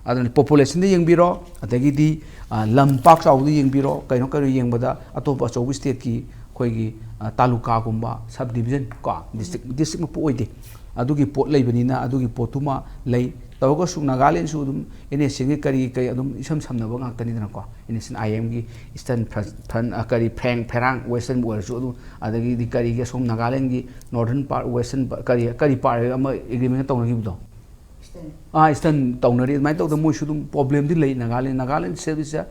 ꯑꯗꯨꯅ population ꯗ ꯌꯦꯡꯕꯤꯔꯣ, ꯑꯗꯒꯤꯗꯤ, ꯑ, ꯂꯝ ꯄꯥꯛ ꯆꯥꯎꯕꯗ ꯌꯦꯡꯕꯤꯔꯣ, ꯀꯩꯅꯣ ꯀꯩꯅꯣ ꯌꯦꯡꯕꯗ ꯑꯇꯣꯞꯄ ꯑꯆꯧꯕ state ꯀꯤ ꯑꯩꯈꯣꯏꯒꯤ, ꯑ, ꯇꯥꯂꯨꯀꯥꯒꯨꯝꯕ, subdivision ꯀꯣ, district, district ꯃꯛꯄꯨ ꯑꯣꯏꯗꯦ꯫ ꯑꯗꯨꯒꯤ ꯄꯣꯠ ꯂꯩꯕꯅꯤꯅ ꯑꯗꯨꯒꯤ ꯄꯣꯠꯇꯨꯃ ꯂꯩ꯫ ꯇꯧꯔꯒꯁꯨ ꯅꯥꯒꯥꯂꯦꯟꯁꯨ ꯑꯗꯨꯝ N S C N ꯒꯤ ꯀꯔꯤ ꯀꯔꯤ ꯑꯗꯨꯝ ꯏꯁꯝ ꯁꯝꯅꯕ ꯉꯥꯛꯇꯅꯤꯗꯅꯀꯣ꯫ N S C N I M ꯒꯤ Eastern Front, Front, ꯑ, ꯀꯔꯤ Phareng, Phareng Western ꯕꯨ ꯑꯣꯏꯔꯁꯨ ꯑꯗꯨꯝ, ꯑꯗꯒꯤꯗꯤ ꯀꯔꯤꯒꯤ ꯑꯁꯣꯝ ꯅꯥꯒꯥꯂꯦꯟꯒꯤ Northern part, Western pa-, ꯀꯔꯤ, ꯀꯔꯤ part ꯑꯃ agreement ꯇꯧꯅꯈꯤꯕꯗꯣ? ꯑꯥ, Eastern ꯇꯧꯅꯔꯤ꯫ ꯑꯗꯨꯃꯥꯏꯅ ꯇꯧꯗꯅ ꯃꯣꯏꯁꯨ ꯑꯗꯨꯝ problem ꯗꯤ ꯂꯩ꯫ ꯅꯥꯒꯥꯂꯦꯟ, ꯅꯥꯒꯥꯂꯦꯟ state ꯁꯦ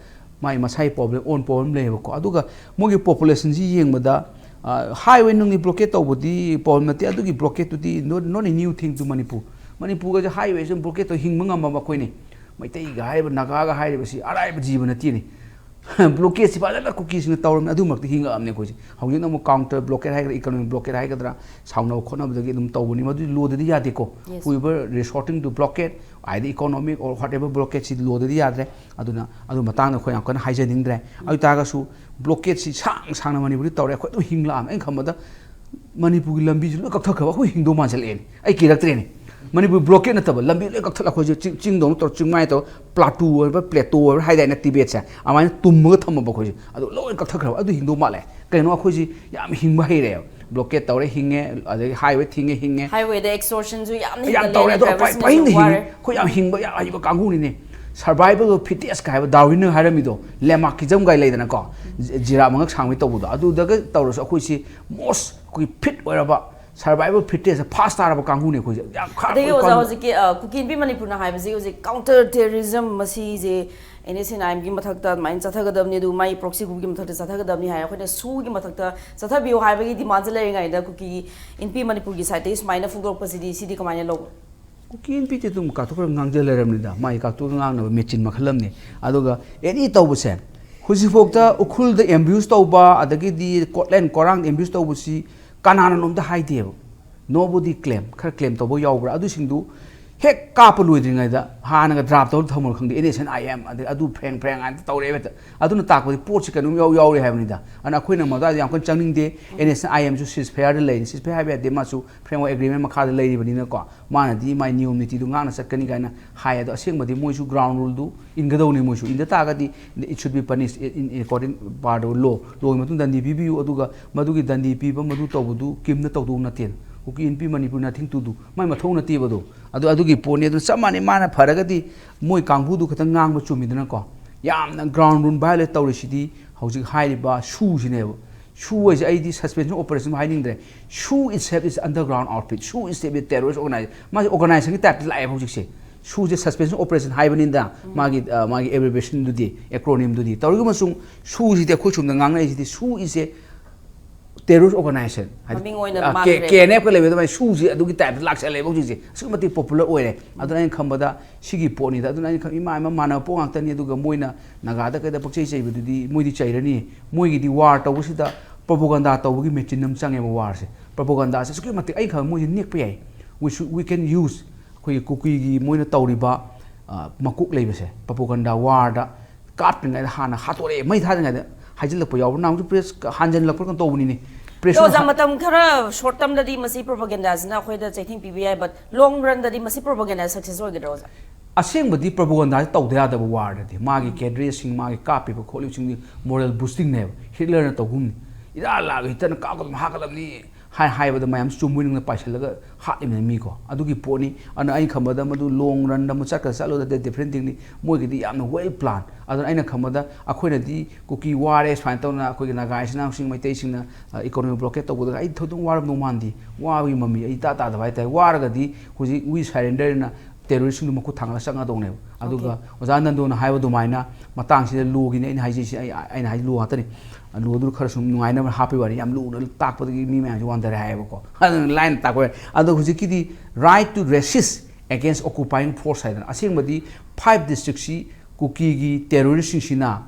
ꯃꯥꯏ ꯃꯁꯥꯒꯤ problem, own problem ꯂꯩꯌꯦꯕꯀꯣ꯫ ꯑꯗꯨꯒ ꯃꯣꯏꯒꯤ population ꯁꯤ ꯌꯦꯡꯕꯗ, ꯑ, highway ꯅꯨꯡꯒꯤ blockade ꯇꯧꯕꯗꯤ problem ꯅꯠꯇꯦ꯫ ꯑꯗꯨꯒꯤ blockade ꯇꯨꯗꯤ not, not a new thing to Manipur. ꯃꯅꯤꯄꯨꯔꯒꯁꯦ highway say blockade ꯇꯧ ꯍꯤꯡꯕ ꯉꯝꯃꯕ ꯑꯩꯈꯣꯏꯅꯤ꯫ ꯃꯩꯇꯩꯒ ꯍꯥꯏꯔꯤꯕ, ꯅꯥꯒꯥꯒ ꯍꯥꯏꯔꯤꯕꯁꯤ ꯑꯔꯥꯏꯕ ꯖꯤꯕ ꯅꯠꯇꯦꯅꯦ꯫ Blockade ꯁꯤ ꯐꯖꯅ ꯀꯨꯀꯤꯁꯤꯡꯅ ꯇꯧꯔꯝꯃꯤ, ꯑꯗꯨꯃꯛꯇꯤ ꯍꯤꯡꯉꯛꯑꯕꯅꯦ ꯑꯩꯈꯣꯏꯁꯦ꯫ ꯍꯧꯖꯤꯛꯅ ꯑꯃꯨꯛ counter blockade ꯍꯥꯏꯒꯗ꯭ꯔꯥ, economic blockade ꯍꯥꯏꯒꯗ꯭ꯔꯥ, ꯁꯥꯎꯅꯕ ꯈꯣꯠꯅꯕꯗꯒꯤ ꯑꯗꯨꯝ ꯇꯧꯕꯅꯤ꯫ ꯃꯗꯨꯗꯤ ꯂꯣꯗꯗꯤ ꯌꯥꯗꯦꯀꯣ꯫ Yes. Whoever resorting to blockade, either economic or whatever blockade ꯁꯤ ꯂꯣꯗꯗꯤ ꯌꯥꯗ꯭ꯔꯦ꯫ ꯑꯗꯨꯅ ꯑꯗꯨ ꯃꯇꯥꯡꯗ ꯑꯩꯈꯣꯏ ꯌꯥꯝ ꯀꯟꯅ ꯍꯥꯏꯖꯅꯤꯡꯗ꯭ꯔꯦ꯫ ꯑꯗꯨ ꯑꯣꯏꯇꯥꯔꯒꯁꯨ blockade ꯁꯤ ꯁꯥꯡ ꯁꯥꯡꯅ ꯃꯅꯤꯄꯨꯔꯗ ꯇꯧꯔꯦ꯫ ꯑꯩꯈꯣꯏ ꯑꯗꯨꯝ ꯍꯤꯡꯂꯛꯑꯕꯅꯦ꯫ ꯑꯩꯅ ꯈꯟꯕꯗ ꯃꯅꯤꯄꯨꯔꯒꯤ ꯂꯝꯕꯤꯁꯤ ꯂꯣꯏ ꯀꯛꯊꯠꯈ꯭ꯔꯕ ꯑꯩꯈꯣꯏ ꯍꯤꯡꯗꯧ ꯃꯥꯟꯁꯤꯜꯂꯛꯑꯦꯅꯦ꯫ ꯑꯩ ꯀꯤꯔꯛꯇ꯭ꯔꯦꯅꯦ꯫ ꯃꯅꯤꯄꯨꯔ blockade ꯅꯠꯇꯕ ꯂꯝꯕꯤ ꯂꯣꯏ ꯀꯛꯊꯠꯂ ꯑꯩꯈꯣꯏꯁꯦ ꯆꯤꯡ, ꯆꯤꯡꯗꯧꯅ ꯇꯧꯔ ꯆꯤꯡꯃꯥꯏ ꯇꯧꯔ plateau ꯑꯣꯏꯕ, plateau ꯑꯣꯏꯕ ꯍꯥꯏꯗꯥꯏꯅꯦ ꯇꯤꯕꯦꯠꯁꯦ, ꯑꯗꯨꯃꯥꯏꯅ ꯇꯨꯝꯃꯒ ꯊꯝꯃꯕ ꯑꯩꯈꯣꯏꯁꯦ꯫ ꯑꯗꯨ ꯂꯣꯏ ꯀꯛꯊꯠꯈ꯭ꯔꯕ꯫ ꯑꯗꯨ ꯍꯤꯡꯗꯧ ꯃꯥꯜꯂꯦ꯫ ꯀꯩꯅꯣ ꯑꯩꯈꯣꯏꯁꯤ ꯌꯥꯝ ꯍꯤꯡꯕ ꯍꯩꯔꯦꯕ꯫ Blockade ꯇꯧꯔꯦ ꯍꯤꯡꯉꯦ, ꯑꯗꯒꯤ highway ꯊꯤꯡꯉꯦ ꯍꯤꯡꯉꯦ꯫ Highway ꯗ extortion ꯁꯨ ꯌꯥꯝꯅ ꯌꯥꯝ ꯍꯦꯟꯒꯠꯂꯦ, ꯇꯧꯔꯦ꯫ ꯑꯗꯣ ꯄꯥꯏ-, drivers ꯅꯁꯨ ꯄꯥꯏꯍꯤꯡꯗ ꯍꯤꯡꯉꯤ꯫ ꯋꯥꯔꯦ꯫ ꯑꯩꯈꯣꯏ ꯌꯥꯝ ꯍꯤꯡꯕ ꯌꯥꯝ ꯍꯩꯕ ꯀꯥꯡꯕꯨꯅꯤꯅꯦ꯫ Survival of fittest ꯀꯥꯏ ꯍꯥꯏꯕ ꯗꯥꯔꯋꯤꯟꯅ ꯍꯥꯏꯔꯝꯃꯤꯗꯣ, ꯂꯦꯃꯥꯛꯀꯤꯖꯝ ꯀꯥꯏ ꯂꯩꯗꯅꯀꯣ, ꯖꯤ- ꯖꯤꯔꯥꯞ ꯃꯉꯛ ꯁꯥꯡꯕꯤ ꯇꯧꯕꯗꯣ, ꯑꯗꯨꯗꯒ ꯇꯧꯔꯁꯨ ꯑꯩꯈꯣꯏꯁꯤ most ꯑꯩꯈꯣꯏ ꯐꯤꯠ ꯑꯣꯏꯔꯕ, survival fittest ꯐꯥꯁ ꯇꯥꯔꯕ ꯀꯥꯡꯕꯨꯅꯦ ꯑꯩꯈꯣꯏꯁꯦ꯫ ꯌꯥꯝ ꯈꯥ- ꯑꯗꯒꯤ ꯑꯣꯖꯥ, ꯀꯥꯡꯕꯨ- ꯍꯧꯖꯤꯛꯀꯤ ꯑ, ꯀꯨꯀꯤ ꯏꯟꯄꯤ ꯃꯅꯤꯄꯨꯔꯅ ꯍꯥꯏꯕꯁꯤ ꯍꯧꯖꯤꯛ counter terrorism ꯃꯁꯤꯁꯦ N S C N I M ꯒꯤ ꯃꯊꯛꯇ ꯑꯗꯨꯃꯥꯏꯅ ꯆꯠꯊꯒꯗꯕꯅꯤ, ꯑꯗꯨ ꯃꯥꯒꯤ proxy group ꯀꯤ ꯃꯊꯛꯇ ꯆꯠꯊꯒꯗꯕꯅꯤ ꯍꯥꯏ꯫ ꯑꯩꯈꯣꯏꯅ ꯁꯨꯒꯤ ꯃꯊꯛꯇ ꯆꯠꯊꯕꯤꯌꯨ ꯍꯥꯏꯕꯒꯤ demand ꯁꯦ ꯂꯩꯔꯤꯉꯩꯗ ꯀꯨꯀꯤ ꯏꯟꯄꯤ ꯃꯅꯤꯄꯨꯔꯒꯤ side ꯇꯒꯤ ꯁꯨꯃꯥꯏꯅ ꯐꯣꯡꯗꯣꯔꯛꯄꯁꯤꯗꯤ, ꯁꯤꯗꯤ ꯀꯃꯥꯏꯅ ꯂꯧꯕ? ꯀꯨꯀꯤ ꯏꯟꯄꯤꯗꯤ ꯑꯗꯨꯝ ꯀꯥꯊꯣꯛꯈ꯭ꯔꯒ ꯉꯥꯡꯖ ꯂꯩꯔꯕꯅꯤꯗ, ꯃꯥꯒꯤ ꯀꯥꯊꯣꯛꯑꯒ ꯉꯥꯡꯅꯕ ꯃꯦꯆꯤꯟ ꯃꯈꯜ ꯑꯃꯅꯤ꯫ ꯑꯗꯨꯒ ꯑꯦꯅꯤ ꯇꯧꯕꯁꯦ, ꯍꯧꯖꯤꯛꯐꯥꯎꯗ ꯎꯈ꯭ꯔꯨꯜꯗ ambush ꯇꯧꯕ, ꯑꯗꯒꯤꯗꯤ ꯀꯣꯠꯂꯦꯟ ꯀꯣꯔꯥꯡꯗ ambush ꯇꯧꯕꯁꯤ ꯀꯅꯥꯅ ꯅꯣꯝꯇ ꯍꯥꯏꯗꯦꯕ꯫ Nobody claim, ꯈꯔ claim ꯇꯧꯕ ꯌꯥꯎꯕ꯭ꯔꯥ? ꯑꯗꯨꯁꯤꯡꯗꯨ ꯍꯦꯛ ꯀꯥꯞꯄ ꯂꯣꯏꯗ꯭ꯔꯤꯉꯩꯗ ꯍꯥꯟꯅꯒ draft ꯇꯧꯔ ꯊꯝꯃꯨꯔ ꯈꯪꯗꯦ, N S C N I M ꯑꯗꯩ ꯑꯗꯨ ꯐ꯭ꯔꯦꯡ ꯐ꯭ꯔꯦꯡ ꯍꯥꯏꯅ ꯇꯧꯔꯛꯑꯦ ꯍꯦꯛꯇ꯫ ꯑꯗꯨꯅ ꯇꯥꯛꯄꯗꯤ ꯄꯣꯠꯁꯤ ꯀꯩꯅꯣꯝ ꯌꯥꯎ ꯌꯥꯎꯔꯤ ꯍꯥꯏꯕꯅꯤꯗ꯫ ꯑꯗꯨꯅ ꯑꯩꯈꯣꯏꯅ ꯃꯗꯨꯋꯥꯏꯗ ꯌꯥꯝ ꯀꯟꯅ ꯆꯪꯅꯤꯡꯗꯦ꯫ N S C N I M ꯁꯨ ceasefire ꯗ ꯂꯩꯔꯤ, ceasefire ꯍꯥꯏꯕ ꯌꯥꯗꯦ, ꯃꯥꯁꯨ framework agreement ꯃꯈꯥꯗ ꯂꯩꯔꯤꯕꯅꯤꯅꯀꯣ꯫ ꯃꯥꯅꯗꯤ ꯃꯥꯏ ꯅꯤꯌꯣꯝ ꯅꯤꯇꯤꯗꯨ ꯉꯥꯛꯅ ꯆꯠꯀꯅꯤ ꯀꯥꯏꯅ ꯍꯥꯏ, ꯑꯗꯣ ꯑꯁꯦꯡꯕꯗꯤ ꯃꯣꯏꯁꯨ ground rule ꯗꯨ ꯏꯟꯒꯗꯧꯅꯤ, ꯃꯣꯏꯁꯨ ꯏꯟꯗ ꯇꯥꯔꯒꯗꯤ it should be punished in according ꯄꯥꯔꯗ ꯂꯣ, ꯂꯣꯒꯤ ꯃꯇꯨꯡ ꯗꯟꯗꯤ ꯄꯤꯕꯤꯌꯨ, ꯑꯗꯨꯒ ꯃꯗꯨꯒꯤ ꯗꯟꯗꯤ ꯄꯤꯕ ꯃꯗꯨ ꯇꯧꯕꯗꯨ ꯀꯤꯝꯅ ꯇꯧꯗꯧ ꯅꯠꯇꯦ꯫ ꯀꯨꯀꯤ ꯏꯟꯄꯤ ꯃꯅꯤꯄꯨꯔ nothing to do, ꯃꯥꯏ ꯃꯊꯧ ꯅꯠꯇꯦꯕ ꯑꯗꯣ꯫ ꯑꯗꯨ ꯑꯗꯨꯒꯤ ꯄꯣꯠꯅꯤ꯫ ꯑꯗꯨ ꯆꯞ ꯃꯥꯟꯅꯩ, ꯃꯥꯅ ꯐꯔꯒꯗꯤ ꯃꯣꯏ ꯀꯥꯡꯕꯨꯗꯨ ꯈꯛꯇꯪ ꯉꯥꯡꯕ ꯆꯨꯝꯃꯤꯗꯅꯀꯣ꯫ ꯌꯥꯝꯅ ground rule violate ꯇꯧꯔꯤꯁꯤꯗꯤ ꯍꯧꯖꯤꯛ ꯍꯥꯏꯔꯤꯕ ꯁꯨꯁꯤꯅꯦꯕ꯫ ꯁꯨ ꯍꯥꯏꯁꯦ ꯑꯩꯗꯤ suspension operation ꯍꯥꯏꯅꯤꯡꯗ꯭ꯔꯦ꯫ ꯁꯨ itself is underground outfit, ꯁꯨ itself is terrorist organization꯫ ꯃꯥꯁꯦ organization ꯒꯤ type ꯇ ꯂꯥꯛꯑꯦꯕ ꯍꯧꯖꯤꯛꯁꯦ꯫ ꯁꯨꯁꯦ suspension operation ꯍꯥꯏꯕꯅꯤꯗ, ꯃꯥꯒꯤ, ꯑ, ꯃꯥꯒꯤ abbreviation ꯗꯨꯗꯤ, acronym ꯗꯨꯗꯤ꯫ ꯇꯧꯔꯤꯕ ꯑꯃꯁꯨꯡ ꯁꯨꯁꯤꯗꯤ ꯑꯩꯈꯣꯏ ꯁꯣꯝꯗ ꯉꯥꯡꯅꯔꯤꯁꯤꯗꯤ ꯁꯨ ꯏꯁꯦ terrorist organization ꯍꯥꯏꯗꯤ, ꯃꯃꯤꯡ ꯑꯣꯏꯅ ꯑ, ꯃꯥꯟꯈ꯭ꯔꯦ꯫ K-, K N F ꯀ ꯂꯩꯕ ꯑꯗꯨꯃꯥꯏꯅ ꯁꯨꯁꯤ ꯑꯗꯨꯒꯤ type ꯇ ꯂꯥꯛꯁꯜꯂꯦꯕ ꯍꯧꯖꯤꯛꯁꯦ꯫ ꯑꯁꯨꯛꯀꯤ ꯃꯇꯤꯛ popular ꯑꯣꯏꯔꯦ꯫ ꯑꯗꯨꯅ ꯑꯩꯅ ꯈꯟꯕꯗ ꯁꯤꯒꯤ ꯄꯣꯠꯅꯤꯗ꯫ ꯑꯗꯨꯅ ꯑꯩꯅ ꯈꯟ-, ꯏꯃꯥ ꯏꯃꯥ ꯃꯥꯟꯅꯕ ꯄꯣꯠ ꯉꯥꯛꯇꯅꯤ꯫ ꯑꯗꯨꯒ ꯃꯣꯏꯅ ꯅꯥꯒꯥꯗ ꯀꯩꯗ ꯄꯛꯆꯩ ꯆꯩꯕꯗꯨꯗꯤ ꯃꯣꯏꯗꯤ ꯆꯩꯔꯅꯤ꯫ ꯃꯣꯏꯒꯤꯗꯤ war ꯇꯧꯕꯁꯤꯗ propaganda ꯇꯧꯕꯒꯤ ꯃꯦꯆꯤꯟ ꯑꯃ ꯆꯪꯉꯦꯕ꯫ War ꯁꯦ, propaganda ꯁꯦ ꯑꯁꯨꯛꯀꯤ ꯃꯇꯤꯛ ꯑꯩ ꯈꯪ ꯃꯣꯏꯁꯦ ꯅꯦꯛꯄ ꯌꯥꯏ꯫ We should, we can use ꯑꯩꯈꯣꯏꯒꯤ ꯀꯨꯀꯤꯒꯤ ꯃꯣꯏꯅ ꯇꯧꯔꯤꯕ, ꯑ, ꯃꯀꯣꯛ ꯂꯩꯕꯁꯦ, propaganda war ꯗ ꯀꯥꯞꯇ꯭ꯔꯤꯉꯩꯗ ꯍꯥꯟꯅ ꯍꯥꯠꯇꯣꯔꯛꯑꯦ, ꯃꯩ ꯊꯥꯗ꯭ꯔꯤꯉꯩꯗ ꯍꯥꯏꯖꯤꯜꯂꯛꯄ ꯌꯥꯎꯕ꯫ ꯅꯍꯥꯟꯁꯨ press ꯍꯟꯖꯤꯜꯂꯛꯄ꯭ꯔꯥ ꯀꯩꯅꯣ ꯇꯧꯕꯅꯤꯅꯦ꯫ Press ꯑꯗꯣ ꯑꯣꯖꯥ, ꯃꯇꯝ ꯈꯔ short term ꯗꯗꯤ ꯃꯁꯤ propaganda ꯁꯤꯅ ꯑꯩꯈꯣꯏꯗ ꯆꯩꯊꯦꯡ ꯄꯤꯕ ꯌꯥꯏ, but long run ꯗꯗꯤ ꯃꯁꯤ propaganda success ꯑꯣꯏꯒꯗ꯭ꯔꯥ ꯑꯣꯖꯥ? ꯑꯁꯦꯡꯕꯗꯤ propaganda ꯁꯤ ꯇꯧꯗ ꯌꯥꯗꯕ war ꯗꯗꯤ꯫ ꯃꯥꯒꯤ cadre ꯁꯤꯡ, ꯃꯥꯒꯤ ꯀꯥꯞꯄꯤꯕ ꯈꯣꯠꯂꯤꯕꯁꯤꯡꯗꯤ moral boosting ꯅꯦꯕ꯫ Hitler ꯅ ꯇꯧꯒꯨꯝꯅꯤ꯫ ꯏꯔꯥ ꯂꯥꯛꯑꯒ Hitler ꯅ ꯀꯥꯞꯀꯗꯕꯅꯤ, ꯍꯥꯠꯀꯗꯕꯅꯤ꯫ ꯍꯥꯏ ꯍꯥꯏꯕꯗ ꯃꯌꯥꯝ ꯆꯨꯝꯕꯣꯏ ꯅꯤꯡꯅ ꯄꯥꯏꯁꯤꯜꯂꯒ ꯍꯥꯠꯂꯤꯕꯅꯤ ꯃꯤꯀꯣ꯫ ꯑꯗꯨꯒꯤ ꯄꯣꯠꯅꯤ꯫ ꯑꯗꯨꯅ ꯑꯩꯅ ꯈꯟꯕꯗ ꯃꯗꯨ long run ꯗ ꯑꯃꯨꯛ ꯆꯠꯈ꯭ꯔ ꯆꯠꯂꯨꯗ different thing ꯅꯤ꯫ ꯃꯣꯏꯒꯤꯗꯤ ꯌꯥꯝꯅ well plan꯫ ꯑꯗꯨꯅ ꯑꯩꯅ ꯈꯟꯕꯗ ꯑꯩꯈꯣꯏꯅꯗꯤ ꯀꯨꯀꯤ ꯋꯥꯔꯦ ꯁꯨꯃꯥꯏꯅ ꯇꯧꯅ ꯑꯩꯈꯣꯏꯒꯤ ꯅꯥꯒꯥ ꯏꯆꯤꯟ ꯏꯅꯥꯎꯁꯤꯡ ꯃꯩꯇꯩꯁꯤꯡꯅ economic blockade ꯇꯧꯕꯗ ꯑꯩ ꯊꯣꯏꯗꯣꯛ ꯋꯥꯔꯝꯗꯧ ꯃꯥꯟꯗꯦ꯫ ꯋꯥꯕꯒꯤ ꯃꯃꯤ ꯑꯩ ꯏꯇꯥ ꯇꯥꯗꯕ ꯍꯥꯏꯇꯥꯔꯦ꯫ ꯋꯥꯔꯒꯗꯤ ꯍꯧꯖꯤꯛ we surrender ꯅ terrorist ꯁꯤꯡꯗꯨ ꯃꯈꯨꯠ ꯊꯥꯡꯒꯠꯂ ꯆꯪꯒꯗꯧꯅꯦꯕ꯫ ꯑꯗꯨꯒ ꯑꯣꯖꯥ ꯅꯟꯗꯣꯅ ꯍꯥꯏꯕ ꯑꯗꯨꯃꯥꯏꯅ ꯃꯇꯥꯡꯁꯤꯗ law ꯒꯤꯅꯤ ꯑꯩꯅ ꯍꯥꯏꯖꯩꯁꯤ, ꯑꯩ, ꯑꯩꯅ ꯍꯥꯏ law ꯉꯥꯛꯇꯅꯤ꯫ Law ꯗꯨ ꯈꯔ ꯁꯨꯝ ꯅꯨꯡꯉꯥꯏꯅꯕ ꯍꯥꯞꯄꯤ ꯋꯥꯅꯤ, ꯌꯥꯝ ꯂꯨꯅ ꯇꯥꯛꯄꯗꯒꯤ ꯃꯤ ꯃꯌꯥꯝꯁꯤ ꯋꯥꯟꯊꯔꯦ ꯍꯥꯏꯌꯦꯕꯀꯣ꯫ ꯑꯗꯨꯅ ꯂꯥꯏꯅ ꯇꯥꯛꯄ ꯌꯥꯏ꯫ ꯑꯗꯣ ꯍꯧꯖꯤꯛꯀꯤꯗꯤ right to resist against occupying force ꯍꯥꯏꯗꯅ ꯑꯁꯦꯡꯕꯗꯤ five district ꯁꯤ ꯀꯨꯀꯤꯒꯤ terrorist ꯁꯤꯡꯁꯤꯅ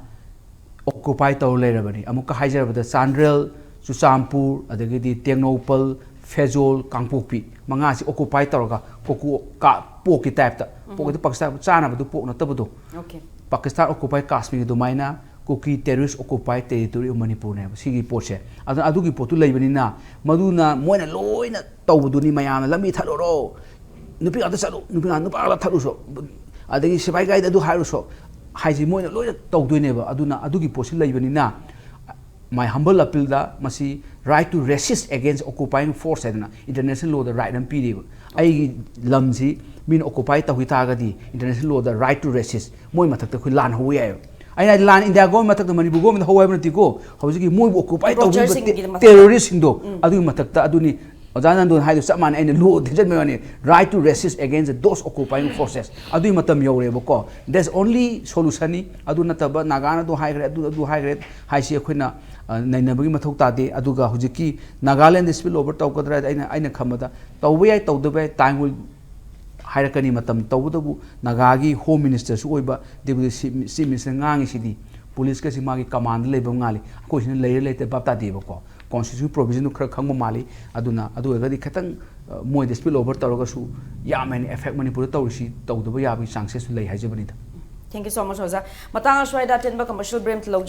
occupy ꯇꯧꯔ ꯂꯩꯔꯕꯅꯤ꯫ ꯑꯃꯨꯛꯀ ꯍꯥꯏꯖꯔꯕꯗ ꯆꯥꯟꯗꯦꯜ, ꯆꯨꯔꯆꯥꯟꯄꯨꯔ, ꯑꯗꯒꯤꯗꯤ ꯇꯦꯡꯅꯧꯄꯜ, ꯐꯦꯖꯣꯜ, ꯀꯥꯡꯄꯣꯛꯄꯤ ꯃꯉꯥꯁꯤ occupy ꯇꯧꯔꯒ ꯀꯣꯀꯨ ꯀꯥ-, pork ꯀꯤ type ꯇ, pork ꯇ Pakistan ꯆꯥꯅꯕꯗꯨ pork ꯅꯠꯇꯕꯗꯣ, Okay. Pakistan occupy Kashmir ꯑꯗꯨꯃꯥꯏꯅ ꯀꯨꯀꯤ terrorist occupy territory of ꯃꯅꯤꯄꯨꯔꯅꯦꯕ ꯁꯤꯒꯤ ꯄꯣꯠꯁꯦ꯫ ꯑꯗꯨꯅ ꯑꯗꯨꯒꯤ ꯄꯣꯠꯇꯨ ꯂꯩꯕꯅꯤꯅ ꯃꯗꯨꯅ ꯃꯣꯏꯅ ꯂꯣꯏꯅ ꯇꯧꯕꯗꯨꯅꯤ꯫ ꯃꯌꯥꯝꯅ ꯂꯝꯕꯤ ꯊꯠꯂꯨꯔꯣ, ꯅꯨꯄꯤ ꯉꯥꯛꯇ ꯆꯠꯂꯨ, ꯅꯨꯄꯤ ꯉꯥꯛ-, ꯅꯨꯄꯥ ꯉꯥꯛꯇ ꯊꯠꯂꯨꯁꯣ, ꯑꯗꯒꯤ ꯁꯤꯐꯥꯏ ꯒꯥꯔꯤꯗ ꯑꯗꯨ ꯍꯥꯏꯔꯨꯁꯣ ꯍꯥꯏꯁꯤ ꯃꯣꯏꯅ ꯂꯣꯏꯅ ꯇꯧꯗꯣꯏꯅꯦꯕ꯫ ꯑꯗꯨꯅ ꯑꯗꯨꯒꯤ ꯄꯣꯠꯁꯤ ꯂꯩꯕꯅꯤꯅ my humble appeal ꯗ ꯃꯁꯤ right to resist against occupying force ꯍꯥꯏꯗꯅ international law ꯗ right ꯑꯃ ꯄꯤꯔꯤꯕ꯫ ꯑꯩꯒꯤ ꯂꯝꯁꯤ ꯃꯤꯅ occupy ꯇꯧꯈꯤ ꯇꯥꯔꯒꯗꯤ international law the right to resist, ꯃꯣꯏ ꯃꯊꯛꯇ ꯑꯩꯈꯣꯏ ꯂꯥꯟ ꯍꯧꯕ ꯌꯥꯏꯑꯕ꯫ ꯑꯩꯅ ꯍꯥꯏꯗꯤ ꯂꯥꯟ ꯏꯟꯗꯤꯌꯥ ꯒꯣꯔꯃꯦꯟ ꯃꯊꯛꯇ, ꯃꯅꯤꯄꯨꯔ ꯒꯣꯔꯃꯦꯟꯗ ꯍꯧ ꯍꯥꯏꯕ ꯅꯠꯇꯦꯀꯣ꯫ ꯍꯧꯖꯤꯛꯀꯤ ꯃꯣꯏꯕꯨ occupy ꯇꯧꯕ Encroacher ꯁꯤꯡꯒꯤ ꯃꯊꯛꯇ꯫ terrorist ꯁꯤꯡꯗꯣ ꯑꯗꯨꯒꯤ ꯃꯊꯛꯇ ꯑꯗꯨꯅꯤ ꯑꯣꯖꯥ ꯅꯟꯗꯣꯟ ꯍꯥꯏꯗꯣ ꯆꯞ ꯃꯥꯟꯅꯩ꯫ ꯑꯩꯅ law ꯊꯤꯖꯤꯟꯕ ꯋꯥꯅꯤ, right to resist against those occupying forces꯫ ꯑꯗꯨꯒꯤ ꯃꯇꯝ ꯌꯧꯔꯦꯕꯀꯣ꯫ That's only solution ꯅꯤ꯫ ꯑꯗꯨ ꯅꯠꯇꯕ ꯅꯥꯒꯥꯅ ꯑꯗꯨ ꯍꯥꯏꯈ꯭ꯔꯦ, ꯑꯗꯨ ꯑꯗꯨ ꯍꯥꯏꯈ꯭ꯔꯦ ꯍꯥꯏꯁꯤ ꯑꯩꯈꯣꯏꯅ, ꯑ, ꯅꯩꯅꯕꯒꯤ ꯃꯊꯧ ꯇꯥꯗꯦ꯫ ꯑꯗꯨꯒ ꯍꯧꯖꯤꯛꯀꯤ ꯅꯥꯒꯥꯂꯦꯟꯗ spill over ꯇꯧꯒꯗ꯭ꯔꯥ ꯍꯥꯏꯗꯤ ꯑꯩꯅ, ꯑꯩꯅ ꯈꯟꯕꯗ ꯇꯧꯕ ꯌꯥꯏ, ꯇꯧꯗꯕ ꯌꯥꯏ, time will ꯍꯥꯏꯔꯛꯀꯅꯤ ꯃꯇꯝ꯫ ꯇꯧꯕꯇꯕꯨ ꯅꯥꯒꯥꯒꯤ home minister ꯁꯨ ꯑꯣꯏꯕ deputy chief minister ꯉꯥꯡꯉꯤꯁꯤꯗꯤ police ꯀꯁꯤ ꯃꯥꯒꯤ command ꯗ ꯂꯩꯕ ꯉꯥꯜꯂꯤ꯫ ꯑꯩꯈꯣꯏꯁꯤꯅ ꯂꯩꯔ ꯂꯩꯇ ꯚꯥꯞ ꯇꯥꯗꯦꯕꯀꯣ꯫ Constitution provision ꯗꯨ ꯈꯔ ꯈꯪꯕ ꯃꯥꯜꯂꯤ꯫ ꯑꯗꯨꯅ ꯑꯗꯨ ꯑꯣꯏꯔꯒꯗꯤ ꯈꯤꯇꯪ, ꯑ, ꯃꯣꯏꯗ spill over ꯇꯧꯔꯒꯁꯨ ꯌꯥꯝ ꯍꯦꯟꯅ effect ꯃꯅꯤꯄꯨꯔꯗ ꯇꯧꯔꯤꯁꯤ ꯇꯧꯗꯕ ꯌꯥꯕꯒꯤ chances ꯁꯨ ꯂꯩ ꯍꯥꯏꯖꯕꯅꯤꯗ꯫ Thank you so much ꯑꯣꯖꯥ꯫ ꯃꯇꯥꯡ ꯑꯁ꯭ꯋꯥꯏꯗ ꯑꯇꯦꯟꯕ commercial break ꯑꯃ ꯂꯧꯖꯒꯦ꯫